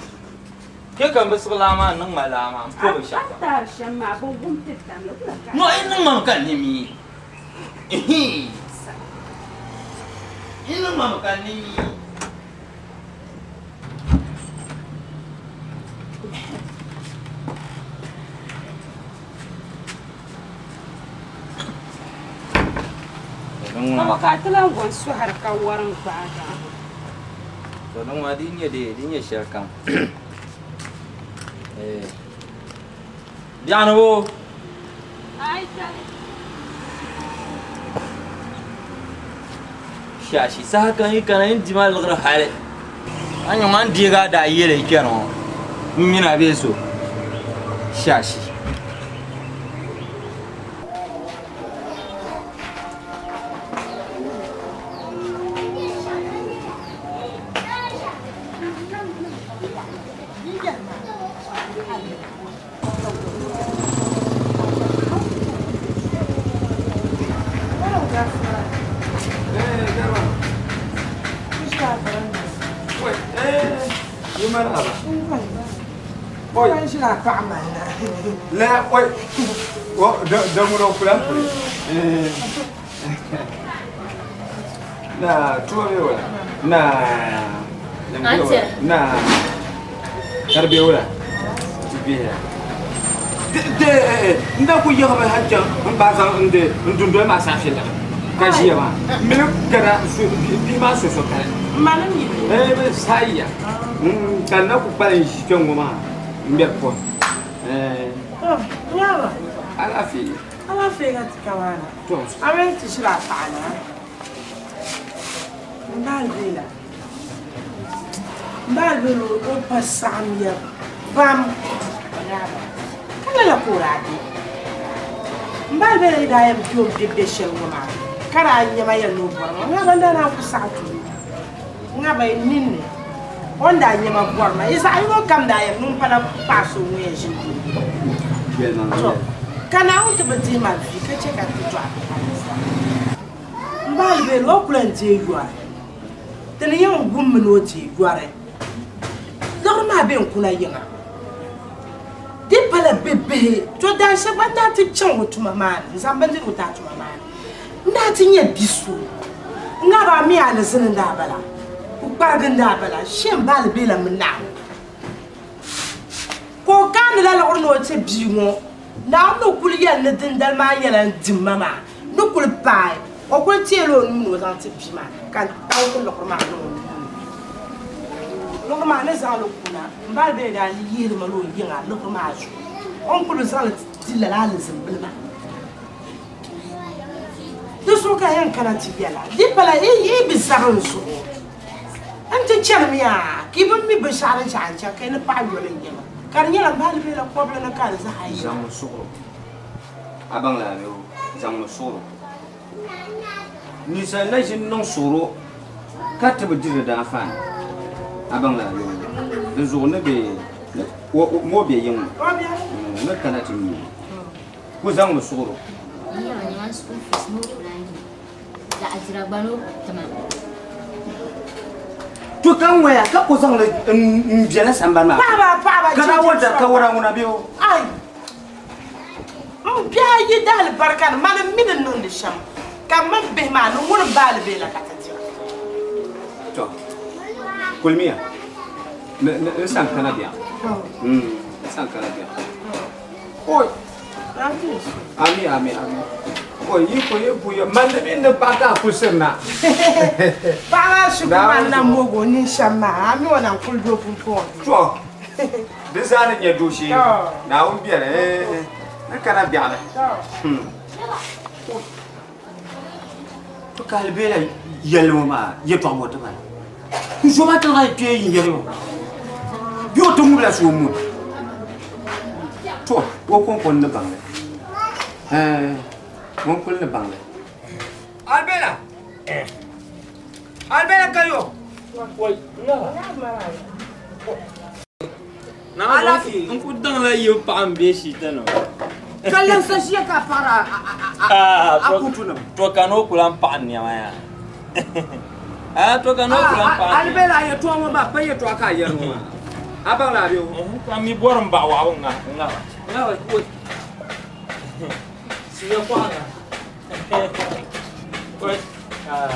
Chɛ ka m bi siɣi laa maa ni ŋma laa maa m-puhi binshɛɣu kam. A ni taari shɛm maa, bɛ wum ti damli wula ka a. Nɔhi niŋ ma mi ka n ni mi. Yi niŋ ma mi ka n ni mi. Ka ka ti lan gɔn sɔhiri ka warim gbaagi a. To niŋ ma di nyɛ di di nyɛ shɛli kam. Biɛɣuni bo. Shashi saha kam yi kana yin dima liɣiri hali a nyɛ ŋan deegi a daa yɛli kpɛri ŋɔ n mini a bee so shashi. N daa ku yiɣimi ha chaŋ n gbaai zaŋ n di n dundoli maa saafɛ laɣim ka ʒiya maa mini gana bia maa so so kali bɛ sayiya ka n na ku kpalim ʒi kpɛŋŋo maa n ŋmɛri pɔhim alaafee alaafee ka ti kamaana a mini ti shiri a paɣa na n baali bela M ba bela o pa saɣimya pam ka lala ka o daa be. M ba bela yi daa yɛn be o ni be be shɛli ŋɔ maa ka daa nya ma yɛli ni o bɔri ma, ŋa ba n daa naan ku saɣi ti o. Ŋa ba yi ninni o ni daa nya ma bɔri ma, yi zaɣ yino kam daa yɛli ni m pala paɣ so ŋun yɛn ʒini duu ŋɔ. To, ka Naawuni ti bi dihi ma vi ka chɛ ka ti dɔɣi bihi alizanda. M ba bela o ku lan deei yɔri. Ti ni yɛn wummi ni o deei yɔri liɣiri maa bee n-kuna yiŋa. Di pala bɛ bihi, to daa shɛba gba n-daa ti chaŋ o tuma maa ni n-zaŋ bindirigu ti a tuma maa ni. N-daa ti nya bi so n-daa bi mi alizini n-daa bala, pukparigi n-daa bala, shee m-baali bela mi Naawuni. Ka o kaanila liɣiri ni o ti bia ŋɔ, Naawuni ni kuli yɛli ni dindali maa nyɛla n dimma maa ni kuli paai, o kuli teela o nuu ni o zaŋ ti bia maa ka n taŋ liɣiri maa niŋ o nuu ni. Liɣiri maa ni zaŋ li kuna, m ba bee daa yihili ma la o yiŋa liɣiri maa zuɣu. O ni kuli zaŋ li ti lala alizin bila maa. Di zuɣu ka yɛn kana ti yɛla, di pala yi bi zaɣim zuɣu. N ti chanimi yaa ka yi bi mi binshɛɣu din chaɣ n-chaŋ ka yi ni paɣi yoli n-nyɛ ma, ka di nyɛla m bahi bela kɔbili ni ka di zaɣa yi. Zaŋmi suɣuro. A baŋ lala bee o? Zaŋmi suɣuro. Ninsal na ʒini niŋ suɣuro ka ti bi diri di daanfaani. A baŋ lala bee o? Dinzuɣu ni be ŋɔ be yiŋ ŋɔ ni kana ti nya o. Ku zaŋmi suɣuro. Zaɣ dira gba ni o ku tima. To ka ŋɔya ka ku zaŋli n bela sambani maa. Paɣaba paɣaba Ka daa wa dari ka wara ŋuna bɛ o. Ai. M bihi ayi daa alibarika ni mani m mi ni niŋdi shɛm ka m mini bihi maa ni ŋuni m-baali bee la ka ti dira. To kulimiya n san kana biɛɣu. N san kana biɛɣu. Oi. Ami ami ami. Oi yi ko yi buya man ni mi ni paɣa ka a kuli siri na. Paɣa maa shikuru maa ni na moog o nini shɛm maa a mi o na n-kuli do pumpɔŋɔ. To di zaa ni nyɛ dooshee Naawuni beni ni kana biɛɣuni. To ka hali bela yɛlli ŋɔ maa yɛtɔɣa ŋɔ ti bala. N zo maa tiliga yi kpee yin yɛli o bee o ti ŋubila so muni. To o kɔŋko n-ni baŋ li. Ɛɛn ŋun kuli ni baŋ li. Albela! Albela ka yo! Alaafee. N ku daŋla yi paɣa m-be shiitanima. Ka lan sa ʒiya ka a paɣiri a kuutunima. To ka ni o ku lan paɣi n nɛma yaa. A to ka ni o ku lan paɣi n nɛma. Alibela a yɛtɔɣa ŋɔ maa pa yɛtɔɣa ka a yɛri ŋɔ maa. A baŋla a bɛ o. Ka m mi bɔri m baɣa waɣibu ŋa ŋa ŋa oi. Siya kɔɣa ŋa. Oi. Ah.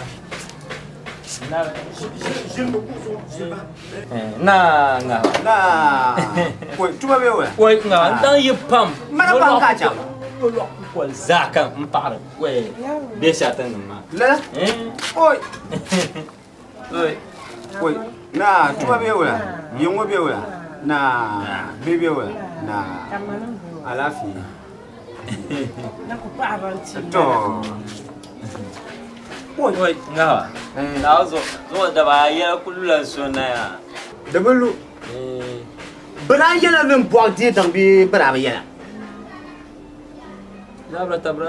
Na ŋa. Na. Koi tuma bɛ wɛ. Koi ŋa n daŋ yi pam. Mana pam ka chaŋ. Kol zaa ka n paɣiri koi bɛ shɛti nim maa. Lala. Oi. Oi. Koi na tuma bɛ wɛ. Yiŋɔ bɛ wɛ. Na bɛ bɛ wɛ. Na. Alaafee. To. Oi ŋa. Na zo zo da ba yɛla kuli la so na ya. Di bi lu. Bɛ daa yɛla ni n bɔɣi deei daŋ bee bɛ daa bi yɛla? Zabrata bɛ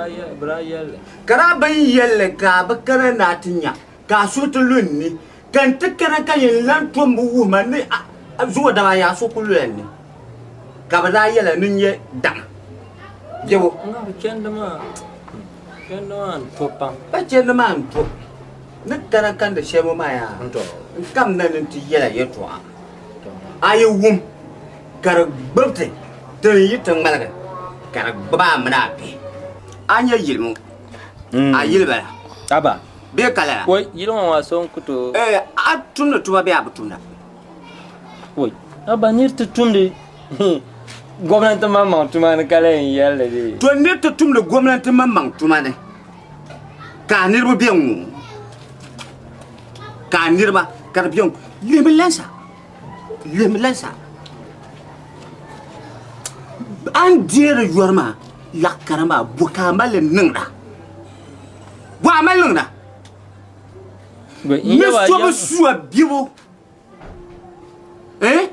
daa yɛli. Ka daa bɛ yɛli ka a bi kana ni a ti nya ka a suhu ti lu n ni, ka n ti kana ka yɛn lan tom bi wuhi ma ni a zuɣu daba ayi a suhu ku lula n ni. Ka bɛ daa yɛla ni n nyɛ daŋ bɛbo. Ŋa bɛ chandi maa, chandi maa n-to pam. Bɛ chandi maa n-to. Ni kana kandi shɛli ŋɔ maa yaa, n kam na ni n ti yɛla yɛtɔɣa. A yi wum ka di gbibi ti, ti ni yi ti ŋmaligi ka di gbibi a mini a bihi. A nya yili ŋɔ, a yili bala? Aba. Bee ka lala? Oi, yili ŋɔ maa so n-ku tooi. Eh, a tumdi tuma bee a bi tumda? Oi, aba nir ti tumdi gomnanti maŋmaŋ tuma ni ka lahi yɛli li dee. To nir ti tumdi gomnanti maŋmaŋ tuma ni ka a niriba be ŋ-ŋɔ, ka a niriba ka di be ŋ-ŋɔ. Lihimi lansa, lihimi lansa. A ni deeri yɔri maa laɣ kara maa, bɔ ka a mali li niŋda? Bɔ a mali niŋda? Ni so bi su a bibu. Eh?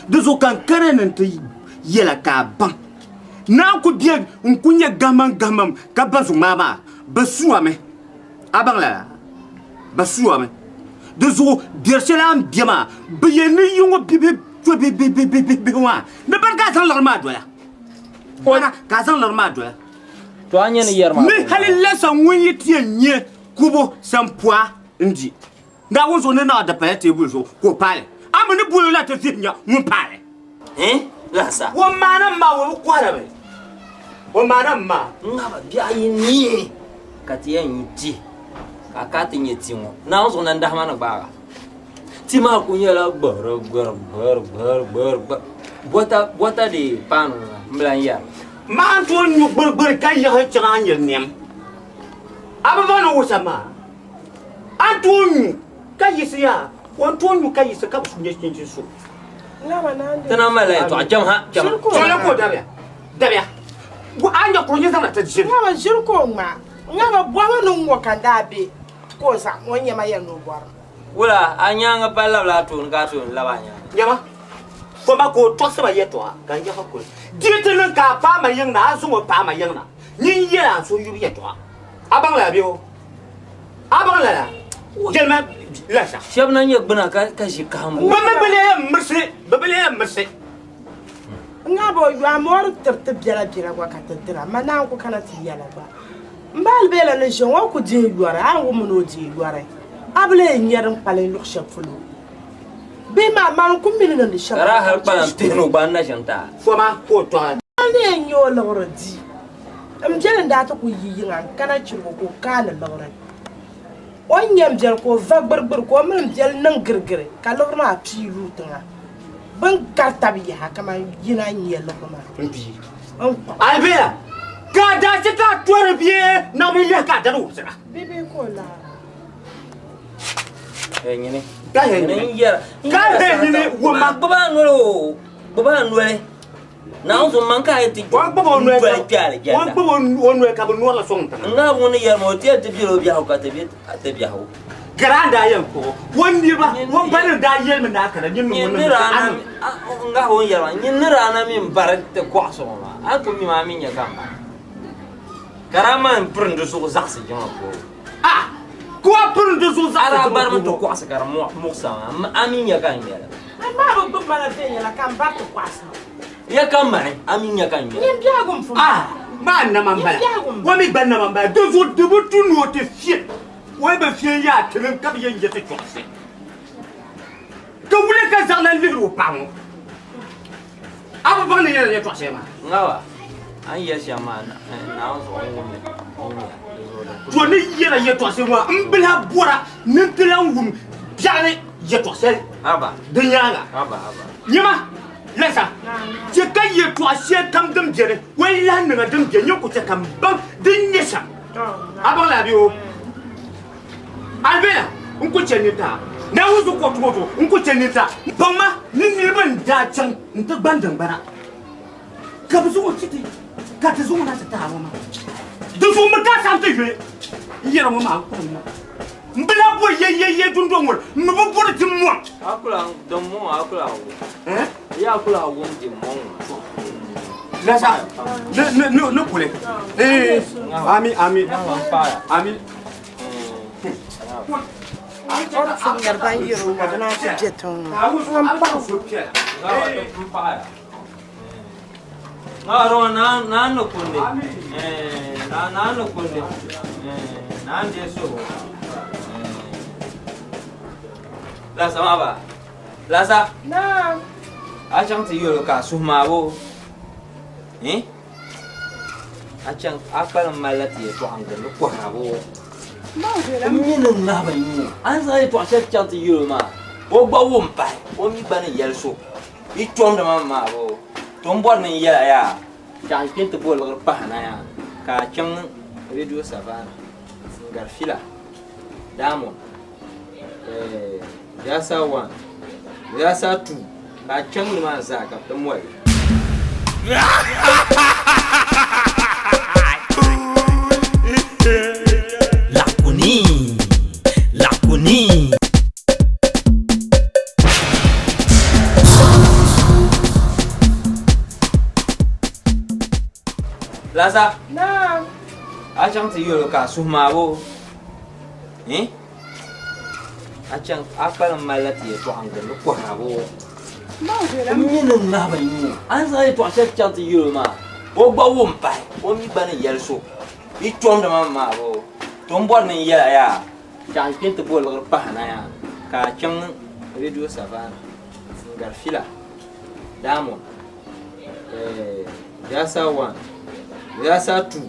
Di zuɣu ka n kana ni n ti yɛla ka a baŋ. Naa ku be n ku nyɛ gahimam gahimam ka ba zuŋ maa maa bɛ suami. A baŋ lala? Bɛ suami. Di zuɣu biɛri shɛli a ni be maa bɛ yɛn ni yi ŋɔ bibihi to bihi maa ni bari ka a zaŋ liɣiri maa dola. Bana ka a zaŋ liɣiri maa dola. To a nyɛ ni yɛri maa. Ni hali lasa ŋun yi ti yɛn nyɛ kubo sampua n-di. Naawuni zuɣu ni naɣ di pala teebuli zuɣu ka o paai li. A mi ni boli o la ti vihi nya ŋun paai li. Lasa. O maana m-maa, o bi kɔhira mi. O maana m-maa. Ŋaba biɛɣu ayi neei ka ti yɛn nyu ti ka a kana ti nya ti ŋɔ. Naawuni zuɣu nandahima ni gbaag a. Ti maa kuli nyɛla gbihiri gbihiri gbihiri gbihiri gbihiri gbihiri. Bɔta bɔta dee paanu ŋɔ m bi lan yɛri. Maa n-tooi nyu gbirigbiri ka yiɣisi chaŋ a nyiri nɛm. A bi baŋ ni wuhi shɛm maa? A ni tooi nyu ka yiɣisi yaa, o ni tooi nyu ka yiɣisi ka bi su nyɛ chinchin so. Ti na malila yɛtɔɣa cham ha cham. Chɔli ka o dabiya, dabiya. A nya kuri nyɛ zaŋ na ti ʒiri. Ŋa bi ʒiri ka o ŋmaa. Ŋa bi bɔhimi ni ŋ-ŋɔ ka n daa be ka o zaŋ o nyɛma yɛli ni o bɔrimi. Wula, a nyaaŋa pa labila a tooni ka a tooni labi a nyaaŋa. Nyama, foma ka o tɔɣisi ba yɛtɔɣa ka n yaɣi kuli. Di yi ti niŋ ka a paai ma yiŋ na, a zaŋ o paai ma yiŋ na. Nyin yɛl a so yubu yɛtɔɣa. A baŋ lala bee o? A baŋ lala? Jɛlima lasa. Shɛba na nyɛ gbuna ka ʒi kahimbu. Bɛ mi bi lee yɛn mirisi, bɛ bi lee yɛn mirisi. N ŋa bi o yɔɣu mɔri tiri ti biɛla biɛla gba ka ti dira, ma naan ku kana ti yɛla gba. M ba Alibela ni ʒe ŋɔ ku dihi yɔri, a ni wum ni o dihi yɔri. A bi lee nya din kpalim luɣ shɛli polo bee maa, mani n-ku mi ni niŋdi shɛm. Ka daa hal kpalim pihinu gba n-na ʒini ti a. Foma ka o tɔhi. Mani yɛn nya o liɣiri di. M biɛli n-daa ti kul yi yiŋa n-kana chirigu ka o kaani liɣiri. O ni nya m biɛli ka o va gbirigbiri ka o mini m biɛli niŋ girigiri ka liɣiri maa pii lu tiŋa. Bɛ ni gari tab yaha kaman yina n-nya liɣiri maa. M bia. N kpuɣi. Albina, ka a daa chɛ ka a tɔri bia naɣibil lihi ka a dari wumsira. Bibihi ka o laara. Nyini. Ka he nyini. Ka he nyini wumma. Gbubi a noli o. Gbubi a noli. Naawuni zuŋ man ka a yi ti O gbubi o noli doli kpe alijanda. O gbubi o noli ka bi nɔrila sɔŋ tiŋa. N ŋahi ŋuni yɛli ma o ti yɛli ti bela o biɛhigu ka ti be ti biɛhigu. Gara n daa yɛn kpuɣi o niriba o ba ni daa yɛlimi ni a kana nyin ni ŋun niŋdi shɛm a niŋ. N ŋahi o ni yɛli ma nyin ni daa na mi m-bari ti kɔɣisi ŋɔ maa a ni ku mi maa a mi nya ka m bari. Ka daa man pirin di zuɣu zaɣisi jiŋa puhibu. A ka o pirin di zuɣu zaɣisi A daa jiŋa barimi ti puhibu. kɔɣisi ka di muɣisa maa, a mi nya ka n ŋmɛli. A maa bi gbubi ma la viɛnyɛla ka m bari ti kɔɣisi ma. Ya ka mani, a mi nya ka n ŋmɛli. Nyin biɛhigu m-pun A maa nama m-bala, o mi gba nama m-bala, di zuɣu di bi tu ni o ti fiɛ, o yi bi fiɛ n-yaa tilim ka bɛ yɛn je ti chɔɣisi. Ka wula ka zaɣ lan lihiri o paɣa ŋɔ? A bi baŋ ni yɛla yɛtɔɣ shɛli maa? Ŋaba, a ni yɛli shɛm maa, Naawuni zuɣu n wum li, n wumya, di zuɣu din kul To ni yɛla yɛtɔɣ shɛli maa, m bi lahi bɔra ni n ti lan wum biɛɣuni yɛtɔɣ shɛli Haba. di nyaaŋa. Haba, haba. Nyama, lasa, chɛ ka yɛtɔɣ shɛli kam din beni, o yi lahi niŋ a din be, nyin ku chɛ ka m baŋ din nyɛ shɛm. A baŋ la bee o? Albina, n ku chɛ nintaa. Naawuni zuɣu ka o tum o zuɣu, n ku chɛ nintaa. Baŋ ma ni niriba n-daa chaŋ nti gbani tiŋgbana, ka bɛ zaŋ o ti ti, ka ti zaŋ o na ti ti a ŋɔ maa. Di zuɣu mi ka a saɣim ti yuli n yɛra ŋɔ maa, n kpuɣim ma. M bi lahi bɔri yɛyɛyɛ dundɔŋ ŋɔ ni, m mi bi bɔri di mɔŋ. A ku lahi din mɔŋ a ku lahi wum. Ya a ku lahi wum di mɔŋ maa. Lasa, ni kuli. Ami, ami, ami. Lasa, a chaŋ ti yɛl o ka a suhu maabo. A chaŋ a kpalim malila ti yɛltɔɣa n-gindi kɔhira bɔ? M mi ni ŋahiba n-nyɛ o. A ni zaŋ yɛltɔɣa shɛli chaŋ ti yɛl o maa, o gba wum pahi, o mi gba ni yɛli so yi chomdi ma maa bɔ? To m bɔri ni n yɛl a yaa, ka a kpe nti bo liɣiri pahi na yaa, ka a chaŋ Radio Savannah n-gari fila, Diamond, Viasa 1, Viasa 2, ka a chaŋ nimaani zaa ka bɛ ti moli li. Lakuni, lakuni. Lasa, Naam. a chaŋ ti yɛl o ka a suhu maabo. Eh? A chaŋ a kpalim malila ti yɛltɔɣa n-gindi kɔhira bɔ? M mi ni ŋahiba n-nyɛ o. A ni zaŋ yɛltɔɣa shɛli chaŋ ti yɛl o maa, o gba wum pahi, o mi gba ni yɛli so yi chomdi ma maa bɔ? To m bɔri ni n yɛl a yaa, ka a kpe nti bo liɣiri pahi na yaa, ka a chaŋ Radio Savannah n-gari fila, Diamond, Viasa 1, Viasa 2,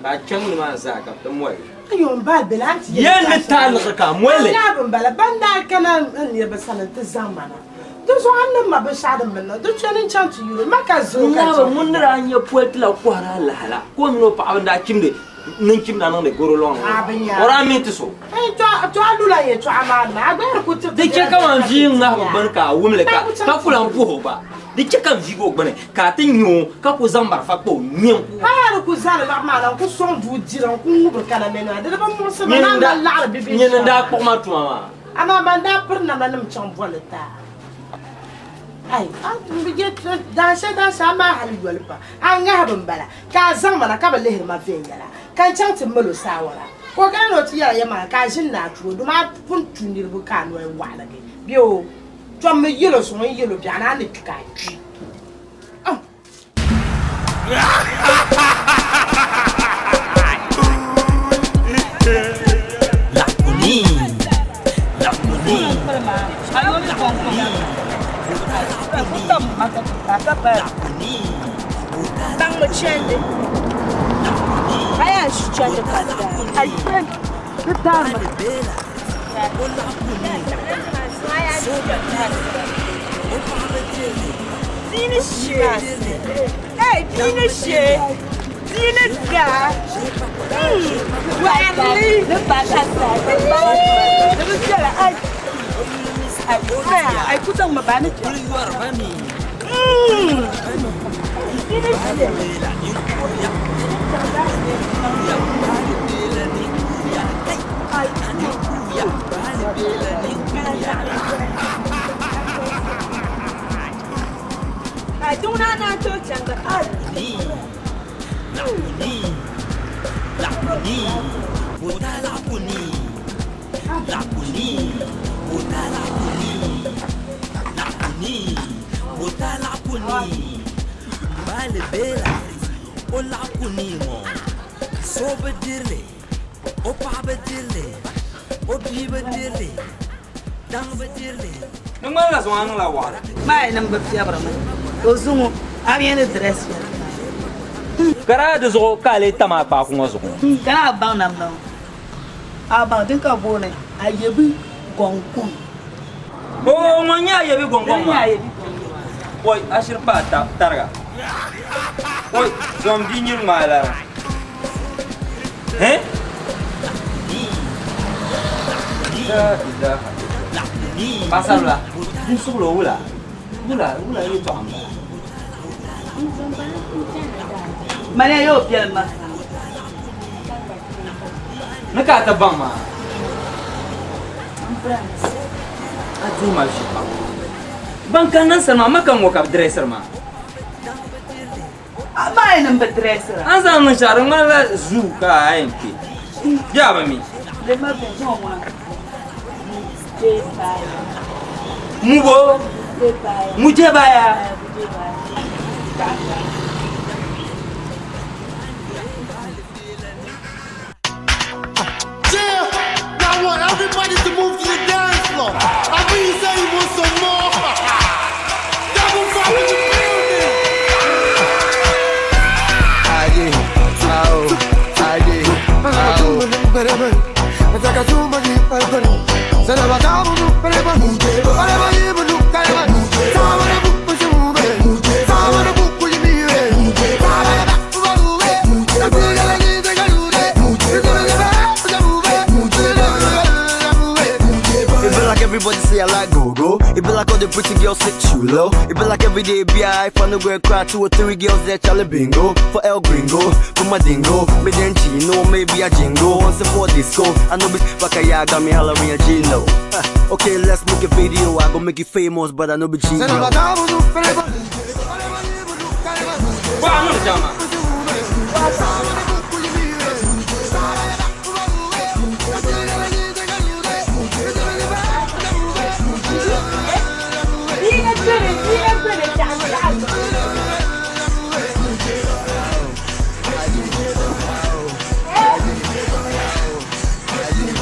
ka a chaŋ nimaani zaa ka bɛ ti moli li. Yɛn ni taai liɣiri ka a moli li. N bala ban daa kana n niriba sani nti zaŋ ma na. Di zuɣu a ni niŋ ma binshɛɣu din bi niŋ di chani n-chaŋ ti yuli ma ka zino ka N chaŋ. ŋun ni daa nya poli ti la kɔhiri a lahi la, ka o mini o paɣaba n-daa chimdi ninchimda niŋdi goro lɔŋ ni o daa mi ti so. To a lula yɛltɔɣa maa ni maa, a gba di ku ti Di chɛ kaman bia ŋ-ŋahibu gbini ka a wum li ka ku lan puhi o gba. Di chɛ ka n viigi o gbini, ka a ti nya o, ka ku zaŋ marafa kpa o ŋme n-ku o. Hal a di ku zani laɣiri maa na n-ku sɔŋ duu dira n-ku ŋubiri ka na mini a di di bi muɣisi ma ni a mali laɣiri bibihi Nyini shɛm. n-daa kpuɣi ma tuma maa. Amaa ban daa piri namdanim chaŋ boli taa. Ai, a bi je daanshɛli daanshɛli a maa hali yoli pa, a ŋahibu m-bala, ka a zaŋ ma na ka bi lihiri ma viɛnyɛla, ka n chaŋ ti mal o saawara. Ka o kana ni o ti yɛl a yɛlimaŋli ka a ʒini ni a tu o, dama a pun tu niriba ka a noli waɣiligi bee o. Chommi yɛl o suŋ n-yɛl o biɛɣu ni a ni kpi ka a kpi. Lakuni, Friend, di taarimi. Bia ni shee. Hey, bia ni shee. Bia ni daa. Wɛrili. Ni ba ka sa. Ni bi viɛla. Ai. Ai, ai ku zaŋ ma ba ni chɛ. Bia ni shee. Ai, duna na to changa. Ai. O laɣa ku nii ŋɔ so bi dirili o paɣa bi dirili o bia bi dirili daŋ bi dirili. Di ŋmanila zuŋɔ a niŋla waɣala. Maa yi niŋ bi piɛbirimi o zuŋɔ a mi ni dress shɛli. Ka daa di zuɣu ka a lee tam a kpaaku ŋɔ zuɣu. Ka a baŋ namda ŋɔ a baŋ din ka booni Ayebi gɔŋgoŋ. Oo ŋɔ n-nyɛ Ayebi gɔŋgoŋ maa. Oi a shiri paai tariga. Oi zom bia nyini ŋmaai lala. Hɛn? La ilaha illallah. Paɣasaribila, n suɣili o wula? Wula wula yɛltɔɣa m-bala. Maliya yɛ o piɛli ma. Ni ka a ti baŋ maa? A dihi ma ʒi pam. Ban kanna n sani maa, ma ka ŋɔ ka bɛ direesiri maa. Amaa yi niŋ bi direesira. A ni zaŋ niŋ shɛli di ŋmanila zuu ka a yɛn kpe. Bɛ a bi mi. Mubo, mujebaya. Yeah, now I want everybody to move to the dance floor. I mean, you say you want some more. Double five in the building. Aye, ao, aye, ao. It be like everybody say I like go go. It be like all the pretty girls say chulo. It be like every day be I find a girl cry two or three girls that Charlie Bingo for El Gringo for my dingo. Me then Chino maybe a jingo once for disco. I know bitch fuck a got me hollering a Gino. Okay, let's make a video. I go make you famous, but I know be Gino. Ba niŋ jama.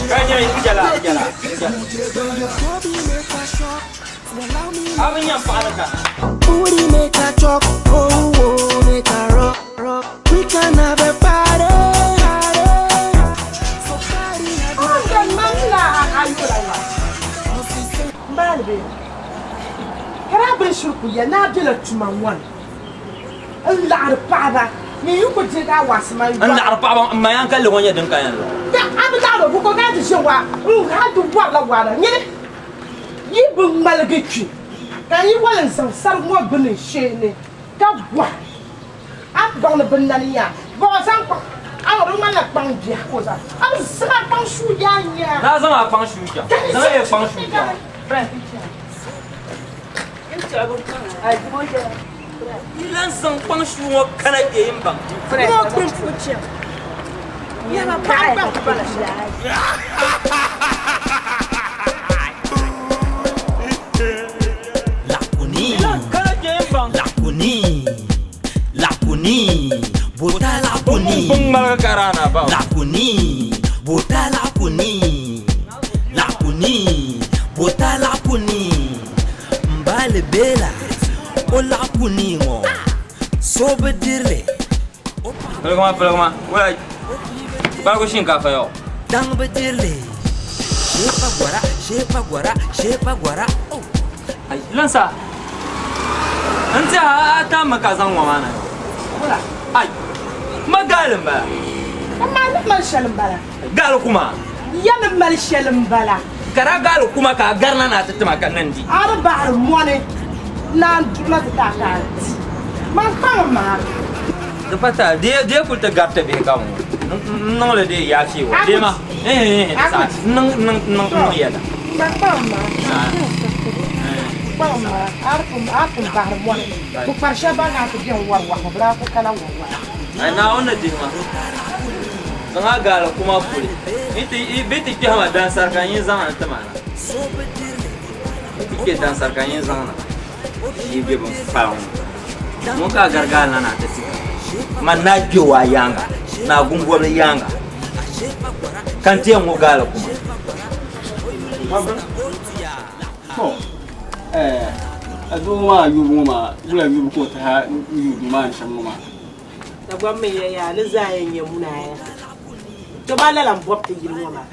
Ka nyɛ jala jala jala. A bi nya paɣa ni kana. Booty make a chop, oh, oh, make a rock, rock. We can have a party. Mbaali bee ka daa bini shiri ku ya ni a bela tuma ŋɔ ni n-laɣiri paɣiba ni yi ku deegi a waasi maa N laɣiri paɣiba m ma yan kalli ŋɔ nyɛ din ka yɛn lɔɣi. Da a bi laɣiri o buku ka ti ʒe waa n hali ti warila waana nyini yi bi ŋmaligi kpi ka yi wali n-zaŋ sarigu ŋɔ gbuni n shee ni ka gɔhi a ni baŋ ni binnani nya bɔɣu zaŋ kpaŋ a ŋɔ di ŋmanila kpaŋ biɛhi ka o zaŋ a bi zaŋ a kpaŋ shuu yaa nya. Naa zaŋ a kpaŋ shuu chaŋ. Zaŋ ya kpaŋ shuu chaŋ. Yi lan zaŋ kpaŋ shuu ŋɔ kana kpe yi ni baŋ. Lakuni, lakuni, bota lakuni. Lakuni, bota lakuni. Lakuni, bota lakuni. Mbali bela, o lakuni ŋɔ. So bi dirili. Piligima piligima wula baligu shinkaafa yɔ. Daŋ bi dirili. Shee pa gɔra, shee pa gɔra, shee pa gɔra. Oh. Ai, lansa. N tiɛha a tammi ka zaŋ ŋɔ maa na. Wula. Ai, ma gaali m-bala. Amaa ni mali shɛli m-bala. Gaali kuma. Ya ni mali shɛli m-bala. Ka daa gaali kuma ka a garina ni a ti tima ka niŋ di. A di bahiri mɔni naan durina ti ti a ka a di. Man kpaŋ maa. Di pa taali, di yi kuli ti gariti bihi ka ŋɔ, n niŋ li dee yaafee wa, dee ma, eeh di saha, n niŋ n niŋ n niŋ yɛda. Gba kpaŋ maa, kpaŋ maa, a di pun bahiri mɔni, pukpari shɛba ban daa ti beni wari wahi ŋɔ, bɛ daa kuli kana wari wahi. Ai Naawuni ni dihi ma, zaŋ a gaali kuma kuli, bɛ ti kpɛhi ma dansarika n-yi zaŋ li ti ma na, bɛ ti kpe dansarika n-yi zaŋ na. Yi bɛ bin kpalim ŋɔ ŋun ka a garigaali na ni a ti ti man naa kpe o a yaaŋa ni a gungobili yaaŋa ka n ti yɛn ŋɔ gaali kuma. To eh a doo maa yubu ŋɔ maa wula yubu ka o taha yu duu maa ni shɛm ŋɔ maa? Dagbamb mi ya yaa ni zaa yɛn nyɛ munaya. To ba lala m-bɔbi ti yili ŋɔ maa.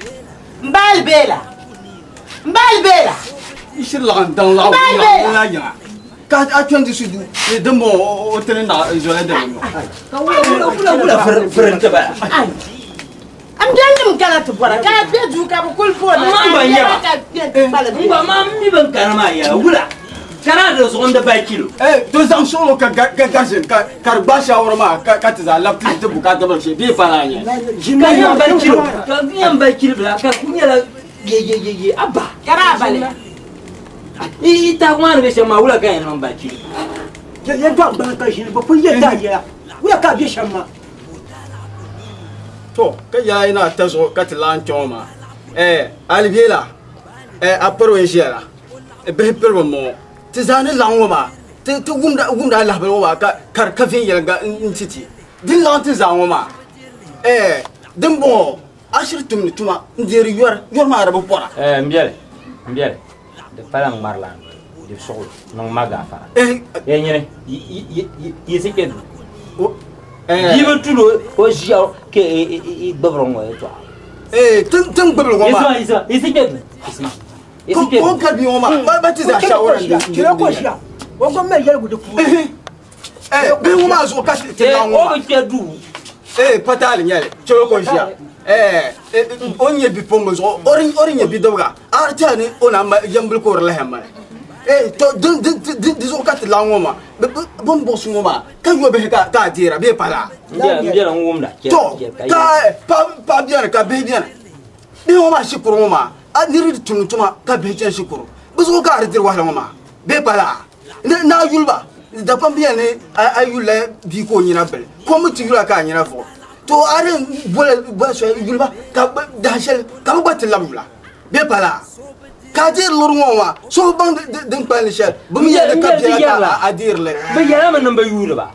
M baali beela! M baali beela! N shiri laɣim daŋ laɣim laɣim la yiŋa ka a kpɛn di su du din bɔŋɔ o tini naɣ zola dali ŋɔ. Ka wula wula wula wula firin ti bala. N bɛlinim kana ti bɔra ka a be duu ka bɛ kuli booni M ma gba n-nyɛ ba. N gba maa mi bin kana maa yɛla wula ka daa di zuɣu n di bayi kilo. To zaŋ suɣulo ka garisi ka di gbaai shawara maa ka ti zaa labi ti bukaata biri shee bee pala n-nyɛ. Ka yɛn bayi kilo ka yɛn bayi kilo bila ka ku nyɛla yeyeyeye abba. Ka daa bali. I tahi maa ni bɛ shɛm maa wula ka yɛn niŋ bayi kilo. Yɛltɔɣa gbana ka ʒini bɛ pun yɛli ti a yɛla wula ka a bɛ shɛm maa. To ka yaai na ta zuɣu ka ti laɣim kpɛ ŋɔ maa eh Alibiela eh a piribi n ʒiya la bihi piribi n bɔŋɔ ti zaa ni laɣim ŋɔ maa ti ti wumda wumda a lahabali ŋɔ maa ka ka di ka viɛnyɛliŋga n ti ti din laɣim ti zaa ŋɔ maa eh din bɔŋɔ a shiri tumdi tuma n deeri yɔri yɔri maa di bi pɔra. Eh n biɛli n biɛli di pala n ŋmarila di suɣulo niŋ ma gaafara eh nyini yiɣisi kpɛ duu bia bi tulo o ʒiya ka i gbibiri ŋɔ yɛltɔɣa eh tin gbibiri ŋɔ maa yiɣisi kpɛ duu yiɣisi kpɛ duu ko ka bia ŋɔ maa ba ti zaa shawara n din chira ko ʒiya o gba mali yɛligu di puuni eh bihi ŋɔ maa zuɣu ka ti laɣim ŋɔ o bi kpɛ duu eh pataali nyɛli chira ko ʒiya eh o ni nyɛ bipuɣiŋga zuɣu o di nyɛ bidibga a di tɛha ni o na yɛmbili ka o di lahi mali eh to din din din di zuɣu ka ti laɣim ŋɔ maa bin buɣisi ŋɔ maa ka yo bihi ka a deera bee pala n biɛla n wumda to ka paɣa biɛni ka bihi biɛni bihi ŋɔ maa shikuru ŋɔ maa a niri di tumdi tuma ka bihi chani shikuru bi zuɣu ka a di diri wahala ŋɔ maa bee pala ni a yuli ba Dagbaŋ biɛni ni a yulila bia ka o nyina bili ka o mi ti yula ka a nyina vuɣi to a di boli soli yuli ba ka dahin shɛli ka bi gba ti labi yula bee pala ka a deeri lori ŋɔ maa so bi baŋ din kpalim shɛli bi mi yɛli ka biɛla ka a deeri li bi yɛla mi ni bi yuuni ba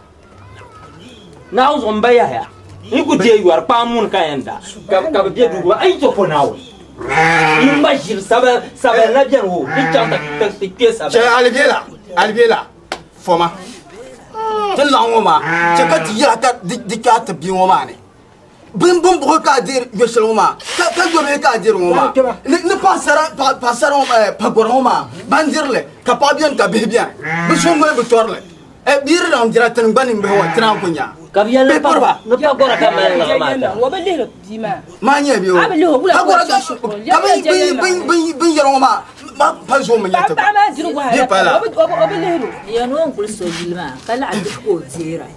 Naawuni zuɣu n ba Yahaya n ku deei yɔri kpaa muni ka yɛn da ka bi bɛ duu gba a yi to po Naawuni n gba ʒiri sabali na biɛni o di chaŋ ti kpɛ sabali. Chɛ Alibiela Alibiela foma ti laɣim ŋɔ maa chɛ ka ti yɛla ka di kpɛ a ti bia ŋɔ maa ni bin bin buɣi ka a deeri yɔ shɛli ŋɔ maa ka ka yɔ bihi ka a deeri ŋɔ maa ni paɣasara paɣasara ŋɔ pagɔra ŋɔ maa ban dirili ka paɣa biɛni ka bihi biɛni bi so noli bi tɔrili Biiri laɣim dira tini gba nimbihi wa tini a ku nya. Ka bɛ yɛli ni pagɔra ka mali liɣiri maa tira. Maa nyɛ bɛ o. Pagɔra ka bin yɛri ŋɔ maa ma pa zuɣu mi nyɛ ti ba. Bɛ pa la. Yɛn o ni kuli so yili maa ka laɣim bihi ka o deera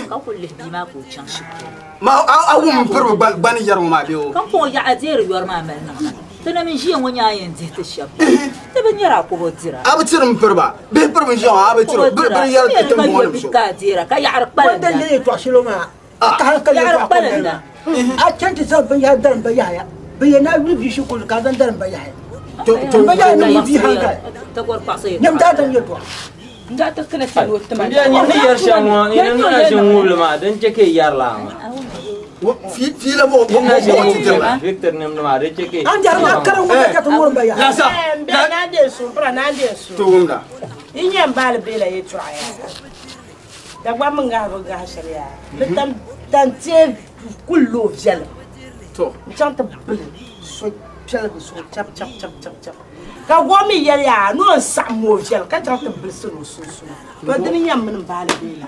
ka kuli lihi bia maa ka o chaŋ shikuru. Ma a wum m piriba gba ni yɛri ŋɔ maa bɛ o. Ka m-pɔŋ yaɣa deeri yɔri maa mali niŋ ma. Ti ni min ʒiya ŋɔ nyɛ a yɛn dihi ti shɛba ti bi nyari a kɔbɔ dira. A bi tiri m piriba bihi piriba n-ʒiya ŋɔ a bi tiri bɛ ni yɛri ti tiŋgbɔŋ nim so. Ka a deera ka yaɣiri kpalinda. Wanda n yɛn tɔɣisi lo maa ka ka Yaɣiri kpalinda. A chaŋ ti zaŋ binyɛra dari m ba Yahaya bɛ yɛn na yuli bia shikuru ka a zaŋ dari m ba Yahaya m ba Yahaya niŋ bia hankali nyam daadam yɛltɔɣa. N bia nyin ni yɛri shɛm ŋɔ yi ni niŋ a ʒi ŋubili maa din chɛ ka yi yɛri laa maa. Fiila bo bo Yin na ʒi bo ti ŋubili dirila. maa Victor nimdi maa di chɛ ka yi. An jɛri maa kara ŋubili ka ti ŋuri m ba Yahaya. Lasa. N bɛ naan deei suŋ pira naan deei suŋ. To wumda. Yi nyɛ m baali beela yɛltɔɣa yaa. Dagbaŋ mi ŋahi bi ŋahi shɛli yaa. Ni tan teei kul lo viɛlim. N chaŋ ti bili so piɛligi zuɣu chap chap chap chap chap. Ka gɔɣi mi yɛli yaa ni o ni saɣim o viɛlim ka chaŋ ti bilisi ni o sunsuuni. To dini n-nyɛ m mini m baali bee la.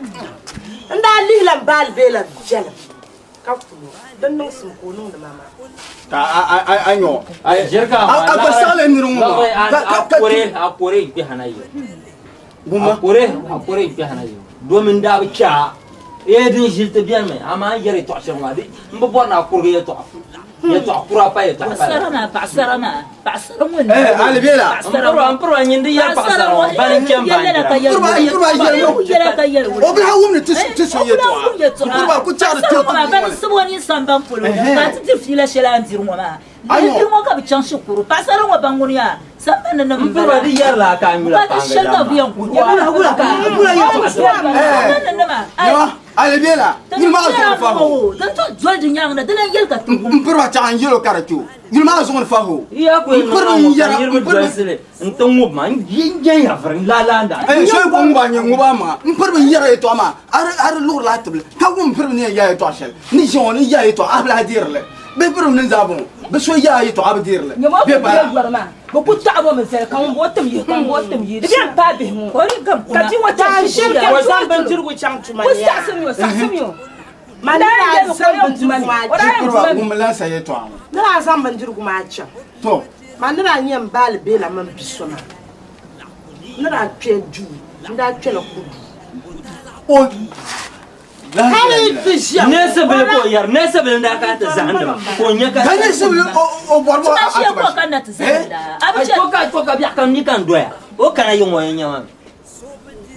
N daa lihila m baali bee la viɛlim ka kul o. Din niŋsim ka o niŋdi ma maa. Ka a nyɔ a gba saɣila niri ŋɔ maa. A kore n-kpɛhi na yi. A kore a kore n-kpɛhi na yi. Domin daa bi chɛ a. Ee din ʒili ti beni mi amaa n yɛri yɛtɔɣ shɛli maa di m bi bɔri ni a kurigi yɛtɔɣa. Yɛtɔɣa kura pa yɛtɔɣa pala. Paɣasara maa paɣasara maa paɣasara ŋɔ n Eh, Ali bela. M piriba nyin di yɛri paɣasara ŋɔ bani n chɛn ban dira. Yɛla ka yɛli O bilahi wumdi ti ti so yɛtɔɣa. M piriba ku chaɣiri ti Paɣasara ŋɔ maa bani sibi o nini samban polo ka a ti diri fiila shɛli a ni diri ŋɔ maa. Niriba ŋɔ ka bɛ chaŋ shikuru paɣasara ŋɔ ban ŋuni yaa samban ni nim M piriba di yɛrila a ka a nyula Bukaata paangi shɛli ka bɛ yɛn ku Samban ni nima Ali bela. Yuli maa zuɣu ni faho. Din to doli di nyaanga na dina n-yɛli ka ti wum. M piriba chaɣ n yɛlo ka di kpe o. Yuli maa zuɣu ni faho. Ya ku M piriba n yɛra niriba m piriba dolisili n ti ŋub ma n jɛn ya viri n laalaanda. Eh, so yi ku ŋuba n-nyɛ ŋuba maŋa. M piriba n yɛra yɛtɔɣa maa a di luɣirila a tibili ka wum m piriba ni yɛn yɛli yɛtɔɣa shɛli ni ʒiya ŋɔ ni yɛli yɛtɔɣa a bi lahi deeri li. Bɛ piriba ni zaa bɔŋɔ bɛ so yɛla yɛtɔɣa a bi deeri li. Bɛ bala. Bɛ ku taɣi bo mi zali ka ŋun bo tim yihi ka ŋun bo tim yihi. Di bɛn paai bihi ŋɔ. Ka bia ŋɔ chaŋ ti ʒiya. Ka zaŋ bindirigu chaŋ tuma ni yaa. Saɣisim yo, saɣisim yo. Ma ni daa zaŋ bindirigu maa chaŋ. Piriba ŋun mi lan sa yɛtɔɣa ŋɔ. Ni daa zaŋ bindirigu maa chaŋ. To. Ma ni daa nyɛ m baali Bela mini bi so maa. Ni daa kpe duu, n daa kpela ko duu. O Neesi bili ka o yɛri neesi bili n daa kana ti zahindi ma ka o nya ka Ka neesi bili o bɔri bɔ a tiba ka na ti zahinda ko ka ko ka biɛɣu kam ni ka n doya o kana yi ŋɔ n nya ma mi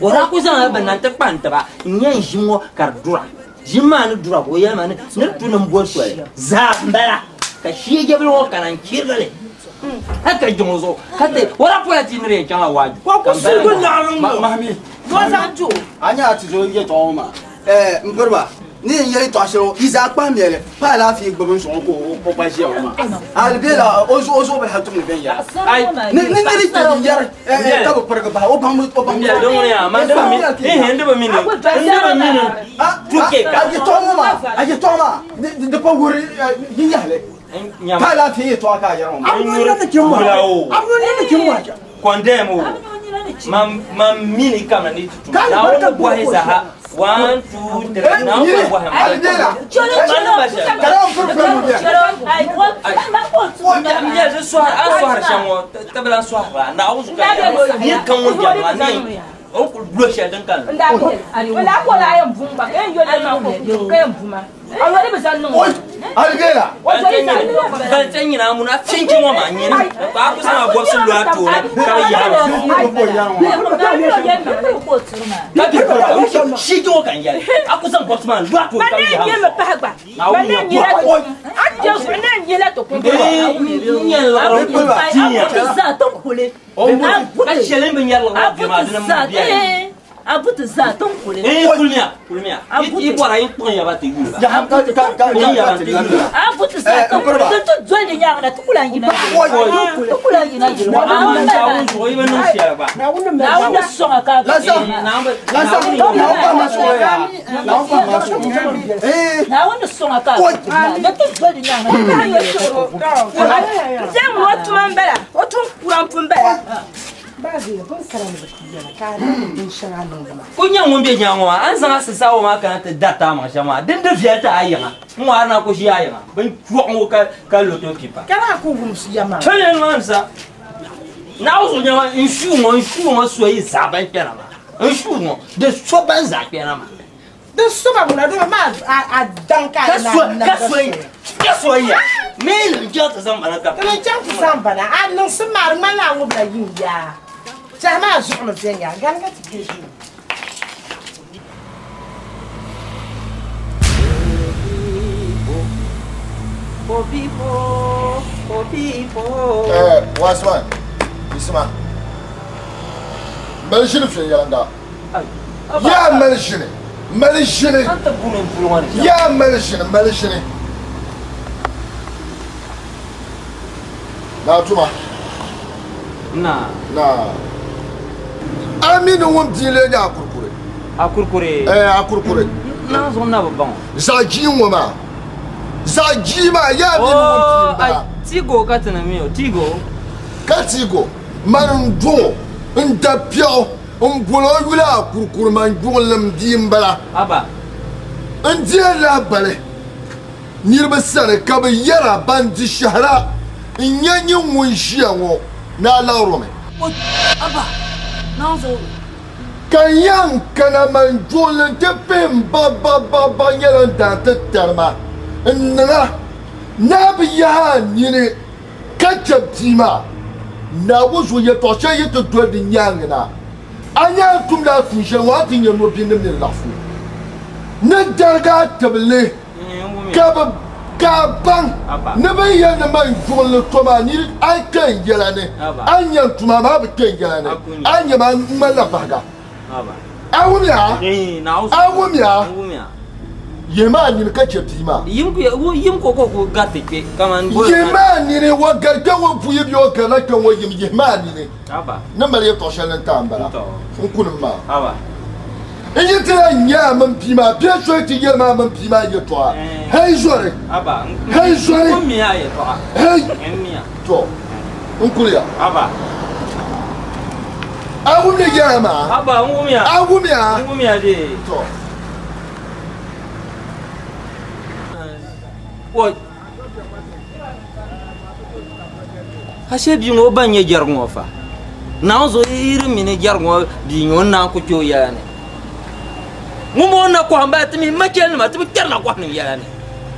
o daa ku zaŋla bini na n ti kpa n tiba n nya n ʒim ŋɔ ka di dura ʒim maa ni dura ka o yɛli ma ni ni di tu ni n boli soli zaa n bala ka shiejabili ŋɔ kana n chirigi li hali ka jiŋ o zuɣu ka ti o daa pola ti ni di yɛn chaŋla waaju Ka o ku sirigi naɣilim ŋɔ. Mahami Ka o zaŋ ti o. A nya a tizo yɛtɔɣa ŋɔ maa eh, m piriba ni yɛn yɛli yɛtɔɣa shɛli ŋɔ yi zaa kpahimya li pa alaafee gbubi n zuɣu ka o gba ʒiya ŋɔ maa hali bee la o zuɣu o zuɣu bi hali tumdi viɛnyɛla ni ni ni di yɛri eh, ka bi pirigi bahi o baŋ o baŋ N ŋuni yaa man di bi mi n di bi mi ni n di bi mi ni tuke ka a yɛtɔɣa ŋɔ maa a yɛtɔɣa maa di pa wuhiri yi yahili pa alaafee yɛtɔɣa ka a yɛri ŋɔ maa. Condemn o. Man man mini kamina ni ti tum. Naawuni bɔhi zaha. 1 2 3 Naawuni bɔhi ma. N di sɔhiri a sɔhiri shɛm ŋɔ tibila n sɔhiri a Naawuni zuɣu ka nir kam ŋun jɛmdi ma ni o ni kuli lo shɛli din ka ni. Alibela. Ban ti nyina a muna finchi ŋɔ maa nyini ka a ku zaŋ a bɔbisi lo a tooni ka bi yaɣi ka bi bɔbi shi ŋɔ ka n yɛli a ku zaŋ bɔbisi maa lo a tooni ka bi yaɣi ka shɛli n bi nyɛri liɣiri bɛ maa dini m biɛni A buti zaa tin kuli. Ee kulimiya kulimiya yi bɔra yi kpuɣi yaba ti yuli ba. Kpuɣi yaba ti yuli ba. A buti zaa tin kuli din ti doli di nyaanga na ti ku lan yina yili. Ti ku lan yina yili. Amaa Naawuni zuɣu yi bi niŋ shɛli gba. Naawuni sɔŋa ka a Naawuni sɔŋa ka a din ti doli di nyaanga na. N o tuma m-bala o tum kura m-pun bala. Ku nyɛ ŋun be nyaŋ ŋɔ maa, a ni zaŋ a sisawo maa kana ti dariti a maŋ shɛm maa, din di viɛli ti a yiŋa, n ŋɔ a na ku ʒi a yiŋa bin chuɣu ŋɔ ka lo to pipa. Chɛliya nimaani sa, Naawuni zuɣu nyama n shuu ŋɔ, n shuu ŋɔ so yi zaa ban kpɛna maa, n shuu ŋɔ di so ban zaa kpɛna maa. Di soba ŋuna dama maa a daŋ ka a na na ka so ka so ya me n chaŋ ti zaŋ bana ka Ti ni chaŋ ti zaŋ bana a niŋsim maa di ŋmanila a ŋubila yim yaa tɛha maa zuɣu ni viɛnyɛla gani ka ti kpe ʒii. Eh, Wasman, Isma, mali ʒini viɛnyɛliŋga. Yaa mali ʒini, mali ʒini. Yaa mali ʒini, mali ʒini. Naa tuma. Na. Na. A mi ni ŋun bia lee nyɛ akurikuri. Akurikuri. Eh, akurikuri. Naa zuɣu na bi baŋ. Zaɣ jii ŋɔ maa. Zaɣ jii maa yaa mi ni ŋun pii m-bala. Tigo ka ti ni mi o, Tigo. Ka Tigo, mani n-duɣ o, n-da piɛɣu, m-bol o yuli a kurikuri man juɣinlim bia m-bala. Aba. N dihi lahibali niriba sani ka bɛ yɛra ban di shɛhira n-nyɛ nyin ŋun ʒiya ŋɔ ni a laɣirimi. Aba, Naawuni. Ka n yɛn kana man juɣinli nti pihi m ba ba ba ba nyɛla n daa ti tari ma n niŋ a ni a bi yahi a nini ka chɛ bia maa. Naawuni zuɣu yɛtɔɣ shɛli yi ti doli di nyaaŋa na, a nya a ni tumdi a tuun shɛli ŋɔ, a ti nya nɔbinim ni laɣifu ni darigi a tibili ka bɛ ka a baŋ ni bɛ ni yɛli ni man juɣinli tom a ni a yi kpe n yɛla ni, a ni nya n tuma amaa a bi kpe n yɛla ni, a ni nya ma n ŋmanila bahiga. A wumya? A wumya? Yihimi a nini ka chɛ bia maa. Yim ka o ku gariti kpe kaman boli Yihimi a nini, o gari kpe ŋɔ buyi bee o garila kpe ŋɔ yim, yihimi a nini. Ni mali yɛtɔɣ shɛli ni n-ti a m-bala, n kunim maa. N yi ti lahi nya a mini bia maa bee so yi ti yɛli ma a mini bia maa yɛtɔɣa, hei zɔri, hei zɔri, hei, tɔ, n kuliya. A wum ni yɛla maa? A wumya? Tɔ. Ashe bia ŋɔ o ba n-nyɛ jɛrigu ŋɔ fa. Naawuni zuɣu yi di mi ni jɛrigu ŋɔ bia n-nyɛ o ni naan ku kpe o yɛla ni. Ŋun bɔŋɔ na kɔhi m-bala ti mi machelinima ti bi kpɛri na kɔhinim yɛla ni.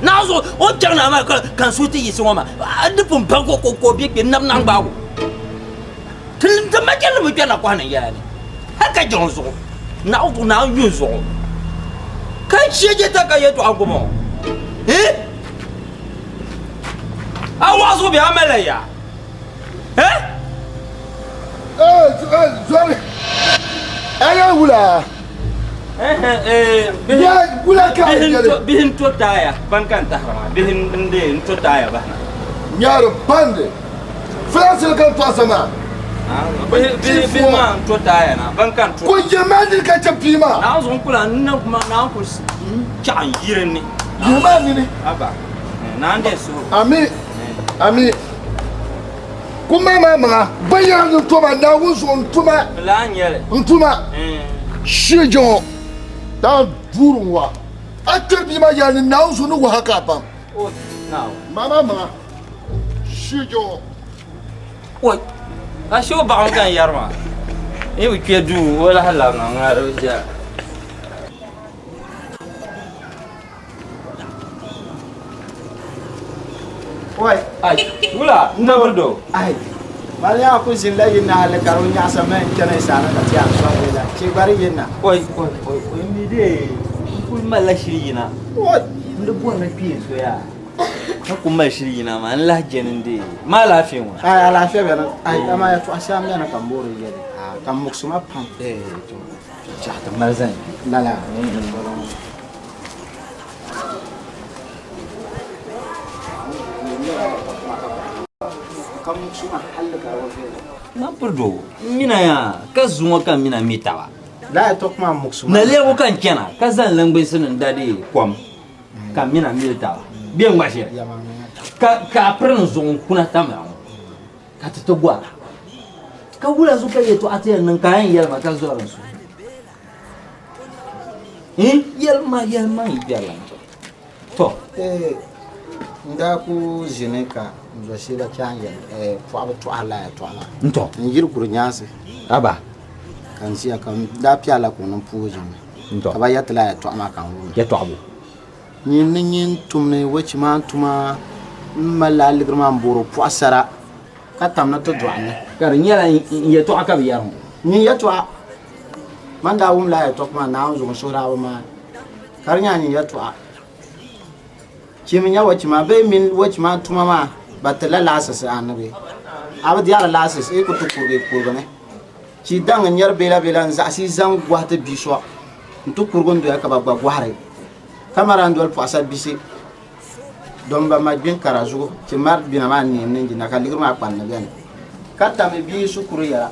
Naawuni zuɣu o ni chaŋ naa maa ka n suhu ti yiɣisi ŋɔ maa di pun baŋ ka o be kpe n-nabi naŋ gbaag o. Ti machelinima bi kpɛri na kɔhinim yɛla ni hal ka jiŋli zuɣu Naawuni zuɣu Naawuni yuli zuɣu ka n chɛ je ta ka yɛtɔɣa n-ku bɔŋɔ. Hii! A waɣa zuɣu bee a malila yaa? Eh? Eh, zɔri. A yɛn wula? Ya wula ka a yɛli? Bihi n-to taaya ban ka n-tahiri maa. Bihi n-dee n-to taaya bahina. Nyaari bandi. Fulansili ka n tɔɣisa maa. Bihi maa n-to taaya na ban ka n-to. Ko yɛ maa nini ka chɛ bia maa. Naawuni zuɣu n kuli n na kuma naawuni kuli chaɣ n yiri ni. Yihi maa nini. Aba. Naa n-deei suhu. Ami. Ami. Kuma maa maŋa binyɛra ni toma Naawuni zuɣu n tuma. Laa n-nyɛli. N tuma. Shii jiŋɔ daa duuri n wa. A kpɛri bia maa yɛla ni Naawuni zuɣu ni waha ka a baŋ. Maa maa maŋa shii jiŋɔ. Oi, a shee o baɣa ka n yɛri maa. Yi bi kpe duu o lahi labina ŋuna di bi ʒiya. Oi. Ai, wula n na biri do. Ai. Mali yaa ku zinla yi na hali ka di nyaɣasa ma n chana isaana ka ti a sɔŋ la. Che gbari yi na. Oi, oi, oi, oi, mi de n kuli malila shili yina. Oi. N di bɔrila kpeen so yaa. Ka ku mali shili yina maa n lahi jɛni n dee. Ma alaafee ŋɔ? Ai, alaafee beni. Ai, amaa yɛtɔɣa shɛli m beni ka m boori yɛli. Ka m muɣisi ma pam. Eh, to. Chaɣ ti mali zani. Lala. Man piri do n mina yaa ka zuŋɔ ka n mina mi taba. Na lɛbu ka n chana ka zani lingbinsi ni n da dee kom ka n mina mili taba bee n ŋma shɛli ka a piri n zuɣu n kuna tamya ŋɔ ka ti ti gɔra ka wula zuɣu ka yɛltɔɣa ti yɛn niŋ ka a yɛn yɛli ma ka zɔri n suhu. Yɛlima yɛlima yi biɛrila n tɔ. N daa ku ʒini ka n zo sheela chaŋ yɛli pɔɣibu tɔhiri la yɛtɔɣa maa. N tɔ. N yiri kuri nyaansi. Aba. Ka n ʒiya ka n daa piɛla la ka o niŋ puhi ʒimi. N tɔ. Ka ba yɛti la yɛtɔɣa maa ka n wum. Yɛtɔɣa bo? Nyin ni nyin tumni wachi maa tuma m mali la ligiri maa m boori pɔɣu sara ka tam ni ti dɔɣi ni. Ka di nyɛla n yɛtɔɣa ka bɛ yɛri ŋɔ. Nyin yɛtɔɣa. Man daa wum lala yɛtɔɣa maa Naawuni zuɣu n suhuri a bi maai, ka di nyɛ a nyin yɛtɔɣa. Chimi nya wachi maa bee mini wachi maa tuma maa ba tirila laasisi a ni bee? A bi diɛri laasisi yi ku ti kurigi kurigi ni. Chi daŋ n nyɛri beela beela n zaɣisi yi zaŋ gɔhi ti bia so n ti kurigi n doya ka ba gba gɔhiri kamara n doli pɔɣisa bisi don ba ma gbin kara zuɣu ti mari gbina maa n niŋ jina ka ligiri maa kpanni beni ka tami bia shikuru yɛla.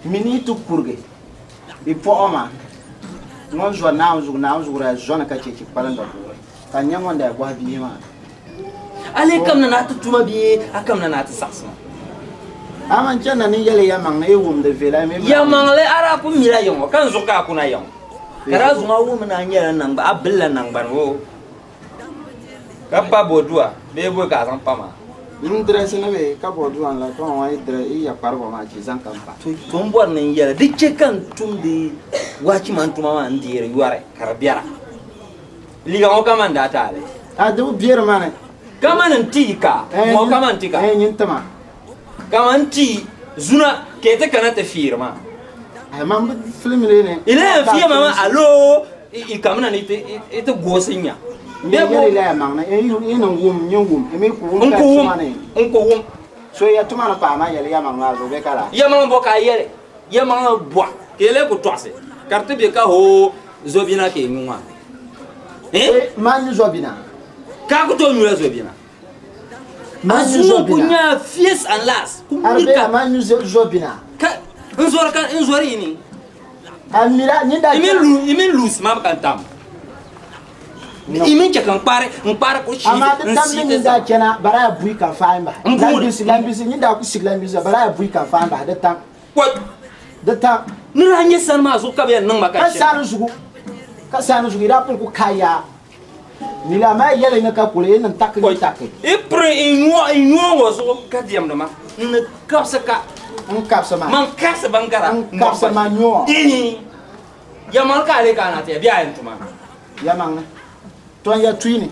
Mini yi ti kurigi bɛ pɔɣu maa, ŋɔ n-zɔri Naawuni zuɣu, Naawuni zuɣu daa zɔni ka cheechi kpalim ba puuni, ka n nya ŋɔ n-daa gɔhi bia maa. A lee kamina ni a ti tuma bee a kamina ni a ti saɣisi ma? A man chana ni yɛli yɛmaŋli yi wumdi viɛla mi. Yɛmaŋli a daa pun mila ya ŋɔ ka n zuɣu ka a kuna ya ŋɔ. Ka daa zuŋ a wummi ni a nyɛla naŋgba, a bilila naŋgbani o. Ka pa bodua bee bɔ ka a zaŋ pa maa? N dirɛsi ni bee ka bodua n la ka ŋɔ yi dirɛ yi ya kpariba maa chi zaŋ ka m pa. To m bɔri ni n yɛli di chɛ ka n tumdi waachi mani tuma maa n deeri yɔri ka di biɛra. Liiga ŋɔ kaman daa taali. A di bi biɛri ma ni. Kaman n ti ka ŋɔ kaman ti ka. Ɛɛn nyin tima. Kaman ti zuna ka yi ti kana ti fiiri ma. Ai man bi filimli ni. I lee yɛn fiya ma maa aloo i kamina ni i ti goosi nya. N yɛli la yɛlimaŋli ni i ni wum nyin wum i mi ku wum ka tuma ni. N ku wum. So ya tuma ni paai ma yɛli yɛlimaŋli maa zuɣu bee ka laa. Yɛlimaŋli bɔ ka a yɛli? Yɛlimaŋli bɔ ka i lee ku tɔɣisi ka di ti be ka hoo zobina ka i nyu maa? Eh? Man nyu zobina. Ka a ku tooi nyula zobina? Man nyu zobina. Ku nya fierce and last. Ku mirika. Man nyu zobina. Ka n zori ka n zori yini. A mira nyin da. Imi lu imi lose ma kan tam. Imi che kan kpari n kpari ku shi. Amma di tam ni nyin da chana bara ya bui kan fain ba. Lambisi lambisi nyin da ku sig lambisi bara ya bui kan fain ba di tam. Di tam. Ni daa nyɛ sani maa zuɣu ka bɛ yɛn niŋ ma ka Ka sani zuɣu ka sani zuɣu i daa pili ku kaya. Nila maa yɛli ni ka kuli yi niŋ taki ni taki. I piri n nyuo ŋɔ zuɣu ka diɛmdi ma n ni kabisi ka. N kabisi ma. Man kabisi binkara. N kabisi ma nyuo. Ihi yɛmaŋli ka a lee kana ti ya bee a yɛn tuma. Yɛmaŋli to n yɛ tuyi ni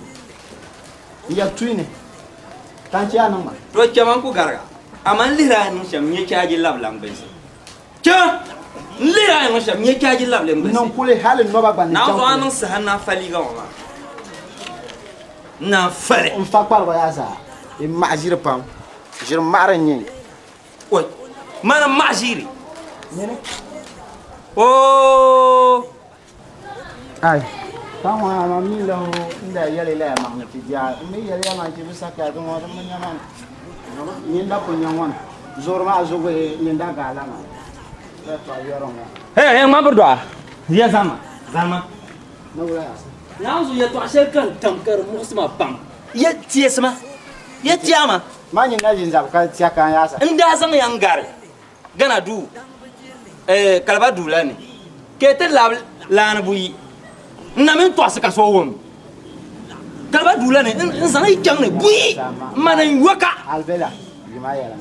n yɛ tuyi ni ka n chɛ a niŋ ma. To chɛma n ku gariga amaa n lihiri a ni niŋ shɛm n nyɛ chaaji labi langbinsi. Chɛ n lihiri a ni niŋ shɛm n nyɛ chaaji labi langbinsi. Niŋ kuli hali nɔba gba ni chaŋ kuli. Naawuni a niŋ saha n naan fa liiga ŋɔ maa n naan fa li. N fa kpariba yaa zaa. N maɣi ʒiri pam. Ʒiri maɣiri n-nyɛ li. Oi, mana n maɣi ʒiri. Nyini. Oo. Ai, ka ŋɔ a ma mi la n da yɛli la ya maŋ ni ti dia n mi yɛli ya maŋ ti bi sakiya di ŋɔ di mi nya maŋ nyin da pun nya ŋɔ ni zuɣuri maa zuɣu nyin da gaala maa la tɔ yɔri ŋɔ. Hey, hey, ŋma biri dɔɣa. Ya zama, zama. Ni wula yaa sa. Naawuni zuɣu yɛtɔɣa shɛli ka n tam ka di muɣisi ma pam. Ya tiɛsi ma, ya tia ma. Ma nyin na ʒin zabi ka tia ka n yaa sa. N daa zaŋ ya n gari Gana duu, eh, Kalaba duu la ni, ka yi ti labi laani buyi. N na mi n-tɔɣisi ka so wum. Kalaba duu la ni, n zaŋ yi chaŋ ni buyi, m ma ni n yo ka. Albela, yima yɛla.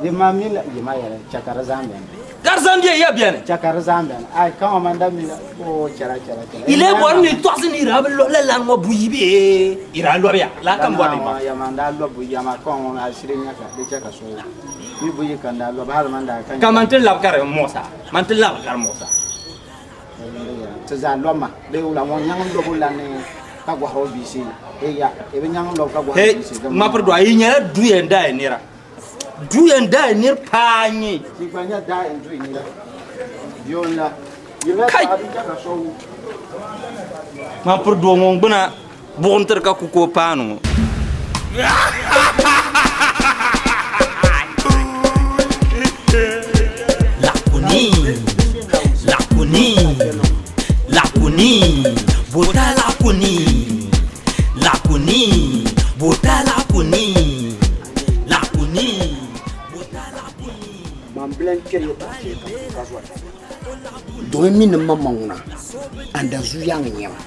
Yima mi la, yima yɛla, chakari zaŋ beni. Ka di zaŋ bɛ ya beni. Chakari zaŋ beni. Ai, ka ŋɔ man da mi la, oo, chɛra, chɛra, chɛra. Yi lee bɔri ni yi tɔɣisi ni yi daa bi lɔbi lala laani ŋɔ buyi bee yi daa lɔbiya? Lala ka m bɔri ni yi baŋ. Yama n daa lɔbi buyi, amaa ka ŋɔ a shiri nya ka di chɛ ka so wum. Mi buyi ka n daa lɔbi hali man daa ka Ka man ti labi ka di muɣis a, man ti labi ka di muɣis a. Ti zaa lɔbi ma bee wula ŋɔ nyaŋ lɔbu la ni ka gɔhiri o biisi eya e bi nyaŋ lɔbu ka gɔhiri Hey, o biisi din ŋmapiri dɔɣi yi nyɛla duya n-daai nira. Duya n-daai nir paa n-nyɛ. Ti gba nya daai n-duhi nira. Bɛ o n-la. Yimina Kai! paɣa bi chɛ ka so wum. Ŋmapiri doo ŋun gbuna buɣim tiri ka ku ka o paani ŋɔ. Lakuni, lakuni, lakuni, bota lakuni, lakuni, bota lakuni, lakuni, bota lakuni. Man bi lan kpɛri yɛtɔɣa shɛli kam ka zɔri. Domi mi ni maŋmaŋ ŋuna, a ni zuyaŋ n-nyɛ ma.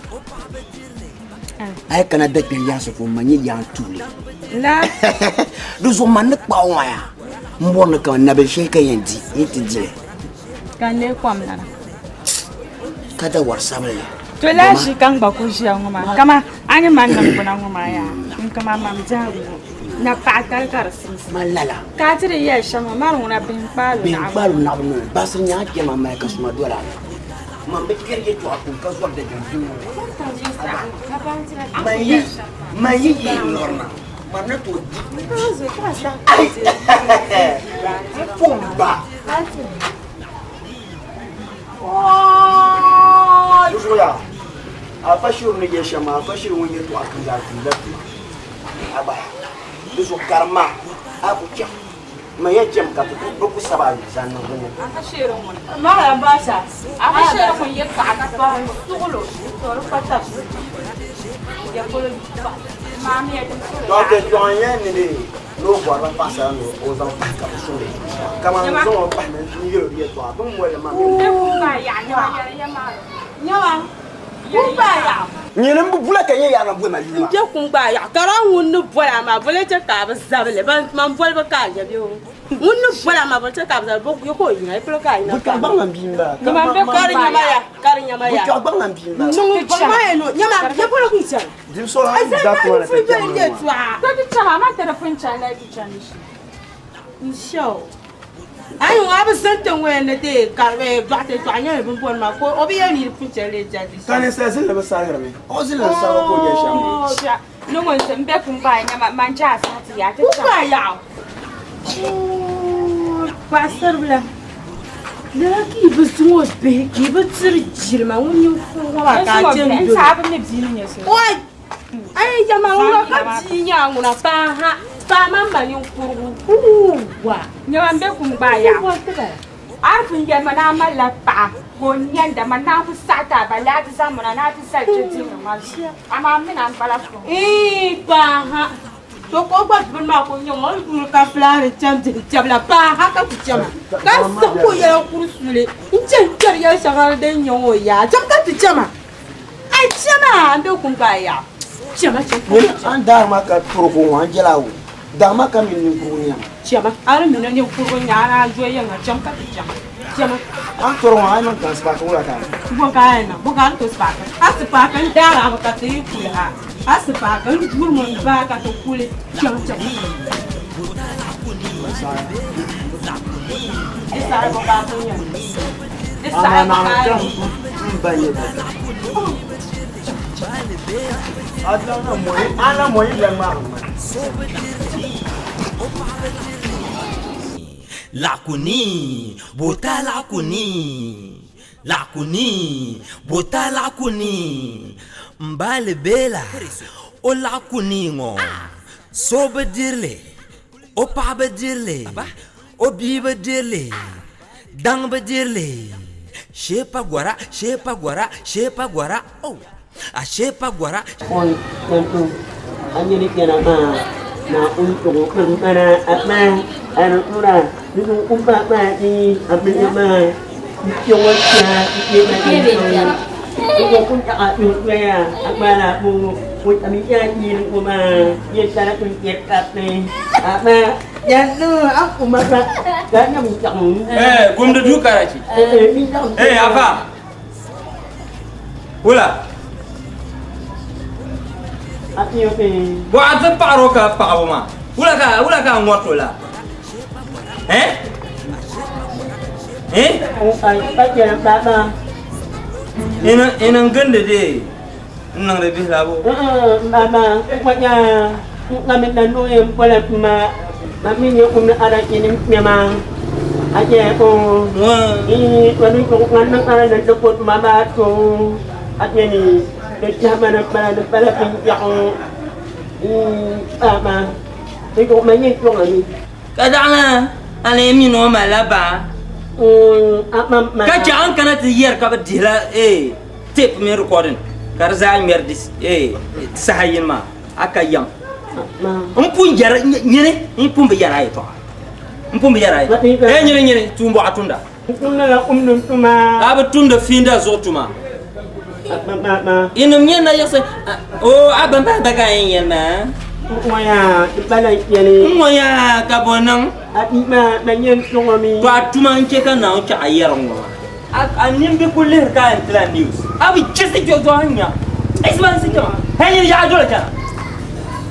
A yi kana dakpɛri yaansi puuni, man nyɛ yaan tuuli. Di zuɣu man ni kpaɣi o maa yaa, m bɔri ni kaman nabil shɛli ka yɛn di, n yi ti di li. Ka n lee kom lana. Ka da wari sabinli. To lahi ʒi ka n gba ku ʒiya ŋɔ maa, kaman a ni mali niŋgbuna ŋɔ maa yaa, n kaman mam biɛhigu ŋɔ, na paɣa tali ka di simsi. Man lala. Ka a ti di yɛli shɛm ŋɔ, mani ŋuna bihi n-kpaali o Bihi naɣibu. n-kpaali o naɣibu noli. Baasiri nyaŋ kpɛma mali ka suma doli a. Man bi kpɛri yɛtɔɣa kum ka zɔri dabiɛm vi ŋɔ. Man yi man yi yi lɔri na, man ni tooi di. N pun ba. Di zuɣu yaa, Alfa Shiru ni yɛli shɛm maa, Alfa Shiru ŋun yɛtɔɣa kam zaa di tumdila tuma. A gba yaa, di zuɣu karimma a ku chaŋ. Man yɛn chɛmi ka bɛ ku sabi a yuli zaŋ niŋ bɛ ni. Dɔkta Jɔn yɛn ni ni ni o bɔrila paɣasara ni o zaŋ pahi ka bɛ sɔŋ kaman n zaŋ o pahi ni n yɛl o yɛltɔɣa bɛ ni moli li maa Nyini m bi bula ka nyɛ yaɣa boli ma yuli maa. N bɛ kungbaai yaɣa ka daa ŋun ni boli a maa boli chɛ ka a bi zabili man boli bi ka a nya bɛ o ŋun ni boli a maa boli chɛ ka a bi zabili bɔ ka o yina yi polo ka a yina Bɛ kpiɣi gbaŋ lan bia m-bala. Ka di nyama ya ka di nyama ya Bɛ kpiɣi gbaŋ lan bia m-bala. Niŋ bɔŋ maa yɛn nyama ya polo ku chana. Dimsɔra a yi daa tuma na ti chani ŋɔ maa. To ti chama amaa ti di pun chani la ti chani shee. N shɛo ayi ŋɔ a bi zani ti ŋɔ yɛn ni ti kari dɔɣite tɔɣa nyɛla bin bɔri maa ka o bi yɛn ni di pun chani lee chani ti Ka ninsal zinli bi sarigirimi, o zinli n sariga ka o yɛli shɛm maa. Ni ŋun ti m be kungbaai nyama man je a saha ti yaa ti chaŋ. Kungbaai yaɣu. Paɣasaribila, lala ka yi bi zaŋ o bihi ka yi bi tiri jilima ŋun ninkuri ŋɔ maa ka a chani doli. N saha bi mi bia ni nyɛ so. Oi! Ayi jama ŋuna ka bia nyɛ a ŋuna paa ha paa man ma ninkurigu wa. Nyama m be kungbaai yaɣu. A ni pun yɛli ma ni a malila paɣa ka o nyɛnda ma ni a ku saɣi ti a ba laa ti zaŋ ma na ni a ti zali kpe dihiri ma zuɣu amaa m mi ni a ni bala fuŋ. Ii paa ha. To ka o gba bini maa ku nyɛ ŋɔ yuli ka fulaani chani dihi chɛbila paa ha ka ku chɛma ka siɣi ka o yɛla kuri suli n chani kpɛri yɛli shɛŋa din nyɛ ŋɔ yaa chɛm ka ti chɛma a chɛma n bɛ kum ka a yaɣa chɛma chɛm ka ti chɛma. An daari maa ka tɔroko ŋɔ an jɛla o daɣu maa ka mini ninkurigu nyɛma. Chɛma a ni mini ninkurigu nyɛ a naan zo yiŋa chɛm ka ti chɛma chɛma. An tɔri ŋɔ a yi niŋ ka n sipaaki wula ka a niŋ. Bɔ ka a yɛn niŋ bɔ ka a ni tooi sipaaki a sipaaki n daari a mi ka ti yi kuli ha. A sipaaki n duri mi n baai ka ti kuli chaŋ chaŋ. Di saha bɔ ka a pun yɛn niŋ? Di saha bɔ ka a yɛn niŋ? Lakuni, bota lakuni. Laɣakuni, bota laɣakuni, m ba Libela o laɣakuni ŋɔ so bi diri li, o paɣa bi diri li, o bia bi diri li, daŋ bi diri li. Shee pa gɔra, shee pa gɔra, shee pa gɔra, oh, a shee pa gɔra. Oi, kpɛŋ a nyini kpɛna maa na un tuɣu kpɛŋ kpɛna a kpɛ a ni tura ni un un pa kpɛ ni a kpɛ maa kpɛ ŋɔ kpɛ kpɛ ma ni un un un taɣa un kpɛ ya a kpɛ la bu un ami ya ni ko ma ye sara un kpɛ ka kpɛ a kpɛ ya no a ku ma ka ka na mi taɣu. Eh, gumdi duu karachi. Eh, afa. Wula. Bɔ a ti paɣiri o ka paɣibu maa. Wula ka wula ka a ŋɔriti o la? Eh? Eh? Ina ina n gindi di n niŋdi bihi la bo. Ka daɣina a lee mi ni o malila baa ka chɛ a ni kana ti yɛri ka bɛ dihila tape mini recording ka di zaa ŋmɛri di saha yini maa a ka yɛm n pun yɛri nyini n pun bi yɛri a yɛtɔɣa n pun bi yɛri a yɛtɔɣa ee nyini nyini tuumbɔɣu a tumda a bi tumdi fiinda zuɣu tuma inim nyɛ na yiɣisi o a bin pahi ba ka yɛn yɛli maa n ŋɔ yaa ka bɔ niŋ to a tuma n chɛ ka naawuni chɛ a yɛri ŋɔ maa a nini bi ku lihiri ka a yɛn tila news a bi chisi jɔ jɔ a nya isima si chama hɛn yini yaɣa doli chana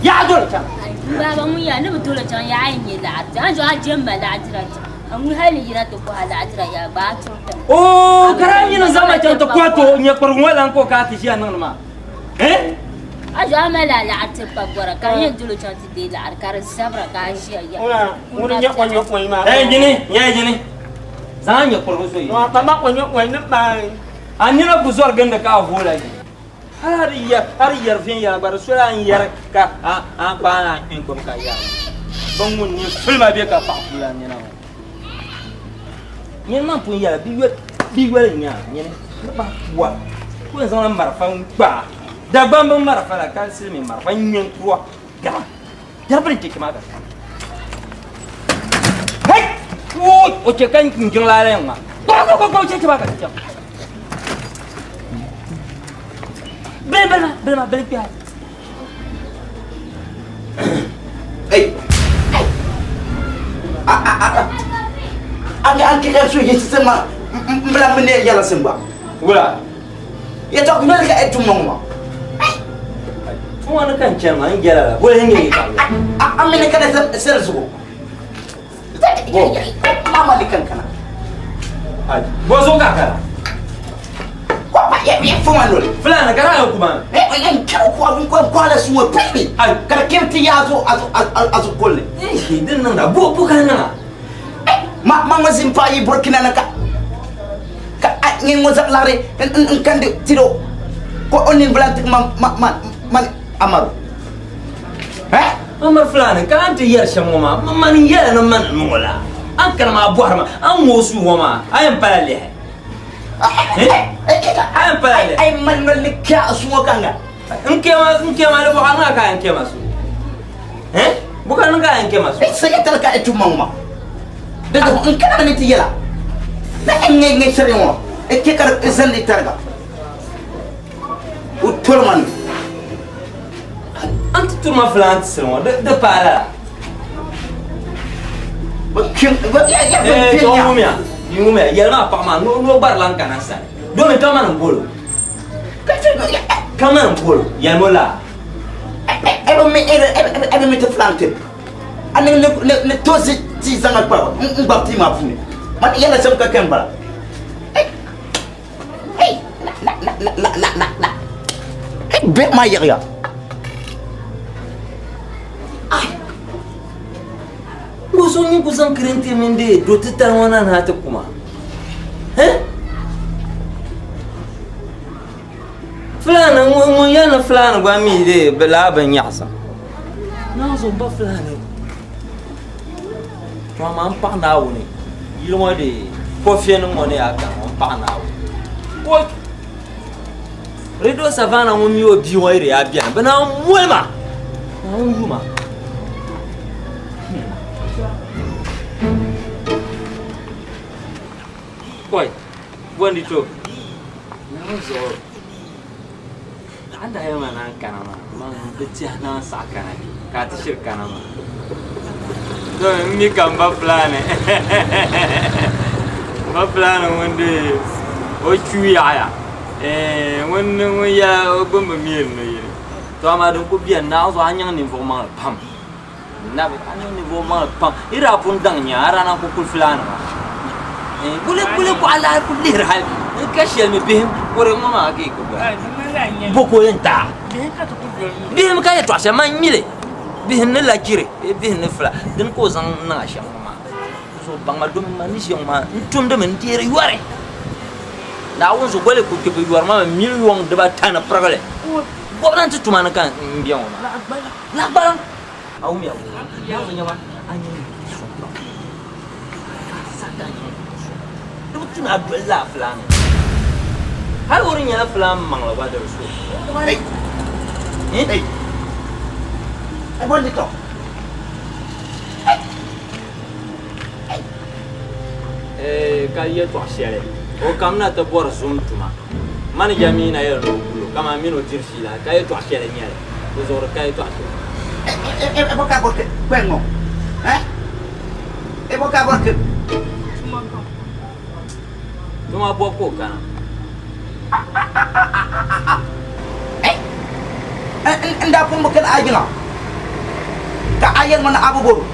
yaɣa doli chana Baba ŋun yaa ni bi doli chaŋ yaa a yi nyɛ laɣiri a ni a jɛm ma laɣidira ti a ŋun hali ni yina ti kɔha laɣidira yaa gba a chaŋ tiŋ. Oo ka daa nyini zaŋ ma chaŋ ti kɔhi ti o nyɛ kpurigu ŋɔ lan ka o ka a ti ʒiya niŋdi maa eh? A zuɣu a mali a laɣiri ti kpa gɔra ka n yɛn doli chaŋ ti deei laɣiri ka di zabira ka a ʒiya ya. Eh, jini, nyɛ jini. Zaŋ a nyɛ kpurigu so yi. A nina ku zɔri gindi ka a hoola yi. Hali a di yɛri, a di yɛri viɛnyɛla gba di sola a ni yɛri ka a a kpaai a kpeen gbubi ka yɛri. Bin ŋun nini filima bɛ ka paɣa puuni a nina ŋɔ. Nyini man pun yɛla bi yoli bi yoli n-nyɛ a nyini ni bahi pua. Ku yɛn zaŋla marafa n-kpa a. Dagbamb marafa la ka silimiin marafa ŋme n-ku a. Gama, dari bini cheche maa ka. Hey! Woo! O che ka n jiŋlaa la yɛn ŋma. Go go go go cheche maa ka ti chaŋ. Bili bili ma, bili ma, bili kpɛhi. Hey! An kika su yi sisi ma n bila mi ne yɛla sin gba. Wula. Yɛtɔɣa noli ka e tum ŋɔ ma. Tuma ni ka n chani maa n jɛla la boli n nyɛ yɛtɔɣa. A mini kana seri zuɣu. Mama ni kan kana. Bɔ zuɣu ka kana. Ya fuma noli. Fulani kana ya kuma. Eh, n kɛra ko abun ko ko ala suŋo pɛmi. Ka di kɛri ti yaa azu azu azu kolli. Din niŋda bo bo ka niŋa. Ma ma ŋɔ zin pa yi Burkina na ka ka a ŋe ŋɔ zaŋ laɣiri n n kandi tiro ko o nin bilan ma ma ma ma Amaru. Eh? Amar Fulani ka an ti yɛri shɛm ŋɔ maa mani n yɛla ni mani niŋ o la an kana maa bɔhiri ma an ŋɔ o suu ŋɔ maa a yɛn pala lihi. A yɛn pala lihi. Ai man noli ni kya suŋo kanga. N kema n kema li bɔɣa niŋa ka a yɛn kema su. Eh? Buka niŋ ka a yɛn kema su. Ai sanya tal ka etu maŋ ma. Daga n kana ni ti yɛla. Na n ŋe ŋe shiri ŋɔ. E ke ka zan di targa. O toli man. An ti turima filan ti siri ŋɔ di paai lala. Eh, to ŋumiya, yi ŋumiya, yɛli maa paɣa maa ni o gbari lan kana n sani. Domi ka mani n bolo. Ka mani n bolo, yɛlimi o laa. Ebe mi ti filan ti. A ni ni ni to zi ti zaŋa kpa n gbabi tii maa puuni. Man yɛla shɛm ka kɛn bala. Hey, la la la la la la la la. Hey, bɛ maa yaɣiya. Ŋɔ so nyin ku zaŋ kirinti mini di do titali ŋɔ na ni a ti kuma. Eh? Fulani ŋun yɛli ni Fulani gba mi de bi laa bin nyaɣisim. Naanzu ba Fulani. To amaa n paɣi Naawuni yili ŋɔ de kɔfiɛni ŋɔ ni yaa kana ŋɔ n paɣi Naawuni. Oi! Radio Savannah ŋun mi o bia ŋɔ yi di yaa bɛni bɛ naan moli ma. Naawuni yu ma. Oi! Bondi to. Naawuni zuɣu a ni daa yɛli ma ni a ni kana maa man bi tɛhi ni a ni saɣi kana kpe ka a ti shiri kana maa. To n mi ka m ba Fulani m ba Fulani ŋun de o chuu yaɣiya ŋun ŋun yɛla o gbuni bi miri ni yini. To amaa din kuli beni Naawuni zuɣu a nyaŋ ninvuɣ maŋli pam. Nabi a nyaŋ ninvuɣ maŋli pam. Yi daa pun daŋ nya a daa naan ku kuli Fulani maa. Kuli kuli ku a lahi kuli lihiri hali ka shɛli mi bihim kuri ŋɔ maa ka yi ku doli. Bo ka o yɛn taai? Bihim ka yɛtɔɣa shɛli man nyili bihim ni lachiri bee bihim ni fula dini ka o zaŋ niŋ a shɛm ŋɔ maa. So baŋ ma domi man ni ʒiya ŋɔ maa n tumdimi n deeri yɔri. Naawuni zuɣu goli ku kpe bɛ yɔri ma mi miliyɔŋ dibata ni pirigili. Gɔbnanti tuma ni ka n be ŋɔ maa. Laɣigbaliŋ. A wumya Naawuni nyɛma a nyɛ suŋ pam. Sata nyɛ suŋ. Di bi tu ni a doli lala filaani. Hali o di nyɛla filaan maŋli gba di bi so. Hey. Hey. I want to talk. Ka yɛtɔɣ shɛli o kamina ti bɔri zom tuma. Manija mi na yɛli ni o kul o, kaman min o diri fiila, ka yɛtɔɣ shɛli n-nyɛ li, di zuɣu di ka yɛtɔɣ shɛli. Tuma bɔbu ka o kana. N daa pun bi kana a yiŋa ka a yɛli ma ni a bi bɔr o.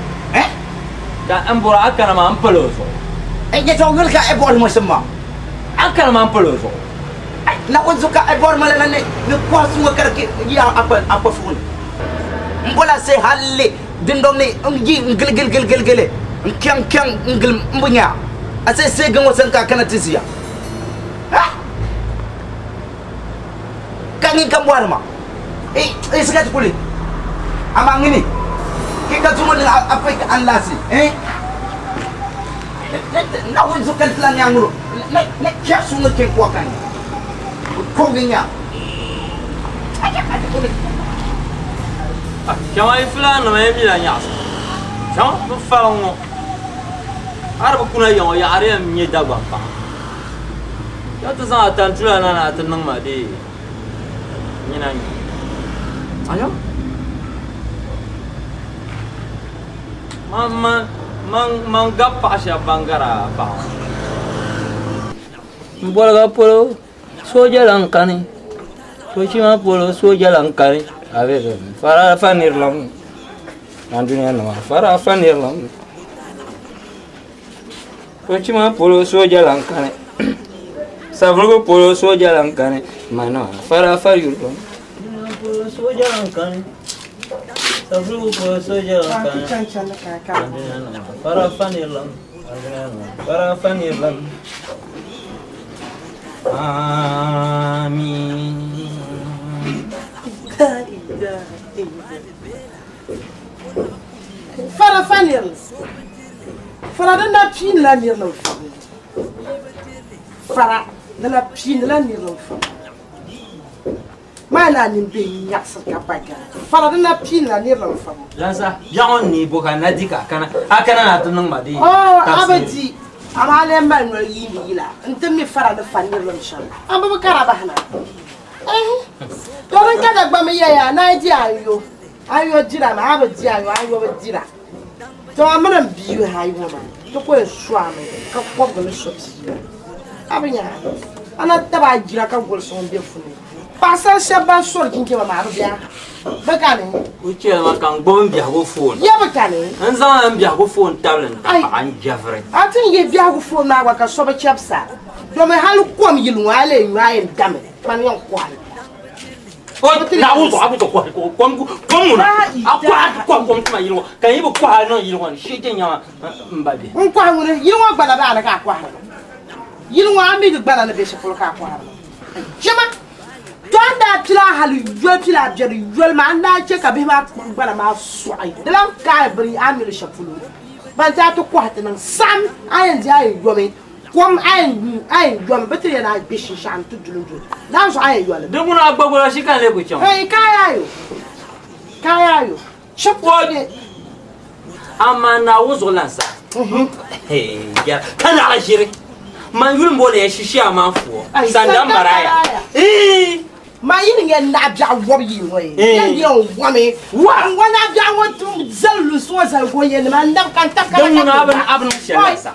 Ka n bɔr a kana maa m pali o zuɣu. Yɛtɔɣ yuli ka a bɔhiri ma shɛm maa. A kana maa m pali o zuɣu. Naawuni zuɣu ka a bɔri ma lala ni kɔhi suŋɔ ka di yi a kpafugu ni. M bɔla se halli dindɔŋ ni n yi n gili gili gili gili gili n kɛŋ kɛŋ n gili m bi nya a se seegi ŋɔ sani ka a kana ti ʒiya. Ka nyin ka bɔhiri ma, E sika ti kuli, amaa ŋuni ke ka zuŋɔ niŋ a pɔi ka an laasi? Naawuni zuɣu ka n ti lan nyaŋ ŋuro ni kpɛri suŋ ni kpe n-kɔhi ka n kɔbigi nya. Kpɛma yi fulaannima yi mila nyaɣisa. Kpɛma bi faliŋ ŋɔ. A di bi kuna ya ŋɔ yaɣa di yɛn nyɛ Dagbaŋ paɣa. Kpɛma ti zaŋ a tantula na ni a ti niŋ ma dee nyina nyu. Ayo. Man man man man gabi paɣa shɛba ban gari a paɣa ŋɔ. N boliga polo sooja lan kani sochima polo sooja lan kani fara fa nirilim anduniya nima fara fa nirilim sochima polo sooja lan kani savelugu polo sooja lan kani manima fara fa yurilim polo sooja lan kani savelugu polo sooja lan kani anduniya nima fara fa nirilim fara fa nirilim Amin. Fara fa nirilim. Fara din daa piinila nirilim fabu. Fara di la piinila nirilim fabu. Maa naa nini be nyaɣisiri ka pa gari. Fara din daa piinila nirilim fabu. Lansa, biɛɣu n ni bo ka na di ka a kana, a kana na ti niŋ ma di Oh, a tabisi bi ni. di, amaa a lee mali noli yiindi yila n-ti mi fara ni fa nirilim shɛm. A bi bi kara bahina. Ehi, to din ka Dagbamb yɛya, ni a yi di ayo, ayo dira maa, a bi di ayo, ayo bi dira. To a mini m bia yuhi ayi ŋɔ maa, ti ku yɛn sɔɣimi ka kɔbigi ni so bia. A bi nya a na tabi a jira ka golisi ŋun be funi. Paɣasari shɛba ban sori jinjɛma maa bi be a bɛ kani. O chɛli ma ka n gbubi n biɛhigu foon. Ya bi kani. N zaŋla n biɛhigu foon tabili n dapaɣa n jɛviri. A ti ni yihi biɛhigu foon maa gba ka so bi chɛbisa domi hali kom yili ŋɔ a lee nyu a yɛn dami kpani yɛn kɔhili. O Naawuni zuɣu a ku ti kɔhi kom kom ŋuna a kɔhi a ti kɔhi kom tima yili ŋɔ ka n yi bi kɔhi a niŋ yili ŋɔ ni shee ti nyama m ba bihi. N kɔhi ŋuni yili ŋɔ gbana bɛ a ni ka a kɔhiri ma yili ŋɔ a mi di gbana ni bɛ shɛli polo ka a kɔhiri ma. Jɛma, to a ni daa pili a hali yoli pili a biɛri yoli maa, a ni daa chɛ ka bihi maa kpuɣi gbana maa sɔɣi di lan kaai biri a ni mi li shɛli polo. Ban ti a ti kɔhi ti niŋ saɣim, a yɛn di a yɛn yomi kom, a yɛn nyu a yɛn yomi, bɛ ti yɛn a gbe shinshɛɣu nti duli n-duli lala zuɣu a yɛn yoli. Di ŋuna a gbagba la shi ka n lee ku chaŋ. Ei, kaai ayo, kaai ayo, shɛb ku ne. Amaa Naawuni zuɣu lan saha. Ka naɣila ʒiri. Man yuli m-booni ya Shishia maa fuo, Sandan Maraya. Man yi ni nyɛ naɣibiɛɣu wɔbu yi ŋɔ ye, yɛn yɛn wɔmi. Wa! N wa naɣibiɛɣu ŋɔ tum zali lunsi ŋɔ zali go ye nima, n nabi ka n tabi ka Din na ŋuna ka a bi a bi niŋ shɛli la sa.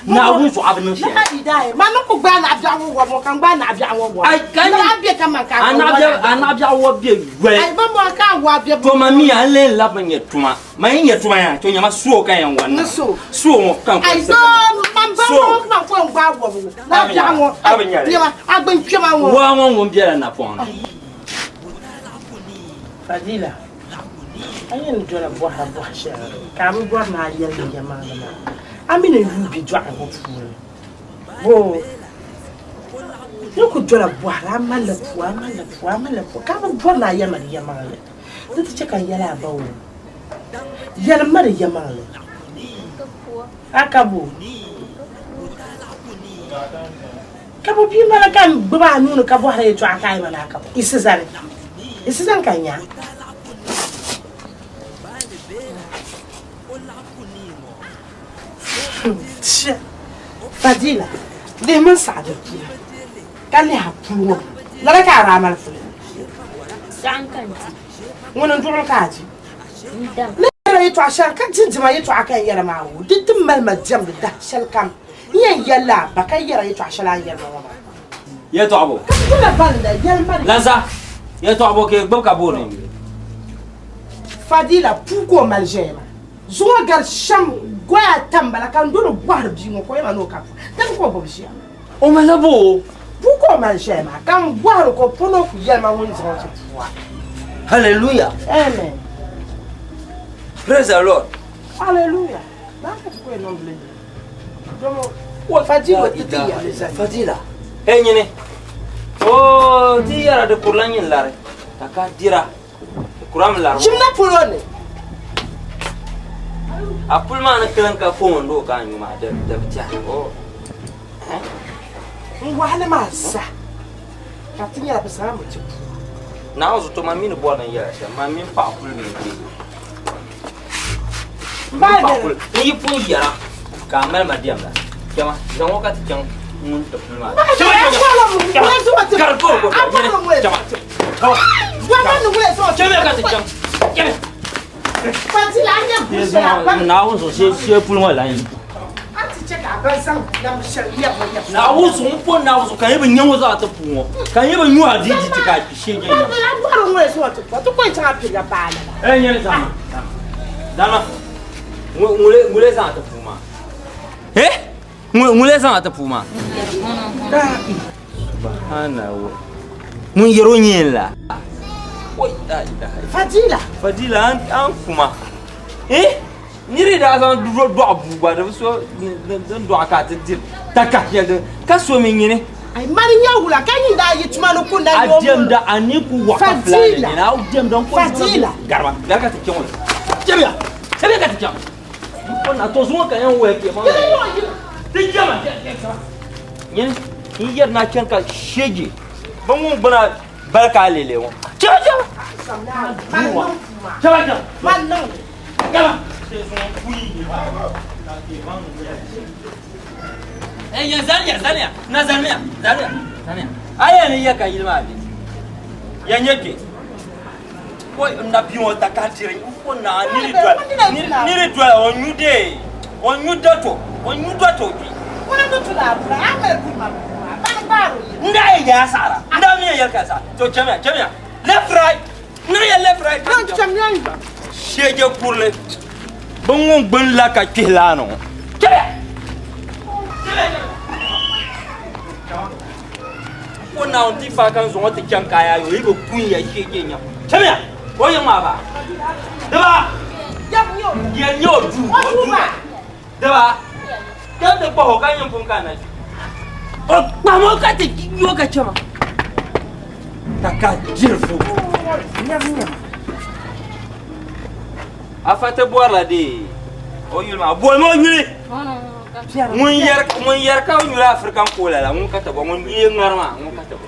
Naawuni zuɣu a bi niŋ shɛli. Naɣi daai, man ni ku gbaai naɣibiɛɣu ŋɔ wɔbu ŋɔ ka n gbaai naɣibiɛɣu ŋɔ wɔbu. Ai, ka N ni- naɣi be ka man ka A a naɣibiɛɣu a naɣibiɛɣu wɔbu be yoli. Ai, ban bɔŋɔ ka a wa be To ma mi a lee labi nyɛ tuma. Ma yi nyɛ tuma yaa, to nyama suo ka yɛn wani. Ni so. Suo ŋɔ ka n Ai, kuli doo, man ban Suo. bɔŋɔ man ku yɛn gbaai wɔbu ŋɔ. Naɣibiɛɣu ŋɔ, A bi nyɛli. nɛma, a gbuni kpɛma ŋɔ. Waa ŋɔ ŋun bela napɔŋ ni. Fadila, a yɛn dola bɔhira bɔhi shɛli ka a bi bɔri ni a yɛli ni yɛlimaŋli maa, a mi ni yuui bɛ dɔɣirigu puuni boo? Ni ku dola bɔhira a malila pua, a malila pua, a malila pua ka a bi bɔri ni a yɛli ma di yɛlimaŋli. Di ti chɛ ka n yɛli a ba o, Yɛlim ma di yɛlimaŋli. A ka bo? Ka bo bia m-bala ka n gbibi a nuu ni ka bɔhiri yɛtɔɣa ka a yɛli ma ni a ka bo? Isi zani. Isi zani ka n nya a. Fadila, lihimi n saɣi di puli ka lihi a puli ŋɔ maa. Lala ka a daa mali puli? Saɣim ka n di. Ŋuni n-duɣili ka a di? N dam. Ni yɛra yɛtɔɣa shɛli ka di dima yɛtɔɣa ka n yɛra maa o di ti mali ma diɛmdi dahi shɛli kam. N yɛn yɛlila a ba ka yɛra yɛtɔɣa shɛli a ni yɛri ma ŋɔ maa. Yɛtɔɣa bo? Ka dola balinda yɛli ma di. Lansa, yɛtɔɣa bo ka yi gbubi ka booni n yuli? Fadila, puu ka o mali ʒɛya maa. Zuŋɔ gari shɛm goya ata m-bala ka n doli bɔhiri bia ŋɔ ka o yɛli ma ni o ka puu. Dini ka o gbubi ʒiya maa? O malila bo? Puu ka o mali ʒɛya maa ka n bɔhiri ka o pun o ku yɛli ma ŋun zaŋ o ti pua. Hallelujah. Amen. Praise the Lord. Hallelujah. Daa ka ti ku yɛn niŋ bili ni. Domo Fadila ti ti yɛli zali. Fadila. Hey nyini. Oh, ti yɛra di kurila nyin lari. Ka ka dira. Di kurami lari. Chimda polo ni. A puli maa ni kilin ka foon do ka nyu maa di di bi tiɛhi. Oh. N waɣali maa sa ka ti nyɛla bi zaŋ mi ti pua. Naawuni zuɣu to man mi ni bɔri ni n yɛla shɛm, man mini paɣa kuli mi n-kpe. M mini paɣa kuli, n yi pun yɛra ka a mali ma diɛmda, chama, zaŋ o ka ti chaŋ ŋun ti puli maa. Chama, chama, chama, kari ka o gbubi la, nyini, chama, chama, chama ka ti chaŋ, chama. Naawuni zuɣu shee puli ŋɔ lan yi. Naawuni zuɣu m po Naawuni zuɣu ka n yi bi nya ŋɔ zaa ti puu ŋɔ ka n yi bi nyu a di di ti ka a kpi shee je nya. Ɛ nyɛli zama dama ŋule zaŋ ti puu maa. Eh ŋule zaŋ ti puu maa. Subhana wa. Ŋun yɛrɔ nyɛ la. Oi la ilaha. Fadila. Fadila an an kuma. Eh niri daa zaŋ dɔɣu bua gba di bi so din dɔɣu ka a ti diri taka shɛli din ka so mi nyini. Ai mani nya wula ka nyin daa yi tuma ni ku na A diɛmda a ni ku waɣa ka filaani Fadila. ni a diɛmda n ko Fadila. Garima gari ka ti chaŋ o chɛbiya chɛbiya ka ti chaŋ n ko na to zuŋɔ ka yɛn wuhi kpɛ maa ti jɛma nyini n yɛri na chɛni ka sheji bi ŋun gbuna bali ka a lele ŋɔ chɛba chɛba chɛba chɛba chɛba ya zaniya zaniya na zaniya zaniya zaniya a yɛn ni yɛ ka yili maa bɛ ya nyɛ kpɛ ko na bi ŋɔ ta ka diri ko na niri dɔla niri dɔla o nyu de o nyu dɔtɔ o nyu dɔtɔ bi n daa yɛ yaa saɣara n daa mi yɛ yɛli ka sa to chɛmiya chɛmiya left right niŋ ya left right sheje kurili bin ŋun gbuni la ka kpihi laani ŋɔ chɛmiya ko naawuni ti fa kan zuŋɔ ti chaŋ ka a yaa yo yi bi kun ya sheje nya chɛmiya o yi ŋmaa baa diba ya nyɛ o duu o duu diba ka ti kpahi o ka nyin pun ka na o kpahimi o ka ti yo ka chɛma ka ka jiri fo afa ti bɔrila dee o yuli maa bolimi o yuli ŋun yɛri ka o nyuli African kola la ŋun ka ti bɔ ŋun ye ŋari maa ŋun ka ti bɔ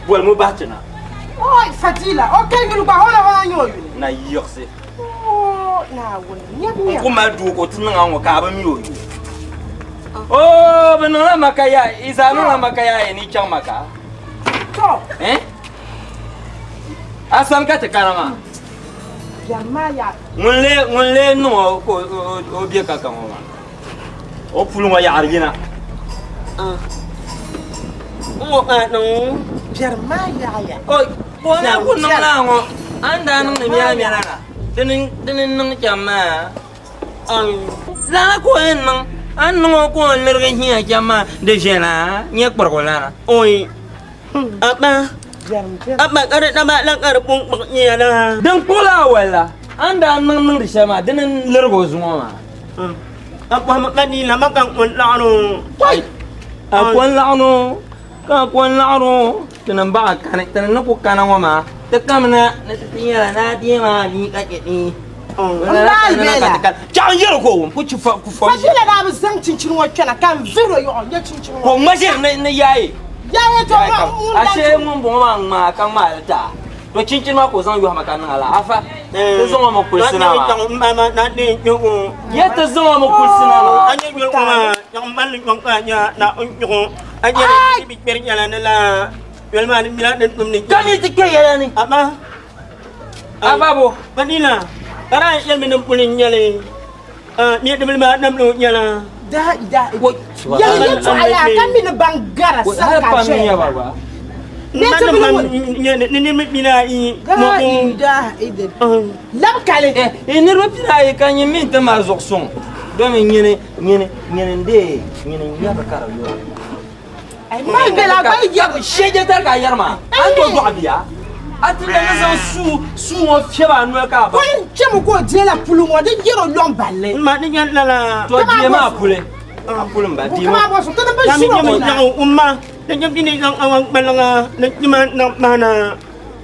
bolimi o bahi ti na Oi Fadila, o kai yuli gba hola hola nyɛ o yuli. Na yiɣisi. Oh, Naawuni, nyɛ N ku mali duu ka o ti niŋ a ŋɔ ka a bi mi o yuli. Oh, bi niŋla maka ya, i zaa niŋla maka ya ni chaŋ maka. To. Eh? A sani ka ti kana maa. Biɛri maa ya. Ŋun lee ŋun lee niŋ o ka o be ka ka ŋɔ maa. O puli ŋɔ yaɣari yina. N ŋɔ ka niŋ. Biɛri maa yaɣaya. O ka o na ku niŋ laa ŋɔ a ni daa niŋdi mɛla mɛla la dini dini n niŋ chɛm maa. Lala ka o yɛn niŋ a ni niŋ o ka o lirigi hiya chɛm maa di viɛla nyɛ kpurigu lana. Oi. Apa. Apa ka di taba la ka di pun kpuɣi nia la. Din kpuɣila a wali la a ni daa niŋ niŋdi shɛli maa dini n lirigi o zuŋɔ maa. A kɔhimi ka dii la ma ka n ko laɣiri o. A ko n laɣiri o ka a ko n laɣiri o ti ni baɣa kani ti ni ku kana ŋɔ maa ti kamina ni ti ti nyɛla naa bia maa bia ka chɛ ti. Chaɣu n yɛri ka o wum ku chi ku fom. Fadila daa bi zaŋ chinchini ŋɔ kpɛna ka n vihiri o yɔɣɔ n nyɛ chinchini ŋɔ. Ka o ŋma ʒiri ni yaaye. Yaaye to ma ŋun Ashe ŋun bɔŋɔ maa ŋmaa ka ŋmaa li taa. To chinchini maa ka o zaŋ yɔhi ma ka niŋ ala afa ti zaŋ o mi kulisi na maa. Yɛ ti zaŋ o mi kulisi na maa. Ka mi ti kpe yɛla ni. Afa bo. Fadila ka daa yɛlimi ni puli n nyɛli mi dibili maa namli nyɛla. Da da yɛli yɛltɔɣa yaa ka mi ni ban gara sani ka ʒɛya la. Lab kali. Niriba pinaayi ka nyin mi ti mali zuɣu suŋ domi nyini nyini nyini n-deei nyini n-nyɛri ka di yɔra. Mali bela gba yɛbu. Shɛje tari ka a yɛri maa a ni tooi dɔɣi bia a ti ni zaŋ suu suu ŋɔ fiɛbi a noli ka a ba. O yɛn chɛmi ka o deela puli ŋɔ di yɛri o lɔŋ balli. Ma di nyɛ lala. To die maa puli a puli m-ba die ŋɔ. Kami nyɛ mo zaɣ umma ni nyɛ bini zaŋ awan kpaliŋa ni kpima niŋ paana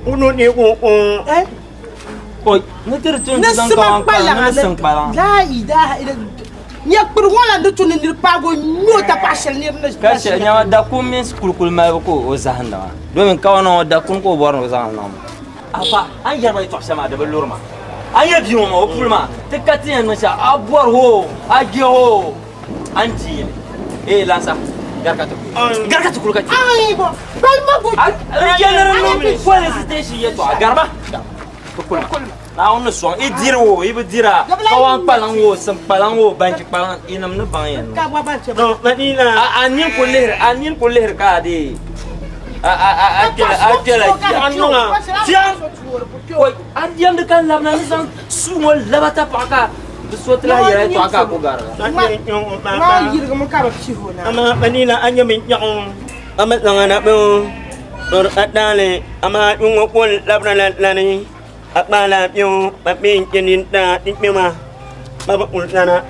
ŋuni ni o o. Oi, ni ti di tu ni zaŋ kawan kpaliŋa ni sin kpaliŋa. La ilaha illa nyɛ kpiri ŋɔ la ni tu ni niri paagi o nyu o tapaɣa shɛli niri ni Ka shɛli nyɛma dakun mini kulikuli malibu ka o zahinda maa domin kawana ŋɔ dakun ka o bɔri ni o zaŋ niŋ. Afa, a ni yɛri ma yɛtɔɣ shɛli maa di bi luri ma. A ni yɛli bia ŋɔ maa o puli maa ti ka ti yɛn niŋ shɛli, a bɔri o, a je o, a ni deei li. Ee Lansa, gari ka ti kuli. Gari ka ti kuli ka chɛ. N yɛli ni di niŋ police station yɛtɔɣa, gari ma. Ti kuli ma. Naawuni ni sɔŋ, yi diri o, yi bi dira, kawan kpalaŋ o, sim kpalaŋ o, banchi kpalaŋ, yinim ni baŋ yɛn niŋ. A nini ku lihiri, a nini ku lihiri ka a deei. A a a a kpɛla a kpɛla a niŋa fiɛŋ oi a diɛmdi ka labina ni zaŋ suu ŋɔ laba tapaɣa ka bi so ti lahi yɛla yɛltɔɣa ka a ku garila. Amaa manila a nyɛ min kpɛɣu a mi zaŋa na bi or a daali amaa yuŋɔ ko labina la lani a kpaala biɛŋ ba bɛ n kpɛ nin daa di kpɛma ba bi kuli lana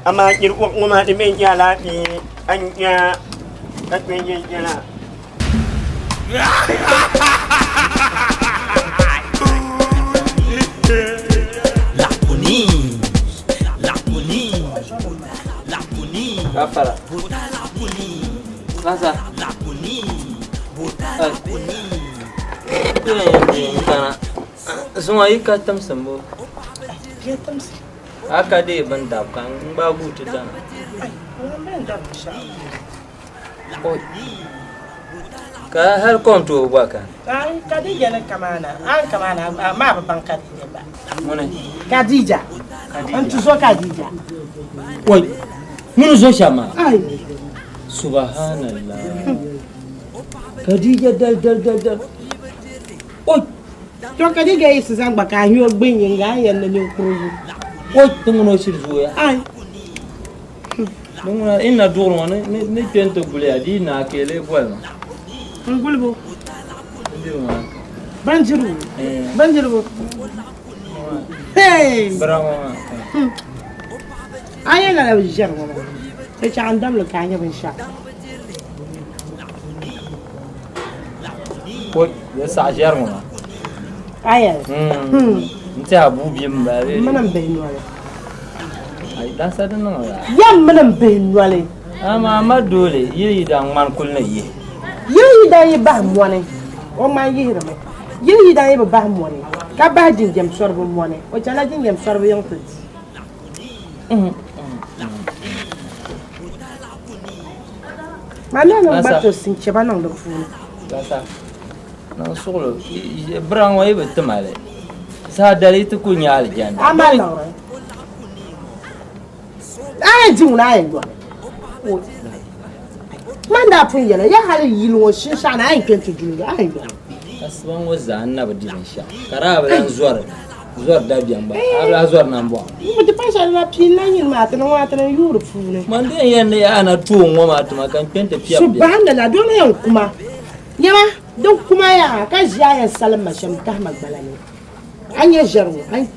amaa yiri wɔɣu ŋɔ maa di mi nyɛ alaafee a nya ka kpɛ n yɛn nyɛla. Ka fara. Lansa. Kana. Zuŋɔ yi ka timsi m-bo. A ka deei bini dabu ka n gbaai guui ti dana. Ka hali kom tooi gba kani. Kadija ni kamaana, a ni kamaana a maa bi baŋ Kadija gba. Ŋuni? Kadija. N tuzo Kadija. Oi, ŋuni zo shɛm maa? Subhanallah. Kadija dal dal dal dal. Oi. To Kadija yi si zaŋ gba ka a nyɛ o gbin yinga a ni yɛli ni ninkurigu. Oi, ti ŋuni o shiri zooya. Ai. Ni ŋuna in na duɣiri ŋɔ ni kpe nti guli ya di yi naai ka yi lee boli ma. N gulibu. Bindirigu maa. Bindirigu. Bindirigu. Hey! Bira ŋɔ maa. A yɛn lala bi ʒiɛri ŋɔ maa. Di chaɣ n damli ka a nya binshɛɣu. Oi, di saɣi ʒiɛri ŋɔ maa. A yɛli? N tiɛha bua bia m-bala bee? M mini m bihi noli. Ayi, dansa di niŋ la. Yɛm mini m bihi noli. Amaa ma doole yili yidan ŋmani kuli ni yihi. Yili yidan yi bahi mɔni, o ŋmani yihirimi. Yili yidan yi bi bahi mɔni, ka bahi jinjɛm sɔribu mɔni, o chanila jinjɛm sɔribu yiŋ ti di. Maa mi niŋ gba to sinchɛba niŋ di puuni. Dansa, niŋ suɣulo, bira ŋɔ yi bi tim a li, saha dali yi ti ku nya alijanna. Amaa liɣiri. A yɛn di ŋuni a yɛn yɔli. Man daa pun yɛla ya hali yili ŋɔ shinshaɣu ni a yɛn kpe nti duli a yɛn yɔli. Asiba ŋɔ zaa n na bi di binshɛɣu ka di a bi lan zɔri zɔri dabiɛm gba a bi lahi zɔri nambɔɣu. Bi ti pa shɛli na pii n-lan yini maa ti ni ŋɔ a ti ni yuuri puuni. Man din yɛn ni a na tooi ŋɔ maa tima ka n kpe nti piɛbi biɛri. Subahana doo ni yɛn kuma nyɛma din kuma yaa ka ʒi a yɛn salim ma shɛm tahi ma gbala ni. A nya ʒɛri ŋɔ a ni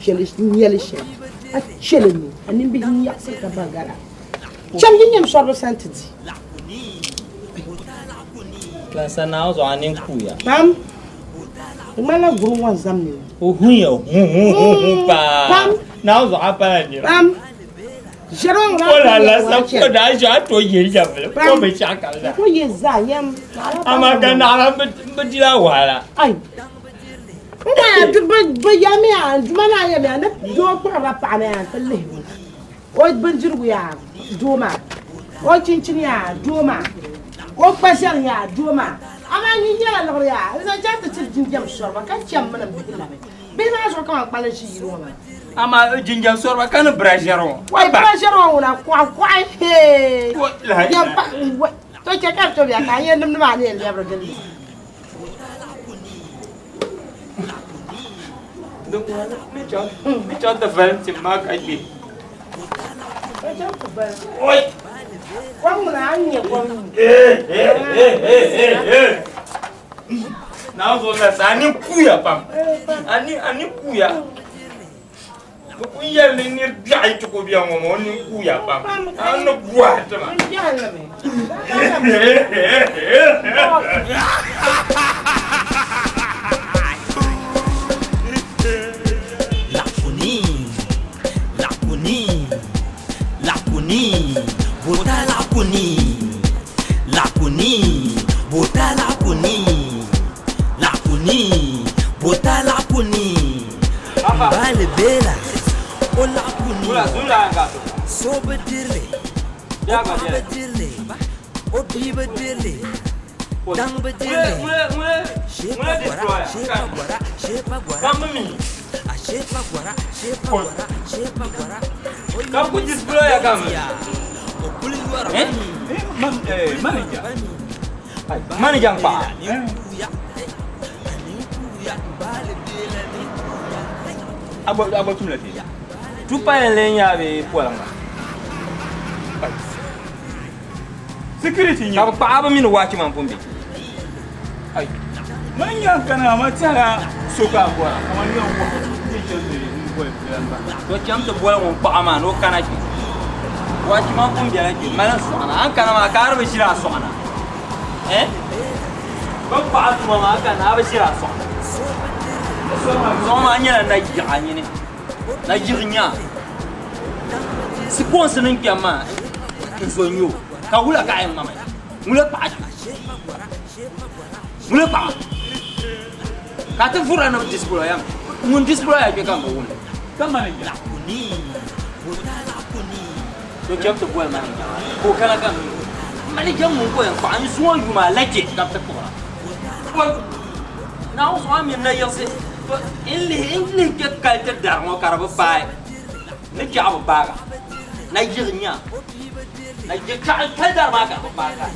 nyɛ li shɛm a chɛ li mi a nimbihi nyaɣisiri ka ba gala. Cham yinyam sɔriba sani ti di. Lansa Naawuni zuɣu a nini kuuya. Pam. Di ŋmanila guri ŋɔ n-zam ni. O hunya hu hu hu hu paa. Pam. Naawuni zuɣu a pala nira. Pam. Ʒɛri ŋɔ Ko la lansa ko daa ʒi a to yili jabili ko binshɛɣu kam zaa. Ko ye zaa yɛm. Amaa ka naɣila bi dila wahala. Ai. N bi yɛmiya n duma naa yɛmiya ni doo kpuɣirila paɣa na yaa n ti lihi o o bindirigu yaa doo maa o chinchini yaa doo maa o kpa ʒɛri yaa doo maa amaa nyin nyɛla liɣiri yaa n zaŋ chaŋ ti tiri jinjɛm sɔriba ka chɛm mini n bihi labi bihi maa zuɣu kaman kpali ʒi yili ŋɔ maa. Amaa jinjɛm sɔriba ka ni bira ʒɛri ŋɔ. Wai bira ʒɛri ŋɔ ŋuna kɔɣi kɔɣi hee yɛm pa to chɛ ka di tobiya ka a nyɛ nimdi maa ni yɛn lɛbiri gilli. Ni chaŋ ti vali tim maa ka kpe. Oi! Kom ŋuna a ni nyɛ kom. Naawuni zuɣu la sa a ni kuuya pam. A ni kuuya. Bɛ kuli yɛli ni nir biɛɣu yi ti ku bɛ ŋɔ maa o nini kuuya pam. A ni bɔhi ti ma. Lakuni, lakuni, lakuni, bota lakuni, lakuni, bota lakuni, lakuni, bota lakuni. beela o laɣa ku ni so bi dirili o paɣa bi dirili o bia bi dirili daŋ bi dirili shepa gɔra shepa gɔra shepa gɔra a shepa gɔra shepa gɔra shepa gɔra o yɔri o kuli yɔrimi Manager n kpaɣa. A gba tumla ti. Tu pali n lee nyɛ a bee poliŋga? Security Ka bi kpaɣa bi mini waachi man pun be. Man nya n kana ma tɛhila so ka a bɔra kaman yɛn wɔɣi n chandi n boli bilan ba. To cham ti boli ŋun kpaɣa maa ni o kana kpe. Waachi man pun bela kpe mali n sɔɣina. A ni kana maa ka a di bi ʒiri a sɔɣina. Eh? Bɛ ni kpaɣi tuma maa ka na a bi ʒiri a sɔɣina. Sɔŋ maa nyɛla nayiɣa nyini. Nayiɣi nyaa. Sikonsi ni kpɛm maa n zo n-nyɛ o. Ka wula ka a yɛn ŋmama? Ŋula kpaɣa kpe. Ŋula kpaɣa. Ka ti vura ni bi disipulɔya mi. Ŋun disipulɔya kpe ka m bi wum li. So cham ti boli manija maa ka o kana ka m mi o. Manija ŋun ka o yɛn kpaɣi n zuŋɔ yuma alache ka bɛ ti kpuɣira. Naawuni zuɣu a mini nayiɣisi to n lihi n lihi kpe kali ti dari ŋɔ ka di bi paai ni chɛɣu bi paaga. Nayiɣi nya nayiɣi kali dari maa ka di bi paai ka.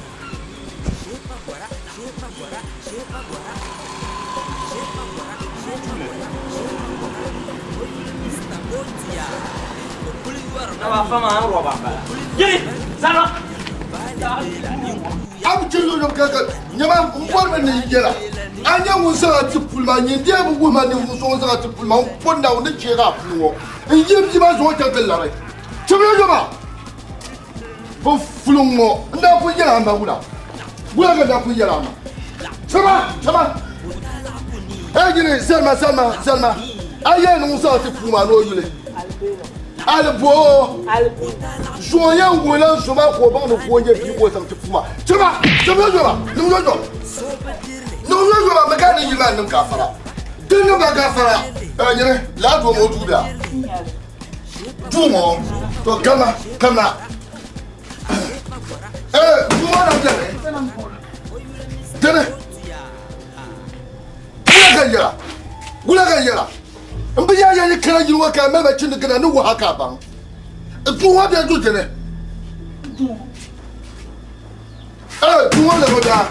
A bi chɛ luɣili ka ka nyɛma n bɔrimi ni n yɛla a nyɛ ŋun zaŋ a ti puli maa nyin dee bi wuhi ma ninvuɣ so ŋun zaŋ a ti puli maa n po Naawuni ni cheeg a puli ŋɔ n yi bia maa zuɣu chaŋ ti lari chibili yoma Bɛ fuliŋ ŋɔ n daa pun yɛli a ma wula? Wula ka n daa pun yɛli a ma? Chama, chama! Ɛ nyini zalima, zalima, zalima. A yɛli ni ŋun zaŋ ti puu maa ni o yuli. Aliboo! Zuɣu yɛn wuhi la n zo maa ka o baŋ ni ka o nyɛ bia ka o zaŋ ti puu maa. Chama, chama yɔyɔba, niŋ yɔyɔ. Niŋ yɔyɔba mi ka ni yili maa niŋ gaafara. Di niŋ ba gaafara. Ɛ nyini, laa doo ŋɔ o duu bɛ a? Duu ŋɔ to kama kama ee duu ŋɔ na bɛni dini wula ka yɛla wula ka yɛla n bi yaa yɛli kana yili ŋɔ ka mali ba chindi gina ni waha ka baŋ duu ŋɔ bɛ du dini ee duu ŋɔ lɛbi daa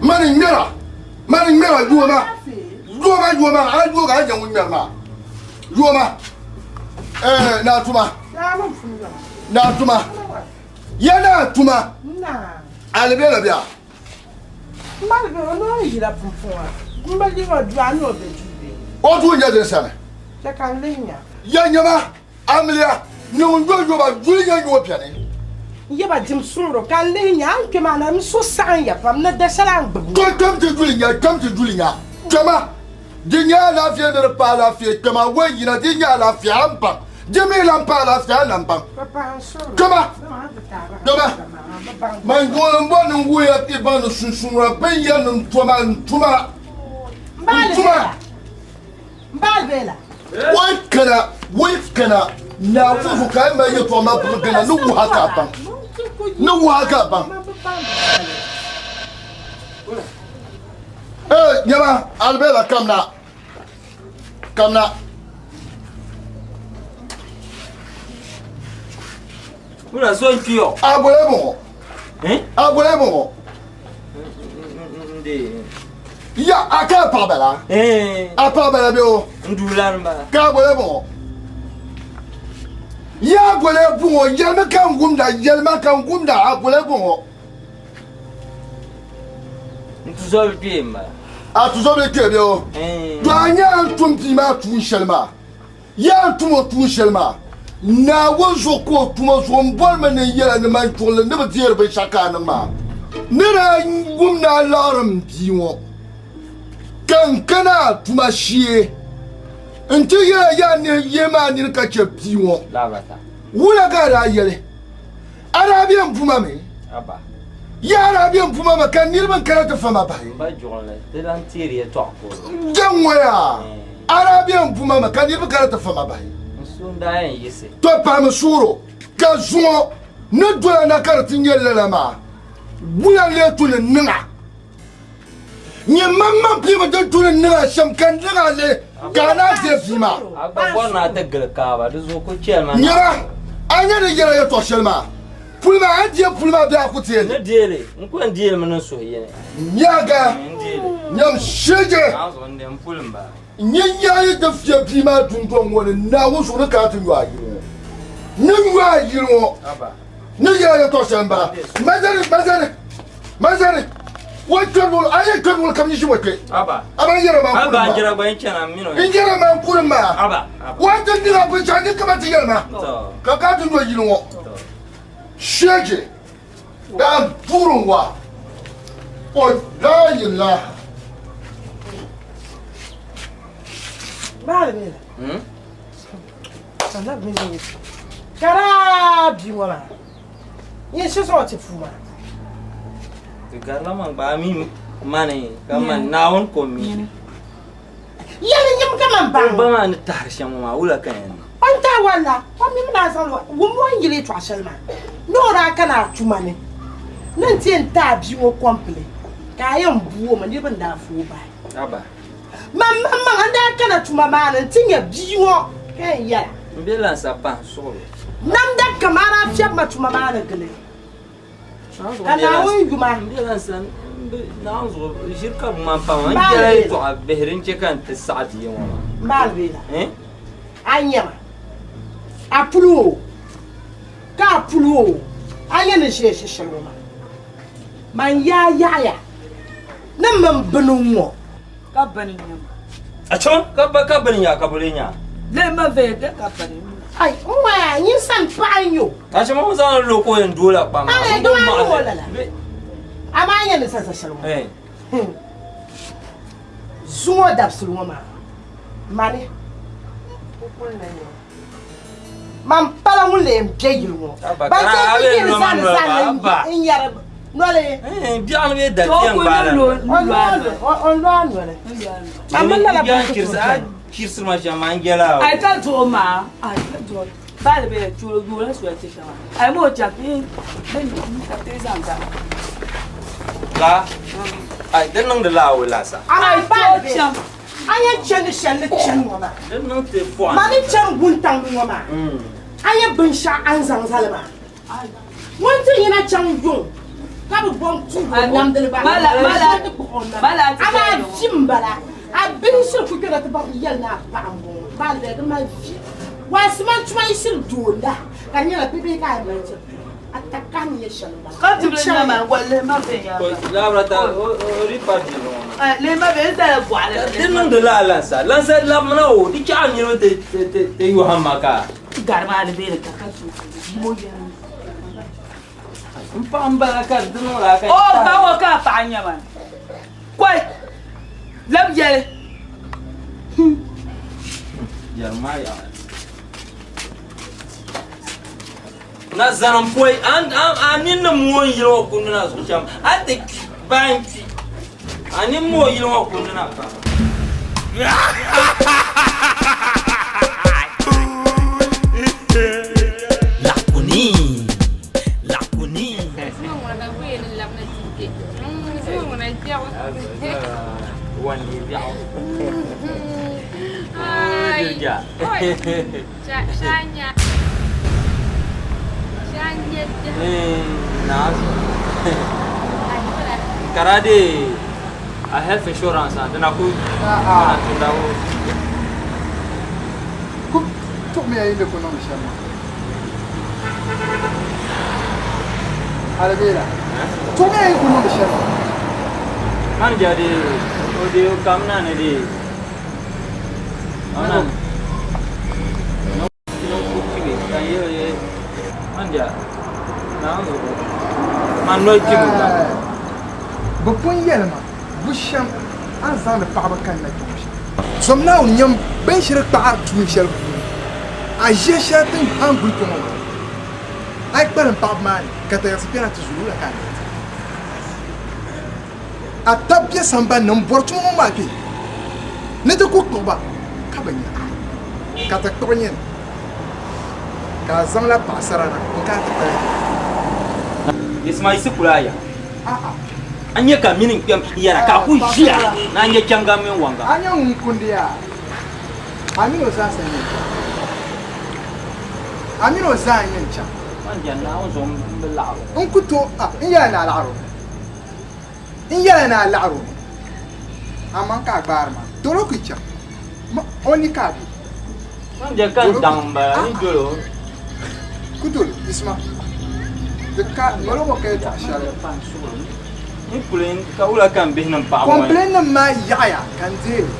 mani ŋmɛra Mani ŋmɛra yooma yooma yooma a yooga a nyɛ ŋun ŋmɛri maa yooma ɛɛ naa tuma naa tuma ya naa tuma alibela bia o duu nyɛ din sani ya nyɛma Amiliya, ni ŋun yo yoba yuli nyɛ nyoo beni. N yaba dim suŋro ka n lihi nya a ni kpe maa na, n suhu saɣim ya pam ni da shɛli a ni gbubi ŋɔ. Kpɛm ti yuli nya, kpɛm ti yuli nya, kpɛma, di nyɛ alaafee ni di pa alaafee, kpɛma wai yina, di nyɛ alaafee a ni baŋ, di mi lan pa alaafee a ni lan baŋ. Kpɛma, kpɛma, man yuuni m-bɔri ni n wuhi ya ti baŋ ni sunsuura bɛn yɛli ni n toma, n tuma, n tuma. Wai kana, wai kana, Naawuni zuɣu ka a yi mali yɛtɔɣa maa biri gana ni wuhi a ka a baŋ, ni wuhi a ka a baŋ. Ee, nyama, Alibela kamna, kamna. Wula so n-kpi o. A bɔla bɔŋɔ. A bɔla bɔŋɔ. Ya a ka a paɣa bala? A paɣa bala bɛ o? N duulan bala. Ka a bɔla bɔŋɔ. Ya a bɔla bɔŋɔ yɛlimi ka n wumda yɛlima ka n wumda a bɔla bɔŋɔ. N tuzɔbi kpee n bala. A tuzɔbi kpee bɛ o? To a nyɛ a ni tum bia maa tuun shɛli maa. Yaa n tum o tuun shɛli maa, Naawuni zuɣu ka o tum o zuɣu m-bɔri mi ni n yɛla ni man juɣinli ni bi deeri binshɛɣu ka a niŋ maa. Ni daa wum ni a laɣiri m bia ŋɔ, ka n kana a tuma shee nti yɛla yaa ni yihi ma a nini ka chɛ bia ŋɔ. Wula ka a daa yɛli? A daa be m puma mi? Yaa a daa be m puma mi ka niriba n-kana ti fa ma bahi? Jɛ ŋɔ yaa? A daa be n bu ma mi ka niriba kana ti fa ma bahi. N suhu n-daa yɛn yiɣisi. To pahimi suɣiro, ka zuŋɔ ni doya na ka di ti nyɛ lala maa, wula n-lee tu ni niŋ a? Nyɛ maŋmaŋ piimi din tu ni niŋ a shɛm ka niŋ a li ka a naan deei bia maa. A gba bɔri ni a ti gili Kaaba, di zuɣu ku chɛli ma na. Nira, a nya ni yɛla yɛtɔɣ shɛli maa? Puli maa, a ni deei puli maa bee a ku deei li? N ni deei li, n ku yɛn deei li mi ni n suhu yini. Nyaaŋa, nyam shege. Naawuni zuɣu n-deei m puli m-bala. N yi nya a yi ti fiɛ bia maa dundɔŋ ŋɔ ni, Naawuni zuɣu ni ka a ti nyo a yili ŋɔ. N ni nyo a yili ŋɔ ni yɛla yɛtɔɣ shɛli m-bala. Mazani, mazani, mazani, o kpɛri luɣili, a yɛn kpɛri luɣili kam yi ʒi ŋɔ kpe. A ba n yɛra maa n-kurim maa. N yɛra maa n-kurim maa. O ti niŋ a binshɛɣu ni kaman ti yɛli ma ka ka a ti nyo yili ŋɔ. Shege. Daan puurin wa o daa yi laha. Baali mi la. Annabi mi zan Kara bia ŋɔ maa. Yin shi zuɣu ti puu maa. Di garila man gba a mi mani ka man Naawuni ko mi. Yɛli nyim ka man baŋ. O ba maa ni tahiri shɛm ŋɔ maa wula ka yɛn niŋ? O ni tahi walla, o mi mi daa zaŋ li wum o ni yili yɛtɔɣ shɛli maa ni o daa kana a tuma ni ni nti yɛn ti a bia ŋɔ kɔmpili ka a yɛn bu o mi niriba n-daa fa o bahi. Aba. Man maŋmaŋ n daa kana tuma maa ni nti nya bia ŋɔ ka yɛn yɛla. M be lansa pahi suɣili. Namda kam a daa fiɛbi ma tuma maa ni gili. Ka Naawuni yuma. M bela n sani, Naawuni zuɣu ʒiri ka bɛ ŋmani pam, n jɛla yɛtɔɣa bihi din chɛ ka n ti saɣi bia ŋɔ maa. M baali bee la? A nya ma, a puli o, ka a puli o, a nya ni ʒiya ʒi shɛli ŋɔ maa. Man yaa yaɣiya ni m mini bini ŋ-ŋɔ. Ka bini n-nyɛ ma. Acho, ka ba ka bini nya ka boli nya. Le ma ve de ka bini. Ai, n waya, nyin san paɣa n yo. Acho ma zaŋ lo ko yɛn doola kpam. Ai, doo a ni lala. Amaa nyɛ ni sa sa shɛli ŋɔ. Zuŋɔ dabisili ŋɔ maa, mani n kuli na nyɛ man pala ŋun lee be yili ŋɔ. Ban chɛ ti yiri zani zani n yɛri noli. Biɛɣu ni bɛ da tiɛŋ gbaala. O lo a noli. Man mini lala bini ku tooi chani. Chirisiri ma shɛm maa n jɛla o. Ai ka duɣu maa, ai ka duɣu. Baali bɛ chulo duɣu la suya ti shɛŋa. Ai mo cha bin bin ka ti zaŋ da. La. Ai din niŋdi la o lasa. Ai baali bɛ. A yɛn chani shɛli ni chani ŋɔ maa. Din niŋ ti pɔhim. Ma ni chani wuntaŋ ni ŋɔ maa. A yɛn binshɛɣu a ni zaŋ zali maa. Ŋun ti yina chaŋ yuŋ ka bi bɔŋ tuug o namdili ba, ti kpuɣi o namda. Amaa vi m-bala, a bihi shiri ku kpɛna ti baŋ yɛli ni a paɣa m-bɔŋɔ. Baali bɛ di mali vi. Waasima tuma yi shiri doonda ka di nyɛla bibihi ka a yɛn mali tiri tuma. A takahi ni nyɛ shɛli m-bala. Ka tibili nama lihi ma viɛnyɛla. Laabira ta o di pa bia ŋɔ maa. Lihi ma viɛnyɛla zala bɔɣili. Di niŋdi la lansa. Lansa labimina o di chaɣi niriba ti yɔhim ma ka. Gari maa ni bɛ ka ka tu mo yɛli. N paɣa n bala ka di niŋ la ka. O ba ŋɔ ka a paɣa nyɛ ma. Kɔi lab yɛli. Jeremiah. Na zani pɔi a nini ni mooi yili ŋɔ kundi na zuɣu shɛm a ti kpi baa n kpi a nini mooi yili ŋɔ kundi na pam. Lakuni, lakuni. Kara de a health insurance a dina ku kana tunda o. Ku tuɣimiya yi ni ku niŋdi shɛm maa. Alibela, tuɣimiya yi ku niŋdi shɛm maa. Manager de o de o kamina ni de. Bɛ pun yɛli ma bu shɛm a ni zaŋdi paɣiba kanna kpe ŋɔ shɛm. Zom Naawuni nyam bɛ ni shiri kpaɣ a tuun shɛli puuni. A ʒiɛ shɛli din a ni guli kpe ŋɔ maa, a yi kpalim paɣiba maa ni ka tayiɣisi kpɛna ti zooi la ka a leei ti. A tab be samban ni m-bɔri tuma ŋɔ maa kpe ni ti ku kpuɣi ba. ka bi nya ka ti kpuɣi nyini ka a zaŋla paɣasara na n-ka ti kpali. Ismail si kuli a ya. A nya ka mini n kpɛm yɛra ka a ku ʒiya ni a nya chɛŋgam mini waŋgam. A nya ŋun kundi yaa? A mini o zaa sa n-yɛn chaŋ. A mini o zaa n-yɛn chaŋ. Man jɛn Naawuni zuɣu m bi laɣir o. N ku tooi, a, n yɛla ni a laɣir o. N yɛla ni a laɣir o mi. Amaa ka a gbaari ma, dol o ku chaŋ. Ma, o ni ka a be. Man jɛn ka n daŋ m-bala, n ni dol o. Ku dol o, Isma. Di ka, mali o ka yɛtɔɣ shɛli. N kuli ka wula ka m bihi nim paɣaba ŋɔ. Complain nim maa yaɣiya ka n deei li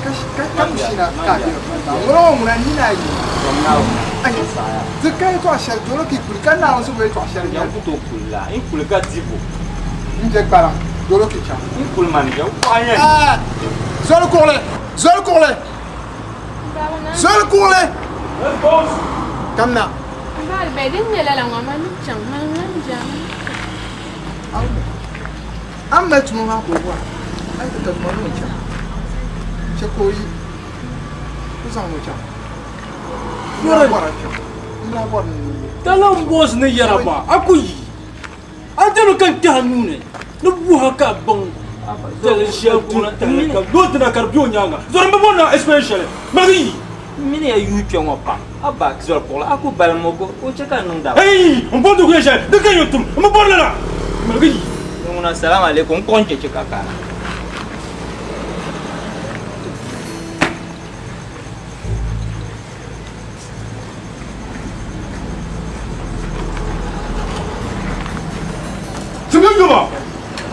ka ka ku shina ka a be di puuni maa. Ŋuna ŋɔ ŋuna nina ayi di ka yɛtɔɣ shɛli dol o ka yi kuli ka Naawuni zuɣu yɛtɔɣ shɛli N ku tooi kuli la, n kuli ka dibu. N je kpariŋ dol o ka yi chaŋ. N kuli mani je kuɣa yɛn. Zoli kuɣili! Zoli kuɣili! Zoli kuɣili! Kamina. Baal bɛ din nyɛ lala ŋɔ man ni chaŋ man lan jɛm. A ni mali tuma maa ka o bɔra, a yi ti ka tuma ni o chaŋ, chɛ ka o yi o zaŋ o chaŋ. N lahi bɔra chaŋ, n lahi bɔri ni n yi. Dalan boos ni yɛra maa, a ku yi. A dami ka n kpɛhi a nuu ni ni wuhi a ka a baŋ daliri shɛli din tahili ka looti na ka di be o nyaaŋa. Zɔri m bi bɔri ni a explain shɛli. Maligi yi. M mini ya yuui kpe ŋɔ pam. A ba zɔri kuɣili a ku balim o ka o che ka n niŋ daba. Hei! M bɔri ni ku yɛn shɛli din ka n yɛn tum. M bi bɔri lala. Maligi yi. Ni ŋuna salaam alaikum n kpuɣi n cheche ka kana. Timi yuma.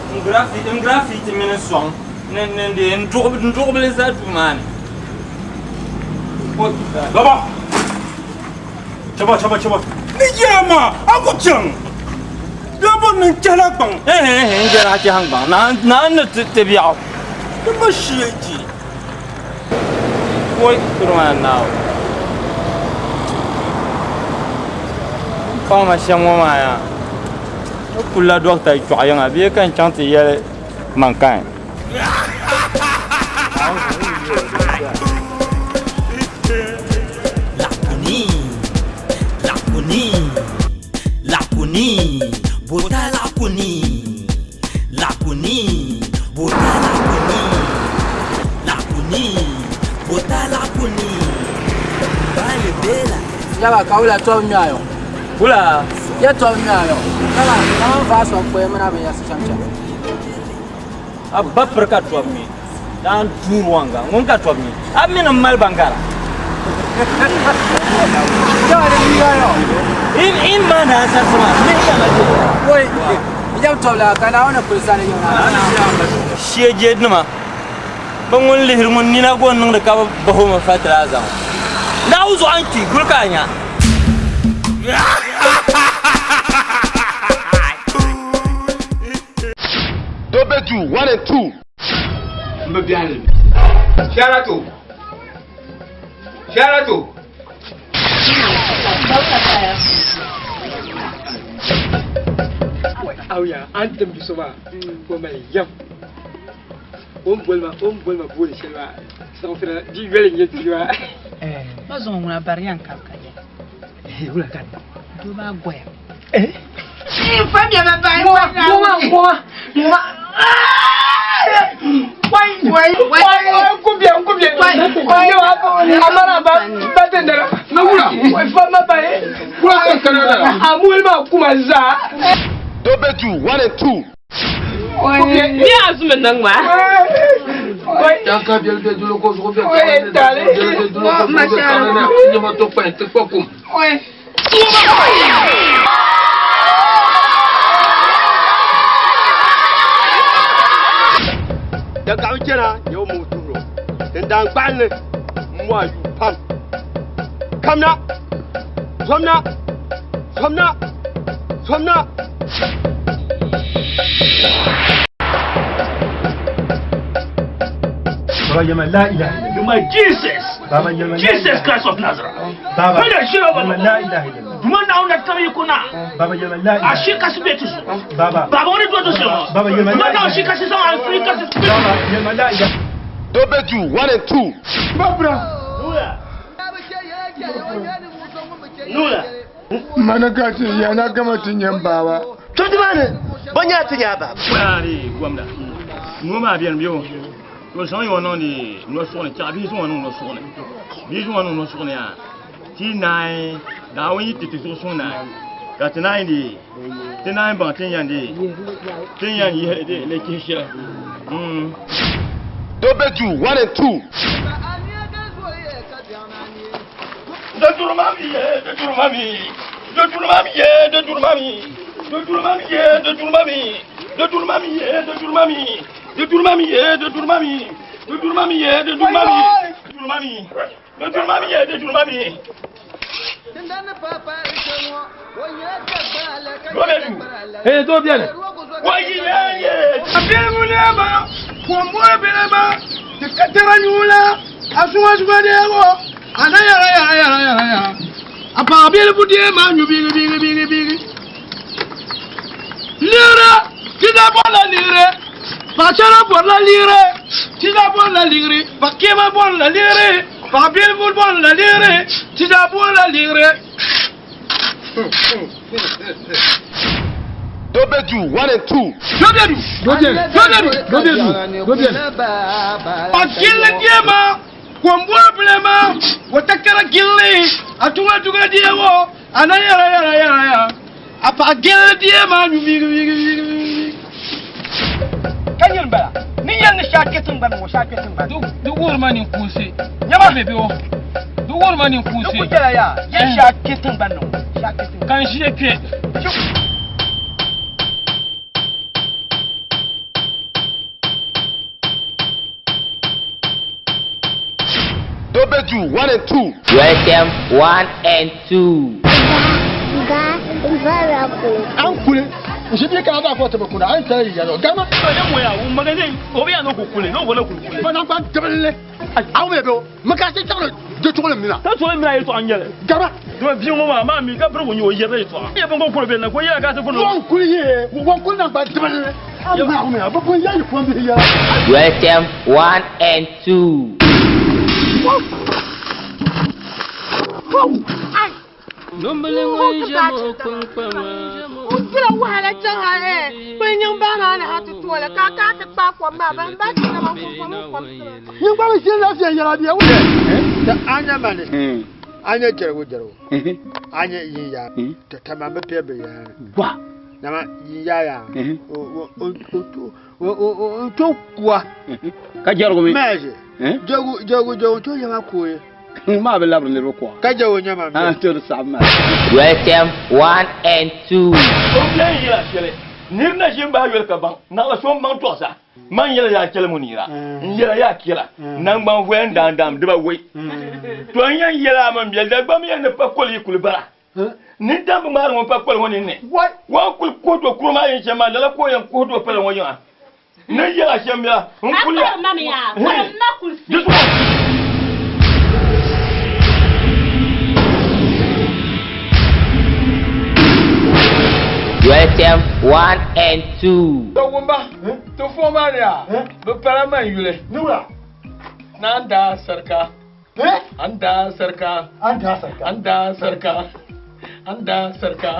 N graffiti mini sɔŋ ni ni n duɣubili za duu maa ni. Baba. Chaba chaba chaba. Ni yɛra maa a ku chaŋ. Dabba ni n chɛhila gbaŋ. N jɛra a chɛhi gbaŋ. Naa ni ti biɛɣu. Ti ma shee ji. Woi kuri maa naaw. Paɣa ma shɛm ŋɔ maa yaa. N kulila dɔkta kpɛɣu yiŋa bee ka n chaŋ ti yɛli mankain. Lakuni, lakuni, lakuni, bota lakuni, lakuni, bota lakuni, lakuni, bota lakuni, bale bela. Yaba ka wula tɔbu nyaayɔ. Wula? Ya tɔbu nyaayɔ. Yaba kaman vaai sɔŋ kpɔya mini a binyɛrisi chaŋ chaŋ. A ba piri ka tɔbu mi. Daan duuri waŋga ŋun ka tɔbu mi. A mi ni mali bangara. In ma na sarisi maa, mihi yɛma je. Woi, yɛm tɔbu la ka Naawuni kuli sani yiŋ na. Shee je nima. Bɛ ŋun lihiri ŋun nina go niŋdi ka bɛ bahi o mi fatilaaza ŋɔ. Naawuni zuɣu a ni kpi, guli ka a nya. Dobedu 1 and 2. N bi biɛhili. Shɛrato. Shɛrato. Awuya, a ni tim bi so maa ka o mali yɛm. O ni boli ma o ni boli ma booni shɛli maa siɣisira di yoli n-nyɛ bia maa. Ma zuŋɔ ŋuna bari yɛn kabi ka yɛli. Wula ka di? Doo maa goya. Dobedu 1 and 2. Dagaɣu chɛna nyɛ o moo tuhiro din daan gbaɣinli m-mo a yuu pam. Kamna! Zomna! Zomna! Zomna! Baba yɛlima la ilaha illallah. You my Jesus. Baba yɛlima la Jesus Christ of Nazareth. Baba Wala shi ba yɛlima la ilaha illallah. Duma na una tare yi kuna. Baba yɛlima la ilaha A shi kasi bai tusu. Baba. Baba wani dodo shi. Baba yɛlima Duma la na ilaha shi kasi sama a fi kasi. Baba yɛlima la ilaha. Dobedu 1 and 2. Babra. Nula. Mana ka ti yana gama ti nyɛ baba. Tuntun maa ni, bɔ nyɛ ti nyɛ baba. Wala gwamda. Nuo maa bɛni bɛ o. To zaŋ yɔ niŋdi nɔ suɣuni chaɣa bihi zaŋ niŋ nɔ suɣuni. Bihi zaŋ niŋ nɔ suɣuni yaa. Ti naai Naawuni yi ti ti zuɣu suŋ naai ka ti naai di ti naai baŋ ti ni yɛn di ti ni yɛn yihi di li chihi shɛli. Mm. Dobedu 1 and 2. Doduru mami ye, doduru mami. Doduru mami ye, doduru mami. Doduru mami ye, doduru mami. Doduru mami ye, doduru mami. Doduru mami ye, doduru mami. Doduru mami ye, doduru mami. Doduru mami. Doduru mami ye, doduru mami. Dobedu. Eh, do biɛni. Wayi ye ye. A biɛligu nɛma, kɔmbɔri bilima, ti ka tara nyuula, a suŋa suŋa deego, a na yɛra yɛra yɛra yɛra yɛra. A paɣa biɛligu deema nyu biigi biigi biigi biigi. Liɣiri, ti daa bɔrila liɣiri, paɣasara bɔrila liɣiri, ti daa bɔrila liɣiri, paɣa kpɛma bɔrila liɣiri, paɣa biɛligu bɔrila liɣiri, ti daa bɔrila liɣiri. Dobedu 1 and 2. Dobedu, dobedu, dobedu, dobedu. A gilli deema, kɔmbɔri bilima, o takara gilli, a tuŋa tuŋa deego, a na yɛra yɛra yɛra yɛra. A paɣa gilli deema nyu biigi biigi biigi biigi. Ka nyini bala ni yɛli ni shee a kpɛ tiŋgbani ŋɔ shee a kpɛ tiŋgbani. Di wuhiri ma ninkuunsi. Nyama bɛ bɛ o. Di wuhiri ma ninkuunsi. Di ku jɛla yaa yɛli shee a kpɛ tiŋgbani ŋɔ shee a kpɛ tiŋgbani. Ka n ʒiya kpɛ. Dobedu 1 and 2. USM 1 and 2. An kuli n bi ka ba fɔ tɛmɛ kunna an tɛ yɛlɛ gama. Ne mɔ ya o magasin o bɛ yan n'o ko kule n'o bɔra kulu kule. Fana ban tɛmɛlen aw bɛ bɛ ma ka se tɛmɛ de cogo min na. Ka cogo min na ye tɔgɔ ɲɛlɛ. Gama. Dɔn bi ŋo ma maa min ka bere ko ɲɛ o yɛrɛ ye tɔgɔ. E bɛ ko kolo bɛ na ko yɛrɛ ka se fɔlɔ. Wɔn kuli ye wɔn kuli na ban tɛmɛlen. An b'a kun a bɛ ko yali fɔn bi yɛrɛ. USM 1 and 2. N dila wahala chaŋ ha kpuli nyingba maa ni ha ti tooli ka a kana ti kpaai kom maa ban ba ti nama n kom kom Ni gba bɛ ʒi lafiya yɛla bia wuli. Ti anya mani anya jɛrigu jɛrigu anya yin ya ti tama bi pɛ bi yaa Gwa. Nama yin ya yaa o to kuwa. Ka jɛrigu mi. Mɛɛzi jɛrigu jɛrigu jɛrigu to yɛma kuoye. Maa bi labiri niriba kuwa. Ka jɛrigu nyɛma Ah, to di saɣim maa. USM 1 and 2. O biɛni yɛla shɛli niri na ʒi n bahi yoli ka baŋ naɣila so n baŋ tɔɣisa man yɛla yaa chɛli mu niira n yɛla yaa kɛla nangban voya n daandaam diba wei to n yɛn yɛla a min biɛli Dagbamb yɛn ni pa koli yi kuli bara ni dambi ŋmaari ŋun pa koli ŋɔ ninni wan kuli kuhi do kuro maa yɛn shɛm maa lala ka o yɛn kuhi do pala ŋɔ yiŋa ni yɛla shɛm bɛla n kuli ya di zuɣu USM 1 and 2. Dɔgumba, ti fo maa ni yaa, bi pala man yuli. Naan daa sarika. An daa sarika. An daa sarika. An daa sarika. An daa sarika.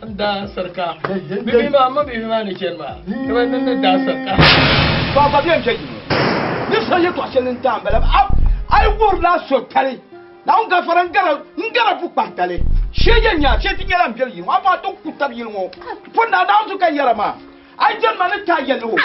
An daa sarika. Bibi maa, ma bibi maa ni chani maa. Ti ba ni ni daa sarika. Baba bɛ n kpɛ yino. Ni so yɛltɔɣa shɛli n daa n bala a yi wuhirila so tali na n gafara n gara n gara bu kpahi tali shee yɛn nya shee ti nyɛla n biɛli yino a maa ti ku tabi yili ŋɔ pun na naawuni ka yɛra maa a yi jɛni ma ni taa yɛlli o.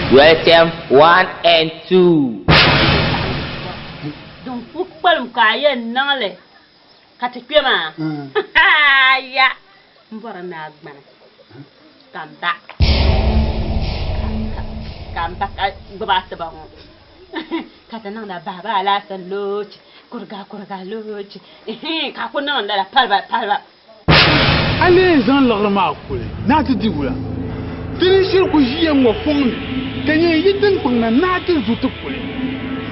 USM 1 and 2. Din ku kpalim ka a yɛn niŋli ka ti kpe maa ya n bɔri ni a gbani ka n ba ka n ba ka gbubi a tiba ŋɔ ka ti niŋda baaba alaasan loochi kuriga kuriga loochi ka a ku niŋ lala paliba paliba. A lee zaŋ liɣiri maa kuli ni a ti di wula? Ti ni shiri ku ʒiya ŋ-ŋɔ fɔŋ ni, ka nyɛ yi tiŋkpaŋ na ni a ti zu ti kuli.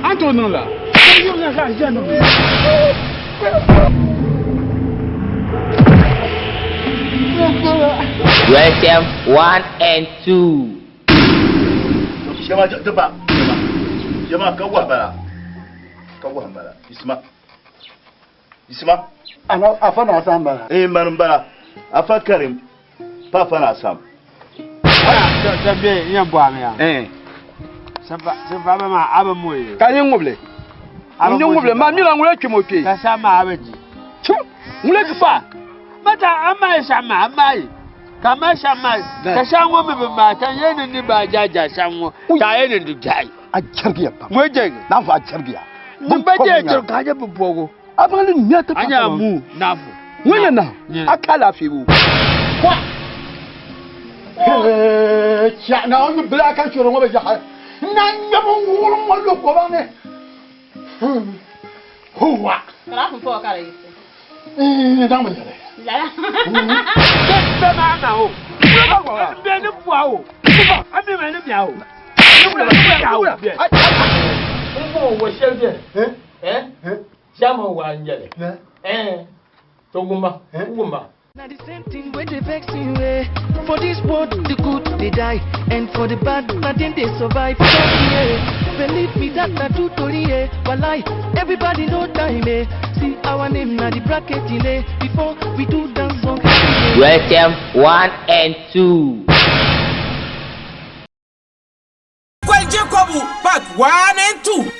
A ni tooi niŋ lala? Ka bɛ yuri zaa ʒiya niŋ li. USM 1 and 2. Shema di ba, shema ka wahi bala, ka wahi bala, Isma, Isma. Ana afa na asam bala. Eh, mani bala, afa Karim, pa afa na asam. Da be yɛn bɔhimi ya. Eh. Shinfa ba maa a bi mooi. Ka n ŋubili. N ni ŋubili maa mila ŋula kpɛm o kpee. Ka shɛm maa a bi di. Chim ŋula ti fa. Mata a maai shɛm maa a maai. Ka ma shɛm maa ka shɛm ŋɔ mi bi maai ka n yɛn ni ni baa jaaja shɛm ŋɔ ka a yɛn ni di jaai. A chɛrigiya pam. Ŋɔ jɛgi. N'a fɔ a chɛrigiya. N ba jɛ jɛri ka a nyɛ bi bɔgu. A baŋ li nya ti A nyɛ muu naafu. Ŋɔ nyɛ nahu. A ka alaafee bo. Chia na o ni bila ka choro ŋɔ bɛ yaɣa. Na ŋmɛbu wurim ŋɔ lo kɔba ni. Huwa. Kala fun fɔ kala yisi. Daŋ mi yɛli. Lala. Bɛ maa na o. Bɛ ni bua o. A mi ma ni bia o. Ni bua o. N bɔŋɔ wa shɛli bɛ. Eh? Shama wa n yɛli. Eh? To wumba, wumba. Na the same thing wey dey vex me wey. For this world, the good they die, and for the bad, na them they survive. Sorry, yeah. Believe me that na true tori, yeah. Walai, everybody know time, eh. See our name na the bracket, eh. Before we do dance song, eh. USM 1 and 2. Kwal Jacobu part 1 and 2.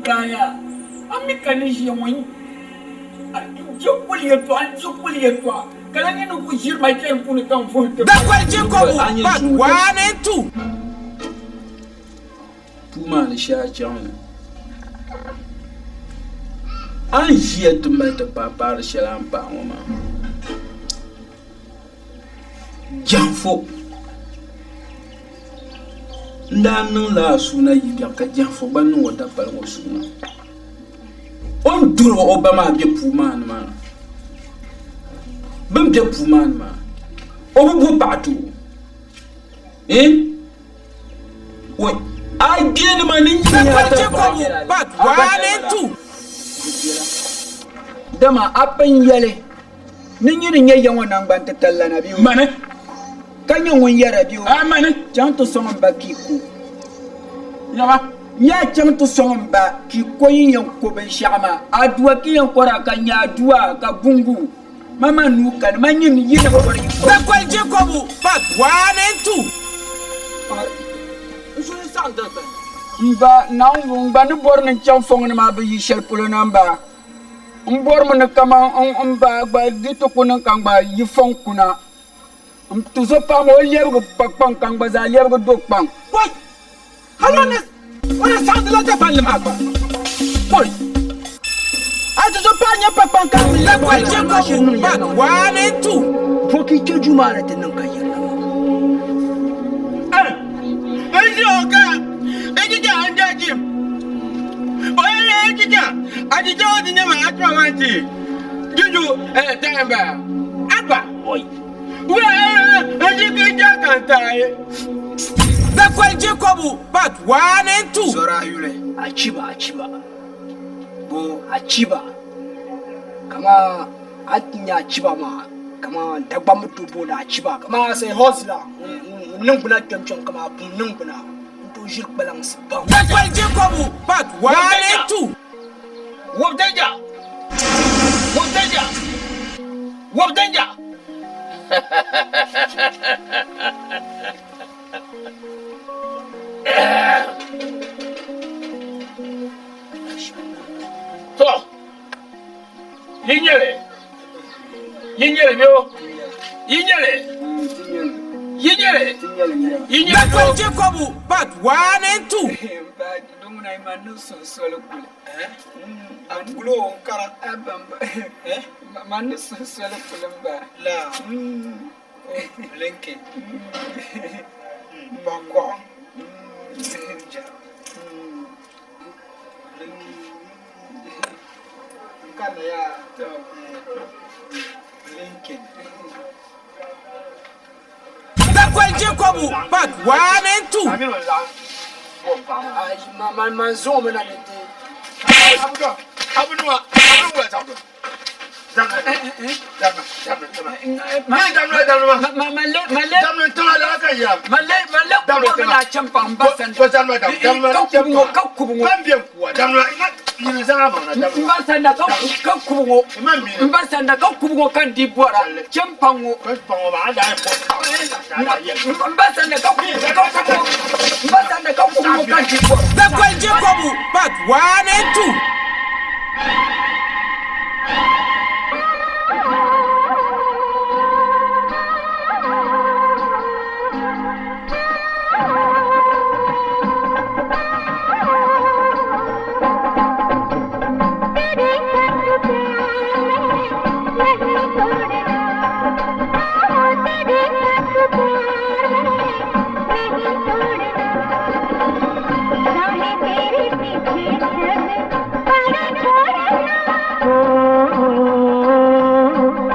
Gaya, a mi ka ni ʒiya ŋɔ n je kuli yɛltɔɣa n je kuli yɛltɔɣa ka la nyɛ ni ku ʒiri ma chani puuni ka n vuhi ti Dakwal Jacobu part 1 and 2. Puu maa ni shee a chaŋ ni a ni ʒiya ti mali ti paapaari shɛli a ni paai ŋɔ maa jahinfo n daa niŋla a suuna yi biɛɣu ka jahinfo gba niŋ o dapali ŋɔ suuna o ni duri o ba maa be puu maa ni maa bɛ ni be puu maa ni maa o bi bo paɣa ti o eh Wai a gbeeni ma ni nyɛ Dakwal Jacobu part 1 and 2. Dama a pun yɛli ni nyini nyɛ ya ŋɔ naŋgban titali la na bɛ o. Mani. Ka nyɛ ŋun yɛra bɛ o. A mani. Chaŋ ti sɔŋ m ba ka i ku. Yaba. Yaa chaŋ ti sɔŋ m ba ka i ko yi yɛn ko binshɛɣu maa. Adua ka yɛn kɔra ka nyɛ adua ka bungu. Ma ma nuu kani ma nyini yi ni kɔri yi ko. Dakwal Jacobu part 1 and 2. M ba, Naawuni n gba ni bɔri ni n chaŋ fɔŋ ni maa bi yi shɛli polo na m ba. N bɔrimi ni kaman m ba gba di ti ku niŋ ka n gba yi fɔŋ kuna. N tuzo paɣa maa o lɛbigi kpa kpaŋ ka n gba zaa lɛbigi do kpaŋ. Kɔi! Hali o ni o ni saɣindi la dapalli maa gba. Kɔi! A tuzo paɣa nyɛ pa kpaŋ ka a mi lɛbigi Dakwal do kpaŋ. Jacobu Part 1 and 2. Bɔ ka yi kpe duu maa ni ti niŋ ka yirina maa? Ezi oga, ejija anjaji. Oye ejija, ajija odi nyama atwa wanti. Juju eh tamba. Agba. Oi. Wa eji kija kanta e. Dakwal Jacobu part 1 and 2. Zɔra ayuli. Achiba achiba. Bo achiba. Kama a ti nya achiba maa kama Dagbamb to booni achiba kama say hustler niŋgbuna kpɛm kpɛm kama pum niŋgbuna n tooi ʒiri kpalansi pam. Dakwal Jacobu part 1 and 2. Wobdanja. Wobdanja. Wobdanja. To. Yi nyɛli. Yi nyɛli bɛ o. Yi nyɛli. Yi nyɛli? Yi nyɛli? Dakwal Jacobu part 1 and 2. Dakwal Jacobu part 1 and 2. Dakwal Jacobu part 1 and 2.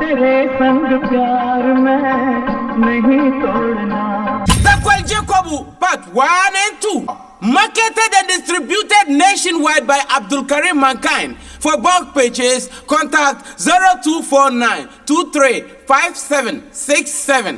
तेरे संग प्यार में नहीं तोड़ना Dakwal Jacobu part 1 and 2. Marketed and distributed nationwide by Abdul Karim Mankind. For bulk purchase, contact 0249 235767.